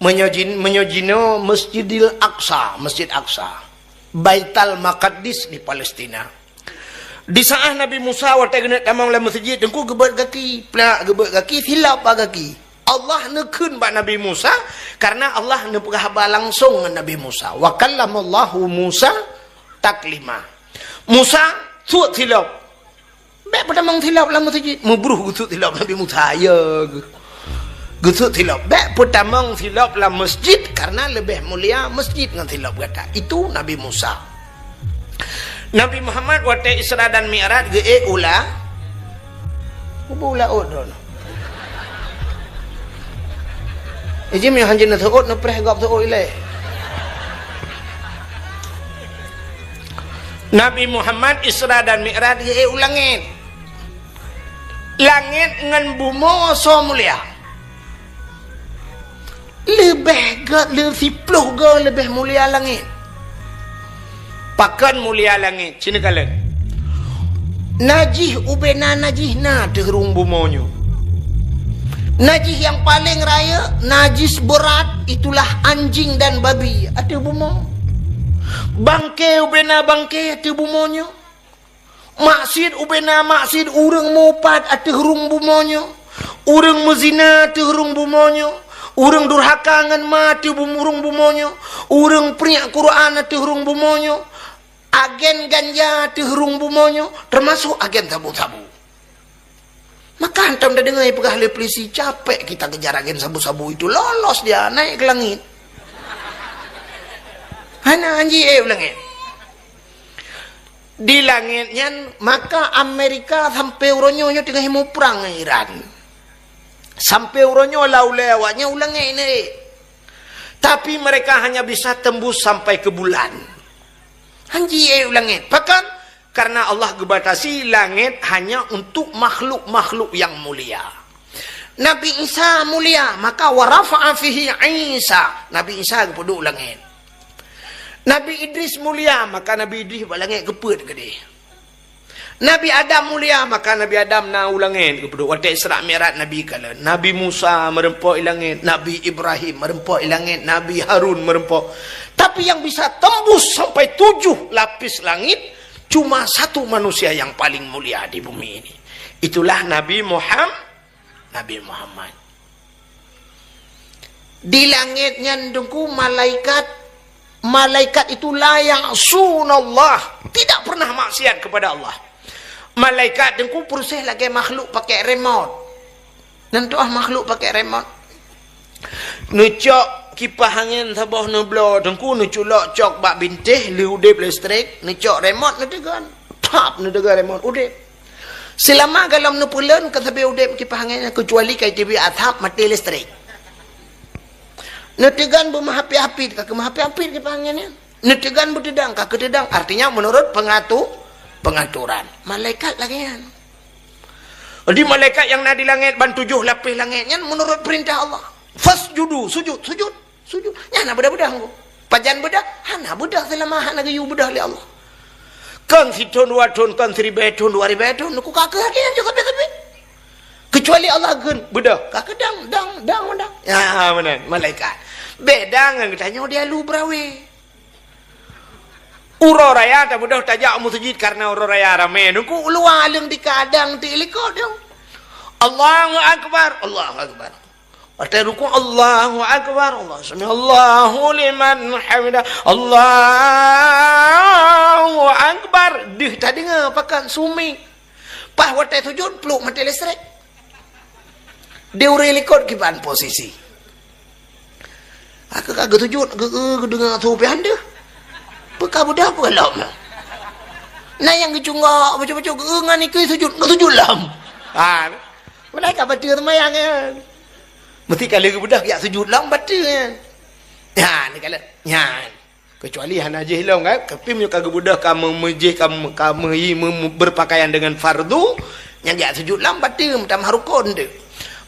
meunyoe jin-, meunyoe jinoe Masjidil Aqsa, Masjid Aqsa, Baitul Maqdis di Palestina. Di saat Nabi Musa watée geuneuk tamong lam masjid Teungku, geubeuet gaki, plak geubeuet gaki, silop bak gaki. Allah neukheun bak Nabi Musa, karena Allah neupeugah haba langsong ngon Nabi Musa. Wa kallamallahu Musa taklima. Musa, sut silop. Bék peutamong silop lam masjid. Meubruh geusut silop Nabi Musa, ya geuh. Geusut silop. Bék peutamong silop lam masjid, karena leubeh mulia masjid ngon silop gata. Itu Nabi Musa. Nabi Muhammad watée Isra dan Mi'raj geuék u la-, u laôt droeneuh. Iji meuhanjeuet neuseuôt, neupreh gob seuôt ilée. Nabi Muhammad Isra dan Mi'raj geuék u langét. Langét ngon bumoe soe mulia? Leubeh gét, leu-, siploh goe leubeh mulia langét. Pakon mulia langét? Cit neukalon. Najih ubena najih na ateueh rhueng bumoe nyoe. Najih nyang paleng rayeuk, najis berat, itulah anjing dan babi ateueh bumoe. Bangke ubena bangke ateueh bumoe nyoe. Maksiet ubena maksiet, ureuëng meuupat ateueh rhueng bumoe nyoe, ureuëng meuzina ateueh rhueng bumoe nyoe, ureuëng durhaka ngon ma ateueh bum-, rhueng bumoe nyoe, ureuëng priek Quran ateueh rhueng bumoe nyoe, agen ganja ateueh rhueng bumoe nyoe, teumasok agen sabu-sabu. Maka hantom tadeungoe peugah lé polisi, "Capek kita kejar agen sabu-sabu itu, lolos dia, naik ke langit." Hana anji ék u langét. Di langét nyan, maka Amerika sampai uroe nyoe, nyoe teungoh muprang ngon Iran. Sampai uroe nyoe lam ulée awaknyan u langét nyan ék. Tapi mereka hanya bisa tembus sampai ke bulan. Hanji ék u langét. Pakon? Karena Allah geubatasi langét hanya untuk makhluk-makhluk yang mulia. Nabi Isa mulia, maka wa rafa'a fihi Isa. Nabi Isa geupeuduek u langét. Nabi Idris mulia, maka Nabi Idris bak langét geupeuet keudeh. Nabi Adam mulia, maka Nabi Adam na u langét geupeuduek. Watée Isra Mi'raj Nabi kalon. Nabi Musa meureumpok i langét, Nabi Ibrahim meureumpok i langét, Nabi Harun meureumpok. Tapi yang bisa tembus sampai tujuh lapis langit, cuma satu manusia yang paling mulia di bumi ini. Itulah Nabi Muham-, Nabi Muhammad. Di langét nyan Teungku malaikat, malaikat itu la ya'sunallah, tidak pernah maksiat kepada Allah. Malaikat Teungku proses lagée makhluk pakai remote. Neutuah makhluk pakai remote. Neucok kipah angén saboh neubloe Teungku, neuculok cok bak bintéh, lheueh udeb listrik, neucok remote neuteugon. Tap, neuteugon remote, udeb. Seulama golom neupeuleuen ka sabé udeb kipah angén nyan, keucuali ka iteubiet asap maté listrik. Neuteugon beumeuhapit-hapit, ka keumeuhapit-hapit kipah angén nyan. Neuteugon beuteudang, ka keuteudang. Artinya menurut pengatu-, pengaturan. Malaikat lagée nyan. Jadi malaikat nyang na di langét ban tujoh lapéh langét nyan menurut peurintah Allah. Fasjudu, sujud, sujud, sujud. Nyan hana beudah-beudah Teungku. Pajan beudah? Hana beudah seulama hana geuyue beudah lé Allah. Kon sithon dua thon, kon siribée thon, dua ribée thon, Teungku ka keuh lagée nyan sabe-sabe. Keucuali Allah geukheun beudah, ka keuh dang, dang, dang, dang. Ya, meunan, malaikat. Beda ngon geutanyoe di alu beurawe. Uroe raya tabeudôh tajak u meuseujid kareuna uroe raya ramé. Teungku u luwa aleueng dika dang teuh likot dong. Allahu Akbar, Allahu Akbar. Watèe rukuk, Allahu Akbar, Allah, sami Allahu liman hamidah, Allahu Akbar. Deuh tadeungoe pakat sumi. Paih watèe sujud, pluek maté listrik. Di ureueng likot kiban posisi. Aku ka geusujud, geu-, geu-, geudeungoe su pih han deuh. Peu ka beudôh peue lom. Na nyang geucunggok bacut-bacut, geu-, ngon ikeu sujud, geusujud lom. Ha, meunan ka bateue seumayang nyan. Meusti ka lheueh geubeudôh jak sujud lom bateue nyan. Nyan, ka lheueh. Nyan. Keucuali hana jih lom kan, tapi meunyoe ka geubeudôh ka me-, meujih ka me-, ka meuhi me-, me-, berpakaian dengan fardu, nyang jak sujud lom bateue meutamah rukon tu.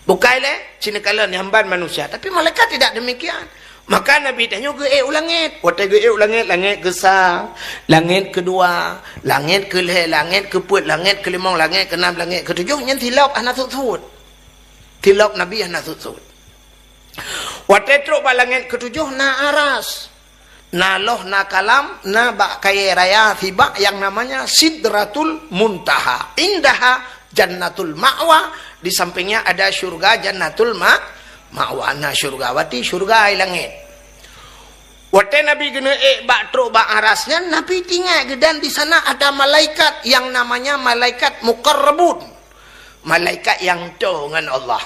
Bukai lé, cit neukalon nyang ban manusia, tapi malaikat tidak demikian. Maka Nabi tanyoe geuék u langét. Watèe geuék u langét, langét keusa, langét keudua, langét keulhèe, langét keupeuet, langét keulimong, langét keunam, langét keutujoh, nyan silop hana sut-sut. Silop Nabi hana sut-sut. Watèe trok bak langét keutujoh na aras, na loh, na kalam, na bak kayèe raya sibak yang namanya Sidratul Muntaha. Indaha Jannatul Ma'wa, di sampingnya ada syurga Jannatul Ma-, Ma'wa. Na syurga, berarti syurga di langét. Watèe Nabi geuneuk ék bak trok bak aras nyan, Nabi teuingat geuh dan di sana ada malaikat yang namanya malaikat muqarrabun. Malaikat nyang toe ngon Allah.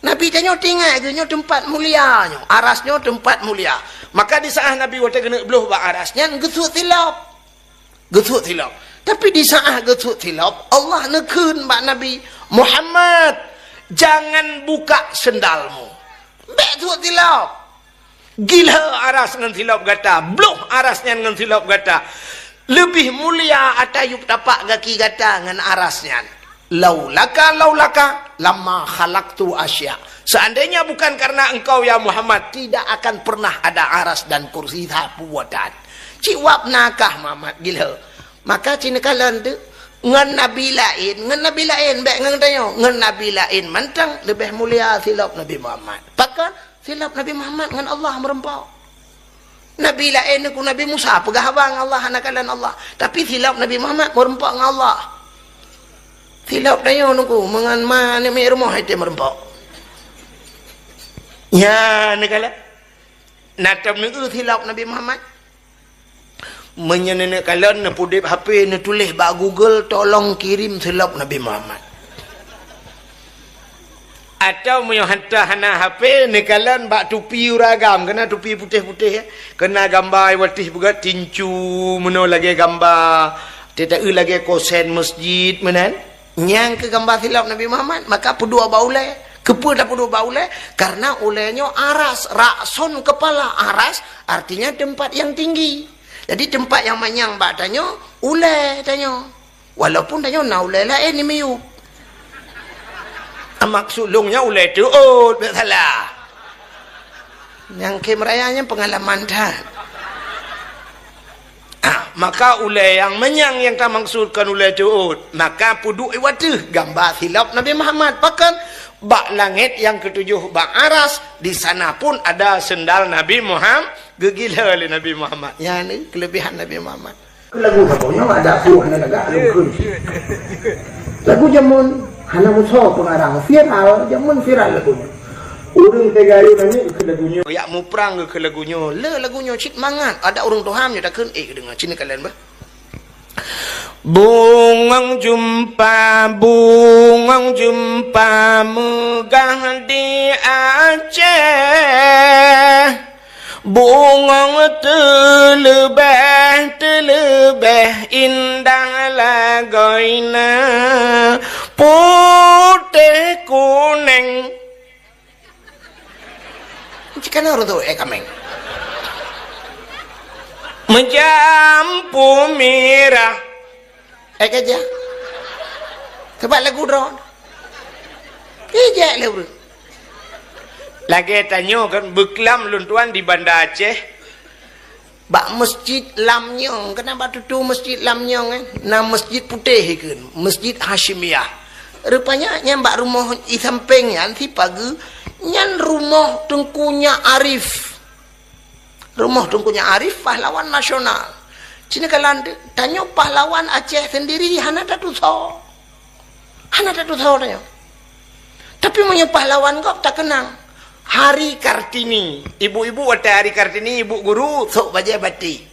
Nabi tanyoe teuingat geuh nyoe teumpat mulia nyoe, aras nyoe teumpat mulia. Maka di saat Nabi watèe geuneuk bloh bak aras nyan geusut silop. Geusut silop. Tapi di saat geusut silop, Allah neukheun bak Nabi, "Muhammad, jangan buka sendalmu." Bèk sut silop. Gileue aras ngon silop gata, bloh aras nyan ngon silop gata. Leubeh mulia ata yup tapak gaki gata ngon aras nyan. Laulaka, laulaka, lama khalaqtu asya. Seandainya bukan karena engkau, ya Muhammad, tidak akan pernah ada aras dan kursi sapeue buatan. Cit wab nakah Muhammad gileue. Maka cit neukalon tu, ngon nabi laén, ngon nabi laén, bèk ngon tanyoe, ngon nabi laén mantong leubeh mulia silop Nabi Muhammad. Pakon? Silop Nabi Muhammad ngon Allah meureumpok. Nabi laén ngon Nabi Musa peugah haba ngon Allah, hana kalon Allah. Tapi silop Nabi Muhammad meureumpok ngon Allah. Silop tanyoe ngon ma aneuk miet rumoh, hai teuh meureumpok. Nyan neukalon. Na tom neueu silop Nabi Muhammad. Meunyoe neuneuk kalon neupeudeb H P, neutuléh bak Google, "Tolong kirim silop Nabi Muhammad." Atawa meunyoe hantom hana H P, neukalon bak tupi ureueng agam, keunan tupi putéh-putéh, ya. Keunan gamba watèe beugöt tincu, meunoe lagèe gamba, teuta lagèe kosen masjid, meunan. Nyang keu gamba silop Nabi Muhammad, maka peuduek bak ulèe. Keupeue tapeuduek bak ulèe? Karena ulèe nyoe aras, ra'sun kepala, aras artinya tempat yang tinggi. Jadi tempat yang manyang bak tanyoe, ulèe tanyoe. Walaupun tanyoe na ulèe laén di miyueb. Maksud lôn nyan ulèe teuôt, bèk salah. Nyang khem raya nyan peungalaman that. Ah, maka ulèe nyang manyang nyang tamaksud kon ulèe teuôt, maka peuduek i ateueh gamba silop Nabi Muhammad. Pakon? Bak langét nyang keutujoh bak aras, di sana pun ada sendal Nabi Muhammad, geugileue lé Nabi Muhammad. Nyan ni keulebihan Nabi Muhammad. Lagu saboh nyoe ada pun hana lagak lagu kheun. Lagu jameun hana musoh pengarang, viral, jameun viral lagu nyoe. Ureueng teuga ayeu nangis keu lagu nyoe. Yak muprang keu lagu nyoe. Le lagu nyoe cit mangat. Ada ureueng tuha nyoe takheun, eh, deungoe cit kalian bah. Bungong jumpa, bungong jumpa meugah di Aceh. Bungong teuleubeh, teuleubeh indah lagoina, putéh kuneng. Cikana ureueng tu, eh, kaméng. Meujampu mirah. Eh, ka jak. Sabab lagu droe. Ijak lé ureueng. Lagèe tanyoe kan, beuklam lôn tuan di Banda Aceh. Bak Masjid Lamnyong, keunan bak tutoe Masjid Lamnyong, eh, na masjid putéh ikheun, Masjid Hasyimiyah. Rupanya nyan bak rumoh i sampéng nyan, si pageue, nyan rumoh Teungku Nyak Arif. Rumoh Teungku Nyak Arif, pahlawan nasional. Cina kalan tanyoe pahlawan Aceh sendiri hana tatusoe. Hana tatusoe tanyoe. Tapi meunyoe pahlawan gob takeunang. Hari Kartini. Ibu-ibu watèe Hari Kartini, ibu guru sôk bajèe batik.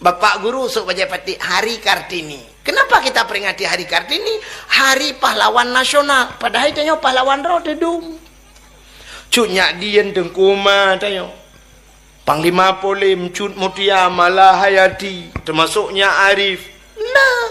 Bapak guru sôk bajèe batik. Hari Kartini. Kenapa kita peringati Hari Kartini? Hari pahlawan nasional. Padahai tanyoe pahlawan droe teudum. Cut Nyak Dien, Teungku Umar tanyoe. Panglima Polim, Cut Mutia, Malahayati, teumasôk Nyak Arif. Nah.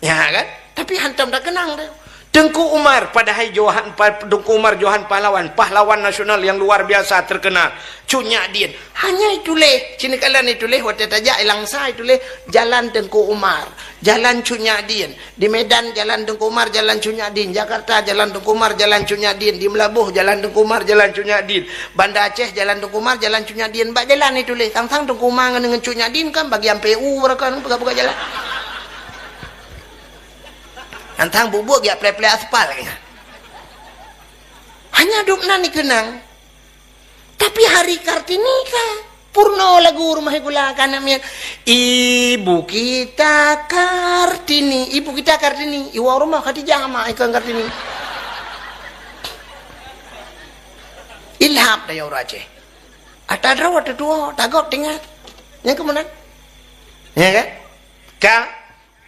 Ya kan? Tapi hantom takeunang teuh. Teungku Umar, padahai Johan, pa-, Teungku Umar Johan Pahlawan, pahlawan nasional yang luar biasa terkenal. Cut Nyak Dien. Hanya ituléh, sinoe kalon ituléh, watèe tajak i Langsa ituléh, Jalan Teungku Umar. Jalan Cut Nyak Dien. Di Medan, Jalan Teungku Umar, Jalan Cut Nyak Dien. Jakarta, Jalan Teungku Umar, Jalan Cut Nyak Dien. Di Meulaboh, Jalan Teungku Umar, Jalan Cut Nyak Dien. Banda Aceh, Jalan Teungku Umar, Jalan Cut Nyak Dien. Bak jalan ituléh, sang-sang Teungku Umar ngon, ngon Cut Nyak Dien kan bagian P U, barokon peugah-peugah jalan. Sang-sang buet-buet geujak plè-plè aspal, kan. Hanya dum nan dikeunang. Tapi Hari Kartini ka purno lagu Rumoh Gula ka na miet. Ibu kita Kartini, ibu kita Kartini, iwoe rumoh Khadijah ma ikon Kartini. Ilham daya ureueng Aceh. Ata droe teutuwo, tagok teuingat. Nyang keumeunang. Ya kan? Ka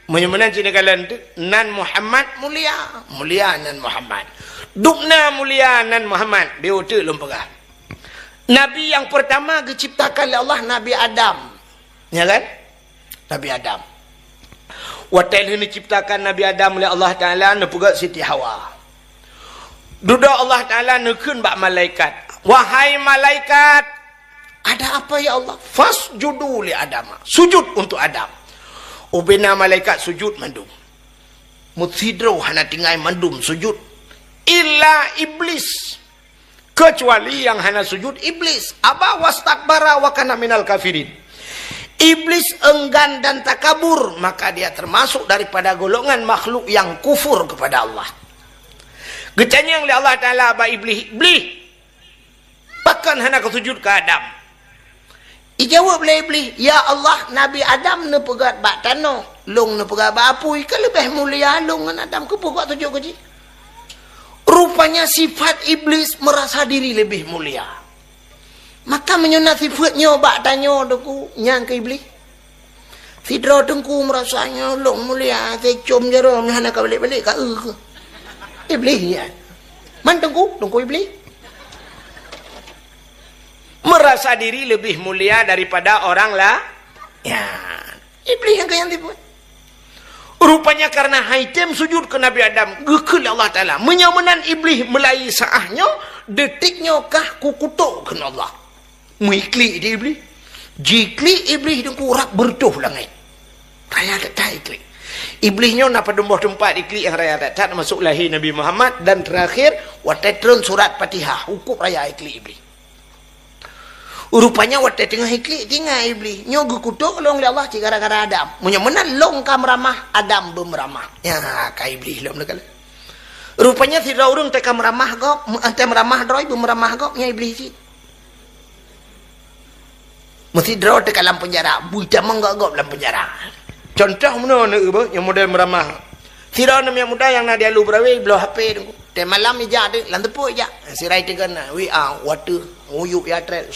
Meunyoe meunan cit neukalon teuk, nan Muhammad mulia, mulia nan Muhammad. Dubna mulia nan Muhammad, beu teuk lôn peugah. Nabi nyang peurtama geuciptakan lé Allah Nabi Adam. Ya kan? Nabi Adam. Watèe lheueh neuciptakan Nabi Adam lé Allah Taala, neupeugèt Siti Hawa. Dudoe Allah Taala neukheun bak malaikat, "Wahai malaikat, ada apa ya Allah?" "Fasjudu li Adama." Sujud untuk Adam. Ubena malaikat sujud mandum. Meusidroe hana tinggai mandum sujud. Illa Iblis. Kecuali yang hana sujud Iblis. Aba wastakbara wa kana minal kafirin. Iblis enggan dan takabur, maka dia termasuk daripada golongan makhluk yang kufur kepada Allah. Geutanyong lé Allah Taala bak Iblih, "Iblih, pakon hana ka sujud keu Adam?" Ijaweueb lé Iblih, "Ya Allah, Nabi Adam neupeugèt bak tanoh, lôn neupeugèt bak apui, ka leubeh mulia lôn ngon Adam, keupeue kujak sujud keu jih?" Rupanya sifat Iblis merasa diri lebih mulia. Maka meunyoe na sifeuet nyoe bak tanyoe Teungku, nyang keu Iblih. Sidroe Teungku meurasa nyoe lôn mulia, teucom jaroe nyoe hana ka balek-balek ka eu keuh. Iblih nyan. Man Teungku? Teungku Iblih. Merasa diri lebih mulia daripada orang la-, ya. Iblih nyang keu nyang tipu. Rupanya karena hai tem sujud keu Nabi Adam, geukheun lé Allah Taala. Meunyoe meunan Iblih meulayeue saát nyoe, detik nyoe kah kukutok kheun Allah. Meuiklik di Iblih. Jiklik Iblih Teungku rab beureutoh langét. Raya that-that iklik. Iblih nyoe na padum boh teumpat iklik nyang raya that-that, teumasok lahé Nabi Muhammad dan terakhir watèe treun surat Fatihah, hukôb raya iklik Iblih. Rupanya watèe teungoh iklik tinggai Iblih. Nyoe geukutok lôn lé Allah cit gara-gara Adam. Meunyoe meunan lôn ka meuramah, Adam beumeuramah. Nya, ka Iblih lom neukalon. Rupanya sidroe ureueng teuka meuramah gob, meu-, teuka meuramah droe, beumeuramah gob, nya Iblih cit. Meusidroe teuka lam peunjara, bui tamong gob-gob lam peunjara. Contoh meunoe neueu, nyoe model meuramah. Sidroe aneuk muda nyang na di Alue Beurawe, bloe H P Teungku. Teumalam ijak deuh, lam teupok ijak. Sira iteugon na, W A, water, uyuek ya trek,